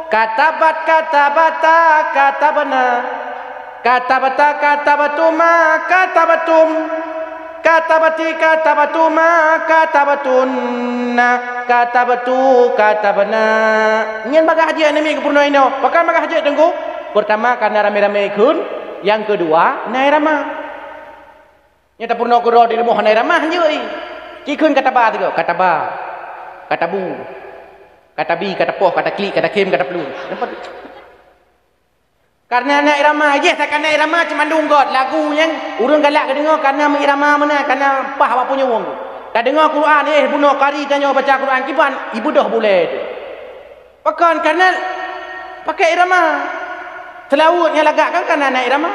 Katabat, katabata, katabna. Katabta, katabatuma, katabtum. Katabti, katabatuma, katabtunna. Katabtu, katabna. Nyan bagaih jeuet aneuk miet geupeurunoe inoe. Pakon bagaih jeuet teungku? Peurtama, kareuna ramé-ramé ikheun. Nyang keudua, na irama. Nyan tapeurunoe keudroe di rumoh hana irama, hanjeuet. Cikheun kataba tiga, kataba. Katabu. Katabi, katapoh, kataklik, katakhém, kataplueng. Nampak? Kareuna na irama, jih takana irama cuma dunggot lagu nyang ureuëng galak geudeungoe kareuna meuirama meunan, kareuna paih bak punyueng. Tadeungoe Quran, eh, bunoe kari tanyoe baca Quran, kiban ibeudôh bulée teuh. Pakon? Kareuna pakai irama. Seulaweuet nyang lagak kan kareuna na irama.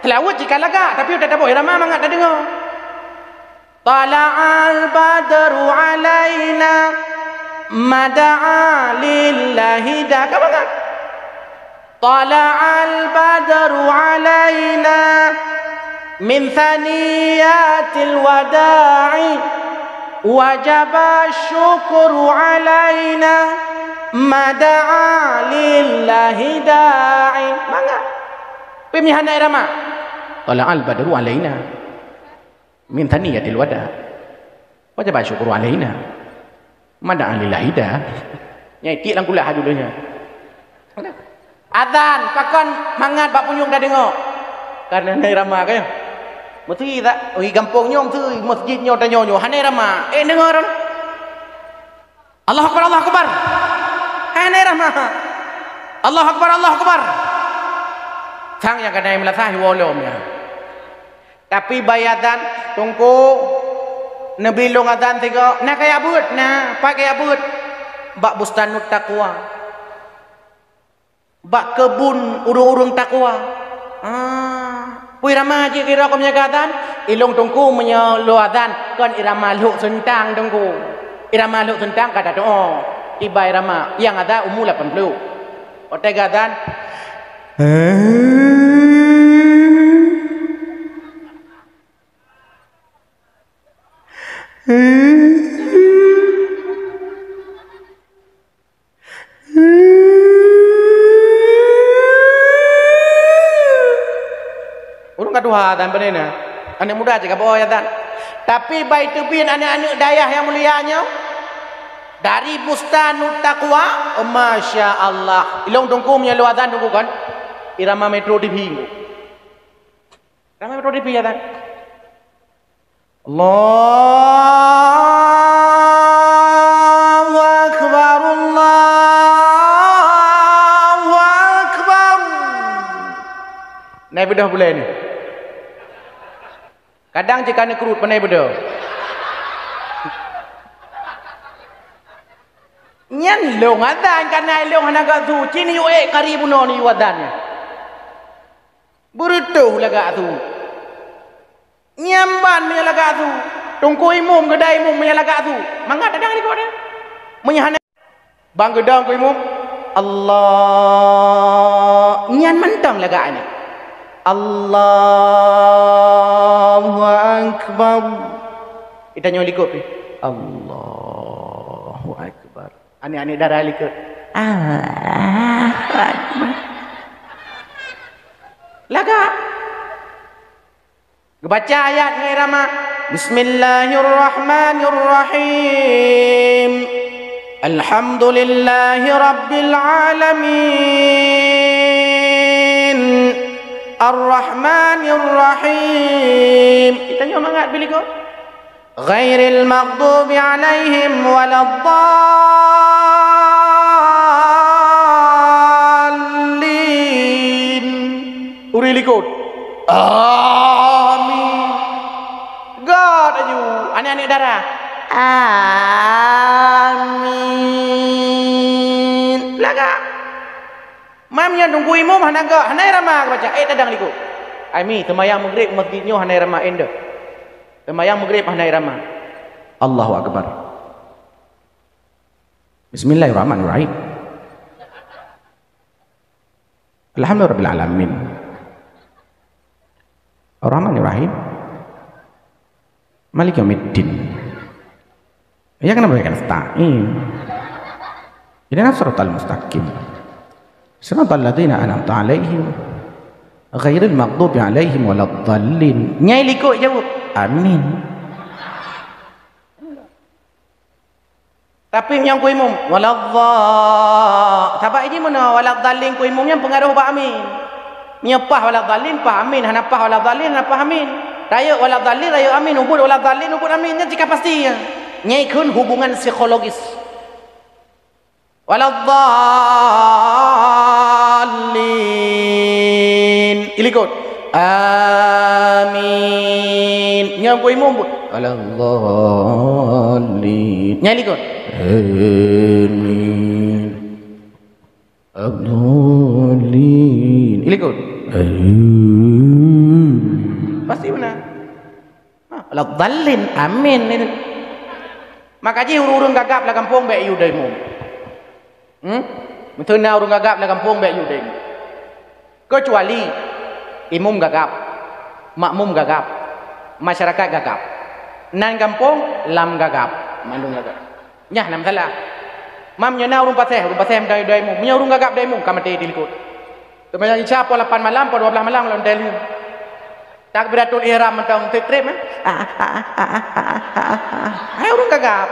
Seulaweuet jih ka lagak, tapi udah taboh irama mangat tadeungoe. Tala'al badru alaina mada'a lillahi da. Ka mangat. Tala'al badru alaina min thaniyatil wada'i wajaba syukru alaina mada'a lillahi da'i. Mangat. Pih meuhana irama. Tala'al badru alaina min thaniyatil wada. Wajaba syukru alaina. Mada alillahi da. Nyai tiek lam kulah haju donya. Azan, pakon mangat bak punyueng tadeungoe? Kareuna na irama kayah. Meusi tak? Ui gampông nyoe meusi, masjid nyoe tanyoe nyoe. Hana irama. Eh, deungoe ron. Allahu Akbar, Allahu Akbar. Hana irama. Allahu Akbar, Allahu Akbar. Sang nyang keuhai meulasah iwoe lom nyan. Tapi bak azan, Teungku, neubi lôn azan sigoe, na kajak beuet, na, pat kajak beuet? Bak Bustanut Taqwa. Bak keubun ureuëng-ureuëng takwa. Ah, peue ramah jih kira keu meunyoe keu azan? Ilôn Teungku meunyoe lôn azan, kon irama lhok seuntang Teungku. Irama lhok seuntang ka tatu'oh. Iba irama, nyang azan umu lapan ploh. Watée geuazan, ureuëng ka tuha dan panena. Aneuk muda cit ka beu-o azan. Tapi bai teubiet aneuk-aneuk dayah nyang mulia nyoe, dari Bustanut Taqwa, oh, masya Allah. Ilôn Teungku meunyoe lôn azan Teungku kon, irama Metro T V Teungku. Irama Metro T V azan. Allahu Akbar, Allahu Akbar. Na ibeudôh bulée nyoe. Kadang cit ka neukrut, pane ibeudôh. Nyan lôn azan, kana lôn hana gak su. Ci neuyue ék kari bunoe neuyue azan nyan. Beureutoh lagak su. Nyan ban meunyoe lagak su. Teungku imum, geuda imum meunyoe lagak su. Mangat tadang likot nyan. Meunyoe hana, ban geuda Teungku imum, Allah, nyan mantong lagak nyan. Allahu Akbar. Itanyoe likot pih. Allahu Akbar. Aneuk-aneuk dara likot. Allahu Akbar. Lagak. Geubaca ayat ngon irama. Bismillahirrahmanirrahim. Alhamdulillahi rabbil alamin. Ar-Rahmanir Rahim. Kita nyoe mangat bili ko. Ghairil maghdubi alaihim waladdallin. Uri likot. Amin. Gét aju. Aneuk-aneuk dara. Amin. Lagak. Mam nyan teungku imum hana gét, hana irama baca. Eh, tadang likot. Ai mi, seumayang Maghrib masjid nyoe hana irama endeh. Seumayang Maghrib hana irama. Allahu Akbar. Bismillahirrahmanirrahim. Alhamdulillahirabbil alamin. Arrahmanirrahim. Maliki yaumiddin. Iyyaka na'budu wa iyyaka nasta'in. Ihdinas siratal mustaqim. Siratal ladzina an'amta 'alaihim ghairil maghdubi 'alaihim waladdallin. Nyai likot jaweueb, "Amin." Tapi nyang ku imum, "Waladhdha-," sabab jih meunoe, "Waladdallin" ku imum nyan peungaroh bak amin. Nyoe paih "Waladdallin", paih amin, hana paih "Waladdallin", hana paih amin. Rayeuk "Waladdallin", rayeuk amin, ubit "Waladdallin", ubit amin, nyan cit ka pasti nyan. Nyai kheun hubungan psikologis. "Waladdallin." Ilikot. "Amin." Nyang ku imum pun. "Waladdallin." Nyang ilikot. "Amin." "Waladdallin." Ilikot. "Amin." Pasti beuna. Ha, waladdallin, amin itu. Maka jih ureuëng-ureuëng gagap lam gampông bék yue dai imum. Hmm? Meuteuna ureuëng gagap lam gampông bék yue dai imum. Keucuali imum gagap, makmum gagap, masyarakat gagap. Nan gampông lam gagap, mandum gagap. Nyan na masalah. Mam nyoe na ureuëng paséh, ureuëng paséh meuteuna dai imum. Meunyoe ureuëng gagap dai imum, ka maté dilikot. Teuma nyang Isya poh lapan malam, poh dua belas malam lom dai imum. Takbiratul ihram mantong trép-trép, eh? Hai ureuëng gagap.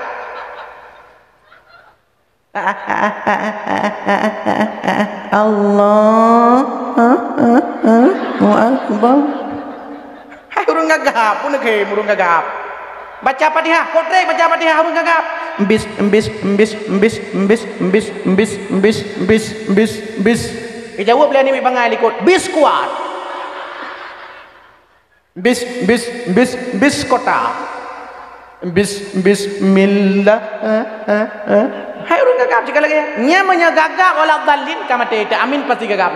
Allahu Akbar. Hai ureuëng gagap, pun lagée ureuëng gagap. Baca Fatihah, potrek baca Fatihah ureuëng gagap. Bis, bis, bis. Dijaweueb lé aneuk miet bangai likot, "Bis kuat." Bis, bis, bis, bis kota. Bis, bismillah. Hai ureuëng gagap cit ka lagée nyan. Nyan meunyoe gagap waladdallin ka maté, ta amin pasti gagap.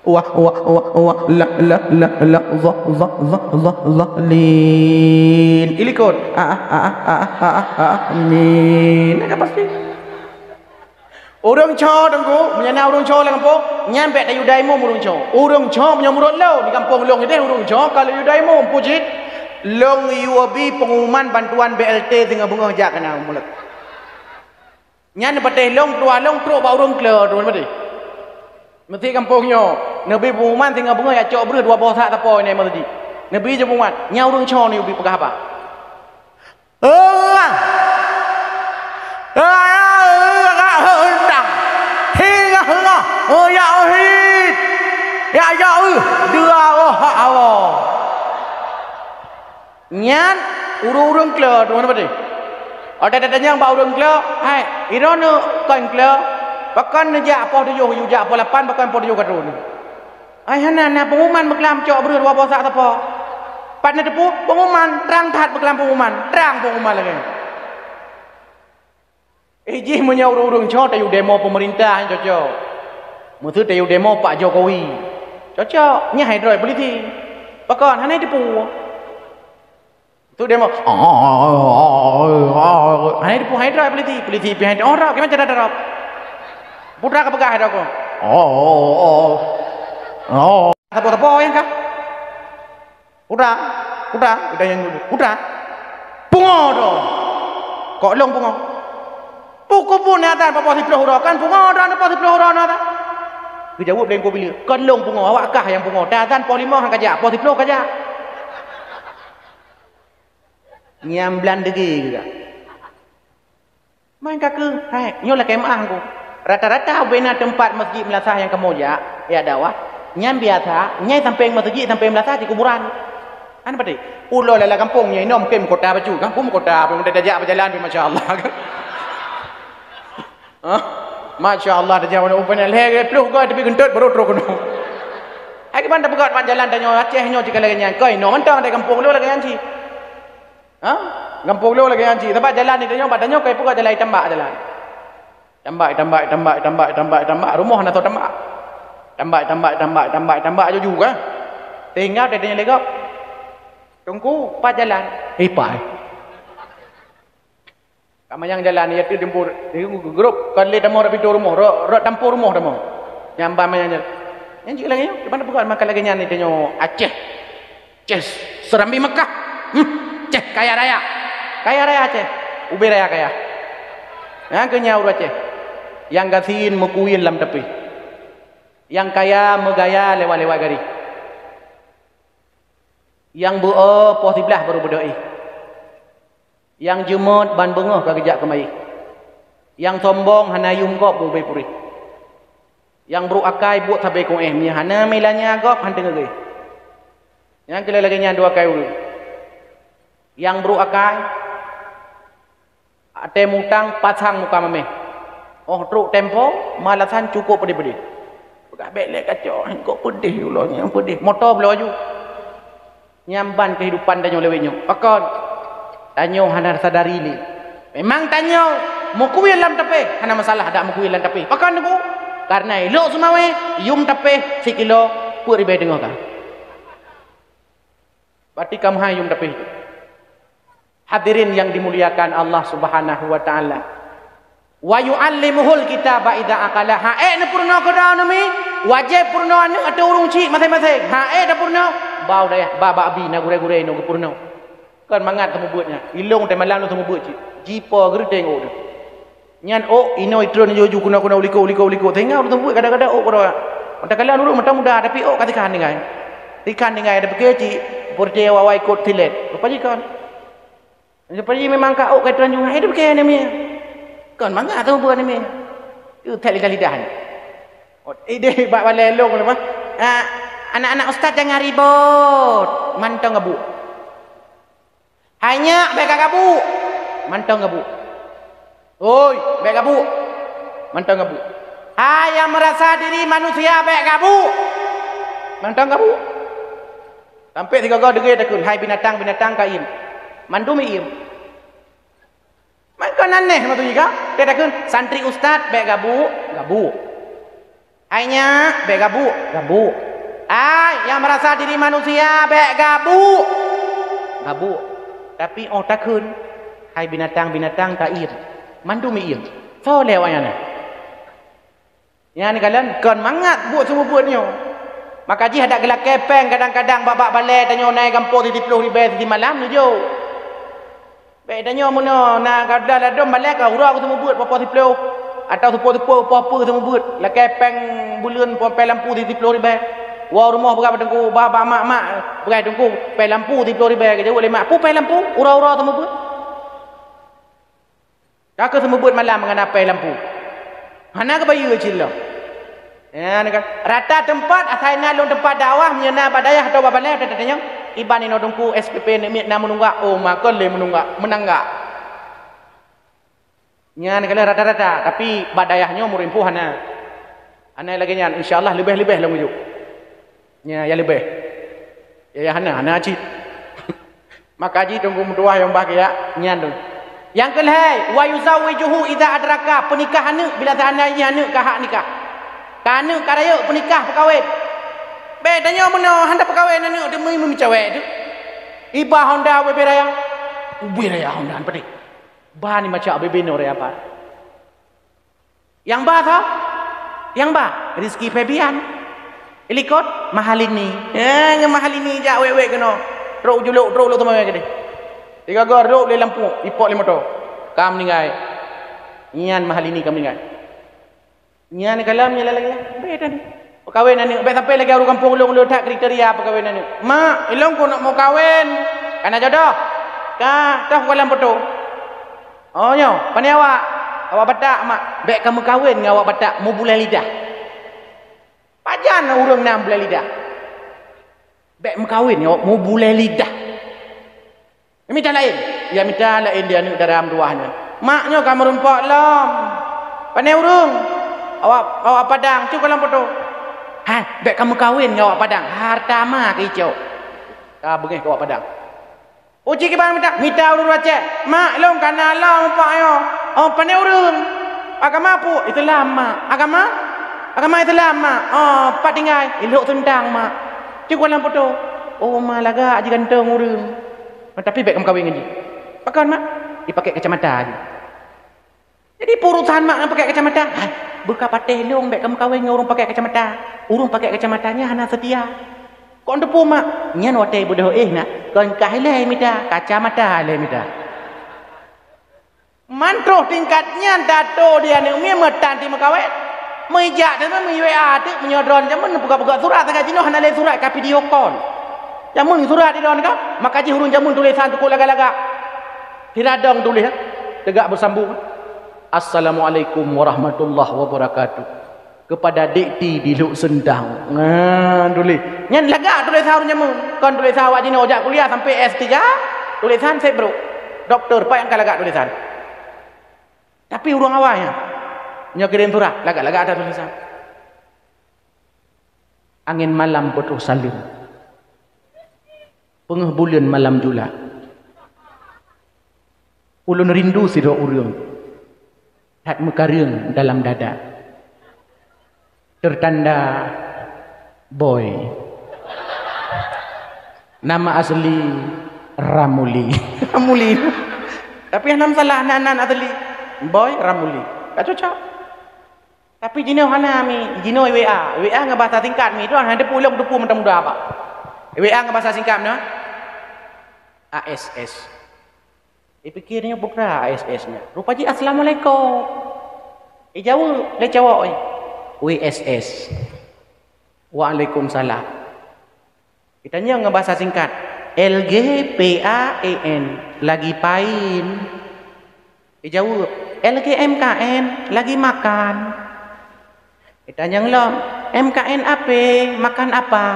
Wah, wah, wah, wah, la, la, la, la, zah, zah, zah, zah, zah, lin. Ilikot. Ah, ah, ah, ah, ah, ah, amin. Ka pasti. Ureuëng cho teungku, meunyoe na ureuëng cho lam gampông, nyan bék tayue dai imum ureuëng cho. Ureuëng cho meunyoe meunurot lôn, di gampông lôn ideh ureuëng cho ka lôn yue dai imum, peue jih? Lôn yue bi peungumuman bantuan B L T singoh beungoh jak keunan mulod. Nyan neupatéh lôn, peutuah lôn trok bak ureuëng klo, teuma neupatéh. Meusi gampông nyoe, neubi peungumuman singoh beungoh jak cok breueh dua boh sak sapo inan meuseujid. Neubi jih peungumuman, nyan ureuëng cho neuyue bi peugah haba. Allah! Hingga heuntang, hingga heuloh, ya uhid, ya ya uh, dua roh hak Allah. Nyan ureuëng-ureuëng klo, teuma neupatéh. Watée tatanyong bak ureuëng klo, "Hai, droeneuh kon klo, pakon neujak poh tujoh, yue jak poh lapan, pakon poh tujoh ka trok?" Ai hana, na peungumuman beuklam cok breueh dua boh sak sapo. Pat neuteupeue peungumuman, trang that beuklam peungumuman, trang peungumuman lagée nyan. Eh jih meunyoe ureuëng-ureuëng cho tayue demo peumeurintah nyan cocok. Meuseu tayue demo Pak Jokowi. Cocok, nyan hai droe polisi. Pakon hana teupeue. Tu demo. Hai depu hai droe polisi, polisi pih hai droe, kiban cara droe. Putra ka peugah hai droe. Sapa-sapa nyang ka? Putra, putra, kita yang dulu. Putra. Pungo droe. Kok lôn pungo? Pukon buet azan poh siploh uroe, kan pungo droe poh siploh uroe na ta? Geujaweueb lé Teungku Billy, kon lôn pungo, awak kah nyang pungo. Tazan poh limong han kajak, poh siploh kajak. Nyang blan dege juga. Main ka keuh, hai, nyoe lakée meuáh Teungku. Rata-rata ubena teumpat masjid meulasah nyang kamoe jak, jak dakwah, Nyan biasa, nyai sampéng meuseujid, sampéng meulasah di kuburan. Kan beutôi? Ulo lala gampông nyoe inoe mungken kota bacut, gampông kota, pih meutajak beujalan pih masya Allah. Hah? Masya Allah, tajak mana upan lhèe ploh goe tapi geuntot baru trok keunoe. Hai kiban tapeugah ban jalan tanyoe Aceh nyoe cit ka lagèe nyan. Keu inoe mantong ada gampông lo lagèe nyan cit. Ha? Gampông lo lagèe nyan cit. Sabab jalan di tanyoe, bak tanyoe kai peugah jalan itambak jalan. Tambak, tambak, tambak, tambak, tambak, tambak. Rumoh na soe tambak. Tambak, tambak, tambak, tambak, tambak juju kan. Sehingga dia tanya lé gob, "Teungku, pat jalan?" "Eh, pat, eh." Ka manyang jalan, ya tu tempur, grup, kon lé tamoe rot pintoe rumoh, rot, rot tampôh rumoh tamoe. Nyang ban manyang jalan. Nyan cit lagèe nyoe, di mana bukan makan lagèe nyan di tanyoe Aceh. Ceh, Serambi Mekah. Hmm, ceh, kaya raya. Kaya raya ceh. Ubé raya kaya. Nyang keu nyan ureueng Aceh. Nyang gasien meukuyen lam tapéh. Nyang kaya meugaya lewat-lewat gari. Nyang beu-o poh siblaih baru beudôh éh. Nyang jeumot ban beungoh ka geujak keumayi. Nyang sombong hana yum gob beu ubé puréh. Nyang brôk akai buet sabe kuéh, meunyo hana meulanya gob han teungeugeh. Nyang keu lagèe nyan dua akai ureueng. Nyang brôk akai, watèe mutang pasang muka mamèh. 'Oh trôk tempo, malasan cukôp peudeh-peudeh. Peugah bèk lé kacok, kok peudeh ulo nyan peudeh. Moto bloe laju. Nyan ban keuhidupan tanyoe lawét nyoe. Pakon? Tanyoe hana sadari lé. Memang tanyoe meukuyen lam tapéh, hana masalah dak meukuyen lam tapéh. Pakon Teungku? Karena ilok seumawé, yum tapéh sikilo peuet ribèe teungoh ka. Berarti ka meuhai yum tapéh. Hadirin yang dimuliakan Allah Subhanahu wa Ta'ala. "Wa yu'allimuhul kitaba idza aqala." Ha'ék neupeurunoe keu droeneuh mi, wajéb peurunoe aneuk ateueh ureueng chik maséng-maséng. Ha'ék tapeurunoe, ba u dayah, ba bak abi na gurèe-gurèe inoe geupeurunoe. Kon mangat seumeubeuet nyan. Ilôn teumalam lôn seumeubeuet cit. Jipo geureuteng ôk teuh. Nyan ôk inoe itreun laju-laju keunoe-keunoe u likôt, u likôt, u likôt. Sehingga ureueng seumeubeuet kadang-kadang ôk keudroe. Mantong kalon ureueng mantong muda, tapi ôk ka tikhan tinggai. Tikhan tinggai, ada pike cit, peureuté awai-awai ikôt silet. Rupa jih kon. Rupa jih memang ka ôk ka itreun ju, hai deuh pike aneuk miet. Kon mangat seumeubeuet aneuk miet. Keu that lidah-lidah nyan. Oh, idéh bak balèe lôn apa? Ah, anak-anak ustaz jangan ribut. Mantong gabuk. Hai nyak, bèk ka gabuk. Mantong gabuk. Oi, bèk gabuk. Mantong gabuk. Hai nyang meurasa diri manusia, bèk gabuk. Mantong gabuk. Sampai sigoe-goe deungoe takheun, hai binatang-binatang ka iem. Mandum iem. Maka aneh maksud jih ka? Dia takheun, santri ustaz, bèk gabuk, gabuk. Hai nyak, bèk gabuk, gabuk. Hai nyang meurasa diri manusia, bèk gabuk, gabuk. Tapi 'oh takheun, hai binatang-binatang ka iem, mandum iem. Soe lé awaknyan nyan? Nyan kalon kon mangat buet seumeubeuet nyoe. Maka jih adak geulakèe pèng kadang-kadang bak-bak balèe tanyoe na i gampông siploh ribèe simalam neujok. Bèk tanyoe meunoe na gadôh ladôm balèe ka uroe seumeubeuet poh-poh siploh, atau siploh-siploh poh peue seumeubeuet, lakèe pèng buleuen poh pèng lampu siploh ribèe. Woe rumoh peugah bak teungku, bah bak mak-mak, peugah teungku, pèng lampu siploh ribèe, geujaweueb lé mak, "Peue pèng lampu? Uroe-uroe seumeubeuet." Ka keuh seumeubeuet malam meukeuna pèng lampu. Hana geubayeue cit lom. Nyan kan. Rata teumpat, asai na lôn teumpat dakwah, meunyoe na bak dayah atawa bak balèe, teuka tanyong, "Iban inoe teungku S P P aneuk miet na meununggak?" Oh, makon lé meununggak, meunanggak. Nyan kan rata-rata, tapi bak dayah nyoe murimpuh hana. Hana lagèe nyan, insya Allah leubeh-leubeh lom geujok. Nya, ya leubeh. Ya, ya hana, hana cit. Maka jih teungku meutuah nyang bah keuyak nyan tu. Nyang keulhèe, "Wa yuzawwijuhu idza adraka," peunikah aneuk bila seandai jih aneuk ka hak nikah. Ka aneuk ka rayeuk peunikah peukawen. Bèk tanyoe meunoe hana peukawen aneuk teumé meucawèe tu. Iba Honda ubé raya. Ubé raya Honda padé. Ba ni macam ubé binoe raya ba. Nyang ba soe? Nyang ba Rizky Febian. Likot Mahalini. Eh, ngon Mahalini jak wèk-wèk keunoe. Trok julok, trok lok teumawé keudeh. Tiga gor rok lé lampu, ipok lé moto. Ka meuninggai. Nyan Mahalini ka meuninggai. Nyan kalam nyan lagèe. Beda ni. Peukawen aneuk, bèk sampai lagèe ureueng gampông ulôn, ulôn that kriteria peukawen aneuk. "Mak, ilôn kon nak meukawen. Kana jodoh?" "Ka, toh ku kalon foto." "Oh, nyoe, pane awak?" "Awak Batak, Mak." "Bèk ka meukawen ngon awak Batak, meubulai lidah." Pajan ureuëng na bulée lidah? Bék meukawen nyoe mubulée lidah. Mita laén, ya mita laén di aneuëk dara meutuwah nyoe. Mak nyoe ka meurumpok lom. Pane ureuëng? Awak, awak Padang, cok lam poto. Hai, bék ka meukawen ngon awak Padang. Hareuta ma keu icok. Ka beungéh keu awak Padang. Uji kiban mita, mita ureuëng Aceh. Mak lôn ka na lom mak nyoe. Oh, pane ureuëng? Agama peue? Islam, mak. Agama? Agama Islam, mak. Oh, pat tinggai? Ilok Seuntang, mak. Cok lam poto. Oh, ma lagak jigantung ureuëng. Tapi bék ka meukawen ngon jih. Pakon, mak? Jipakée kacamata jih. Jadi, peurusan mak nyang pakée kacamata, hai, beuka patéh lôn bék ka meukawen ngon ureuëng pakée kacamata. Ureuëng pakée kacamata nyan hana seutia. Kon teupeue mak, nyan watée beudôh éh na, kon kah ilée mita, kacamata ilée mita. Man troh tingkat nyan tato di aneuëk miet meutan ti meukawen. Meujak teuma meu-W A teuk meunyoe droen jameun peugah-peugah surat, teuka jinoe hana lé surat ka video call. Jameun surat di droen ka, maka jih ureuëng jameun tulésan teukok lagak-lagak. Sira dong tuléh, tegak beusambong. Assalamualaikum warahmatullahi wabarakatuh. Kepada Dikti di Lhokseuntang. Nah, tuléh. Nyan lagak tulésan ureuëng jameun. Kon tulésan awak jinoe jak kuliah sampai S tiga, tulésan sép brok. Doktor, pat nyang ka lagak tulésan. Tapi ureuëng awai nyan, nyoe kirém surat, lagak-lagak ada tulésan. Angén malam peutroh saleuem. Peungeuh buleuen malam jula. Ulôn rindu sidroe ureuëng, that meukareueng dalam dada. Tertanda Boy. Nama asli Ramuli. Ramuli. Tapi hana masalah, nan, nan asli Boy Ramuli. Ka cocok. Tapi jinoe hana mi, jinoe W A. W A ngon bahasa singkat mi, droen hana teupeu lom teupeu mantong muda bak. W A ngon bahasa singkat meunan. A S S. Ipike nyoe peugah A S S nyan. Rupa jih assalamualaikum. Ijaweueb lé cowok nyan. W S S. Waalaikumsalam. Itanyong ngon bahasa singkat, L G P A E N, lagi pain. Ijaweueb, L G M K N, lagi makan. Itanyong lom, M K N apa, makan apa?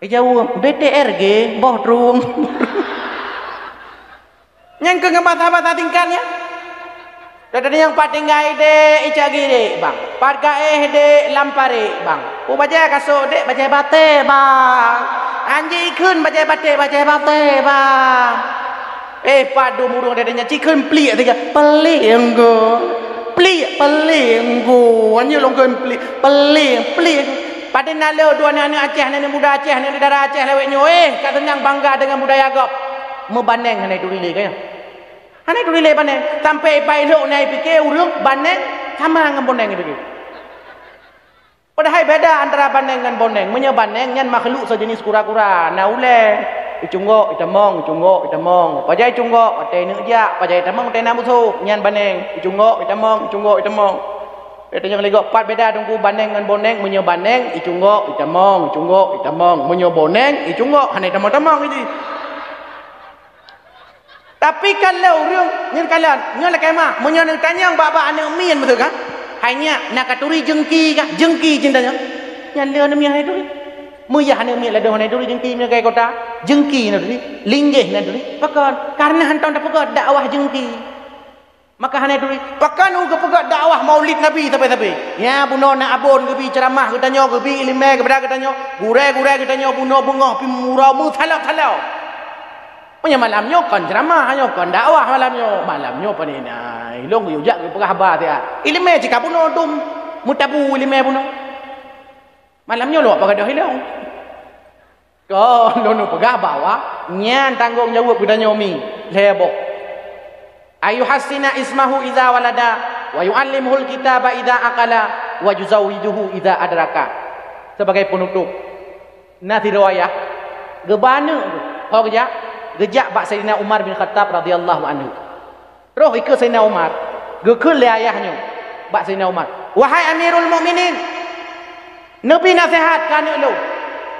Ijaweueb, B T R G, boh trueng. Nyan keuh ngon bahasa-bahasa singkat nyan. Tadi nyang pat tinggai dek, icak girek bang. Pat gaéh dek, lam parek bang. Oh, bajée kasok dek, bajée batée bang. Anjing ikheun bajée batée, bajée batée bang. Eh, pat dum ureuëng dada nyan cikheun plik tiga. Plik enggo. Plik, plik enggo. Anjing lôn kheun plik. Plik, plik. Padahai na le dua aneuk Aceh, aneuk muda Aceh, aneuk dara Aceh lawét nyoe. Eh, ka seunang bangga dengan budaya gob. Meubaneng hana turi lé ka nyan. Hana turi lé baneng. Sampai ipai lhok na ipike ureuëng baneng sama ngon boneng ipike. Padahai beda antara baneng ngon boneng. Meunyoe baneng nyan makhluk sejenis kura-kura, na ulée, icunggok, itamong, icunggok, itamong. Pajan icunggok, watée neuk jak, pajan itamong, watée na musoh. Nyan baneng, icunggok, itamong, icunggok, itamong. Watée nyoe lé gob pat beda teungku baneng ngon boneng. Meunyoe baneng, icunggok, itamong, icunggok, itamong. Meunyoe boneng, icunggok, hana itamong-tamong jih. Tapi kalau ureuëng nyan kalon, nyoe lakée mah, meunyoe neutanyong bak-bak aneuk miet beutôi kan? Hai nyak, na katuri jeungki kah? Jeungki cit tanyong. Nyan le aneuk miet hana turi. Meuyah aneuk miet ladôm hana turi jeungki meunyoe gaya kota. Jeungki na turi, linggéh na turi. Pakon? Karena hantom tapeugah dakwah jeungki. Maka hana turi. Pakon u geupeugah dakwah Maulid Nabi sabe-sabe? Nya bunoe na abon geubi ceuramah geutanyoe, geubi iéleumé geupada geutanyoe, gurée-gurée geutanyoe bunoe beungoh pi murau meusalau-salau. Meunyoe malam nyoe kon ceuramah, nyoe kon dakwah malam nyoe. Malam nyoe pane na, ilong geuyue jak geupeugah haba siat. Iéleumé cit ka bunoe dum meutabu iéleumé bunoe. Malam nyoe lôn peugadôh ilong. Kon lôn peugah bahwa nyan tanggong jaweueb geutanyoe mi lhée boh. Ayuhassina ismahu iza walada, wa yu'allimuhul kitaba iza akala, wa yuzawwijuhu iza adraka. Sebagai penutup, na sidroe ayah geuba aneuk geuh, ho geujak, geujak bak Saidina Umar bin Khattab radhiyallahu anhu. Troh ikeue Saidina Umar, geukheun lé ayah nyoe bak Saidina Umar, "Wahai Amirul Mukminin, neubi naseuhat keu aneuk lôn.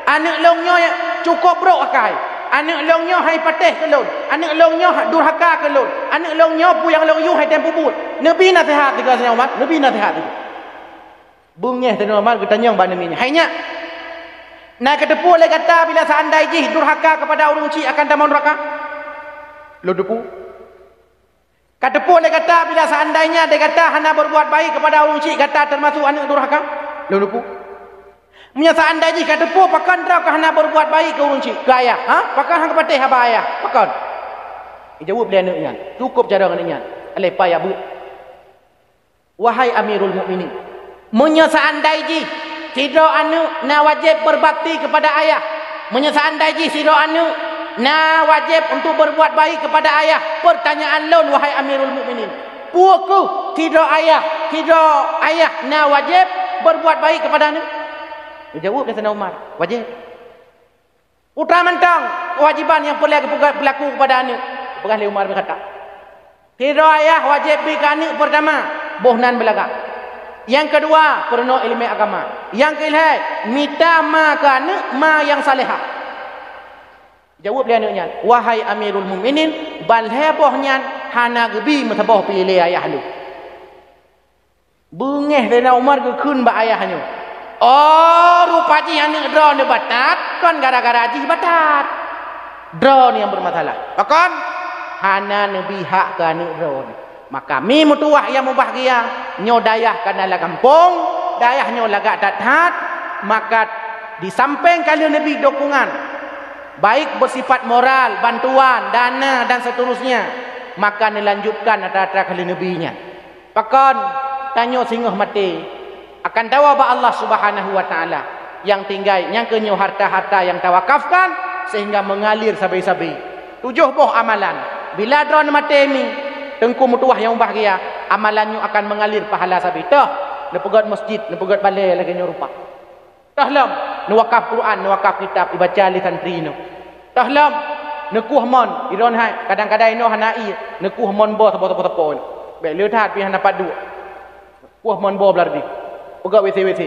Aneuk lôn nyoe cukôp brok akai. Aneuk lôn nyoe hai patéh keu lôn. Aneuk lôn nyoe durhaka keu lôn. Aneuk lôn nyoe peue nyang lôn yue hai tem peubuet. Neubi naseuhat," sigoe Saidina Umar, "neubi naseuhat." Beungéh Saidina Umar geutanyong bak aneuk miet nyan, "Hai nyak, na kateupeue lé gata bila seandai jih durhaka kepada ureuëng chik akan tamong nuraka?" Lôn teupeue. "Kateupeue lé gata bila seandainya deh gata hana berbuat baik kepada ureuëng chik, gata termasuk aneuk durhaka?" Lôn teupeue. "Meunyoe seandai jih kateupeue, pakon droe ka hana berbuat baik keu ureuëng chik, keu ayah? Ha? Pakon hana kapatéh haba ayah? Pakon?" Ijaweueb lé aneuk nyan, cukup carông aneuk nyan, "Aléh payah beuet." "Wahai Amirul Mukminin, meunyoe seandai jih sidroe aneuk na wajéb berbakti kepada ayah, meunyoe seandai jih sidroe aneuk na wajéb untuk berbuat baik kepada ayah, pertanyaan lôn, wahai Amirul Mukminin, peu kheueh sidroe ayah, sidroe ayah na wajéb berbuat baik kepada aneuk?" Geujaweueb lé Saidina Umar, "Wajéb." Putra mantong kewajiban nyang peureulée geupeugah, peulaku kepada aneuk, geupeugah lé Umar bin Khattab. Sidroe ayah wajéb bri keu aneuk, peurtama, boh nan beulagak. Nyang keudua, peurunoe iéleumé agama. Nyang keulhée, mita ma keu aneuk, ma nyang salehah. Jaweueb lé aneuk nyan, "Wahai Amirul Mukminin, ban lhée boh nyan hana geubi meusaboh pih lé ayah lôn." Beungéh Saidina Umar geukheun bak ayah nyoe, "Oh, rupa jih aneuk droeneuh batat, kon gara-gara jih batat. Droeneuh nyang beureumasalah. Pakon? Hana neubi hak keu aneuk droeneuh." Maka mi meutuwah nyang mubahgia, nyoe dayah kana lam gampông, dayah nyoe lagak that-that, maka di sampéng ka lheueh neubi dukungan, baik beusifat moral, bantuan, dana, dan seterusnya, maka neulanjutkan atra-atra ka lheueh neubi nyan. Pakon? Tanyoe singoh maté akan tawoe bak Allah Subhanahu wa Ta'ala. Nyang tinggai, nyang keunyoe harta-harta nyang tawakafkan sehingga mengalir sabe-sabe. Tujoh boh amalan. Bila droeneuh maté mi, Teungku meutuwah nyang mubahgia, amalan nyoe akan mengalir pahala sabe. Toh, neupeugét masjid, neupeugét balée lagée nyoe rupa. Toh lom, neuwakaf Quran, neuwakaf kitab, ibaca lé santri nyoe. Toh lom, neukueh mon, idon hai, kadang-kadang inoe hana ie, neukueh mon boh saboh-saboh teupon. Bék le that pih hana pat duek. Kueh mon boh blardi. Peugah W C-W C,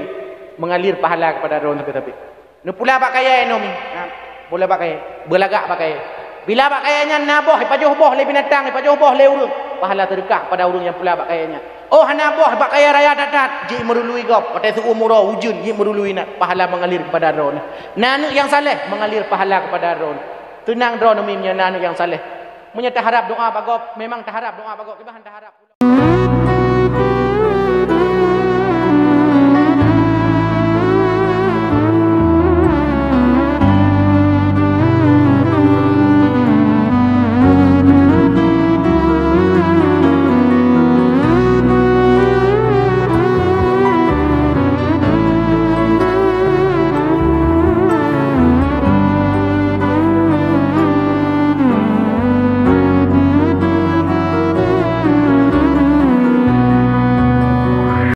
mengalir pahala kepada droeneuh sabe-sabe. Neupula bak kayée inoe mi. Ha, pula bak kayée. Beulagak bak kayée. Bila bak kayée nyan na boh, ipajoh boh lé binatang, ipajoh boh lé ureuëng, pahala seudeukah kepada ureuëng nyang pula bak kayée nyan. Oh, hana boh, bak kayée raya that-that, jeuet meurului gob, watée seuuem uroe ujeuen, jeuet meurului inan, pahala mengalir kepada droeneuh. Na aneuk nyang saleh, mengalir pahala kepada droeneuh. Teunang droeneuh mi meunyoe na aneuk nyang saleh. Meunyoe taharab doa bak gob, memang taharab doa bak gob, kiban taharab.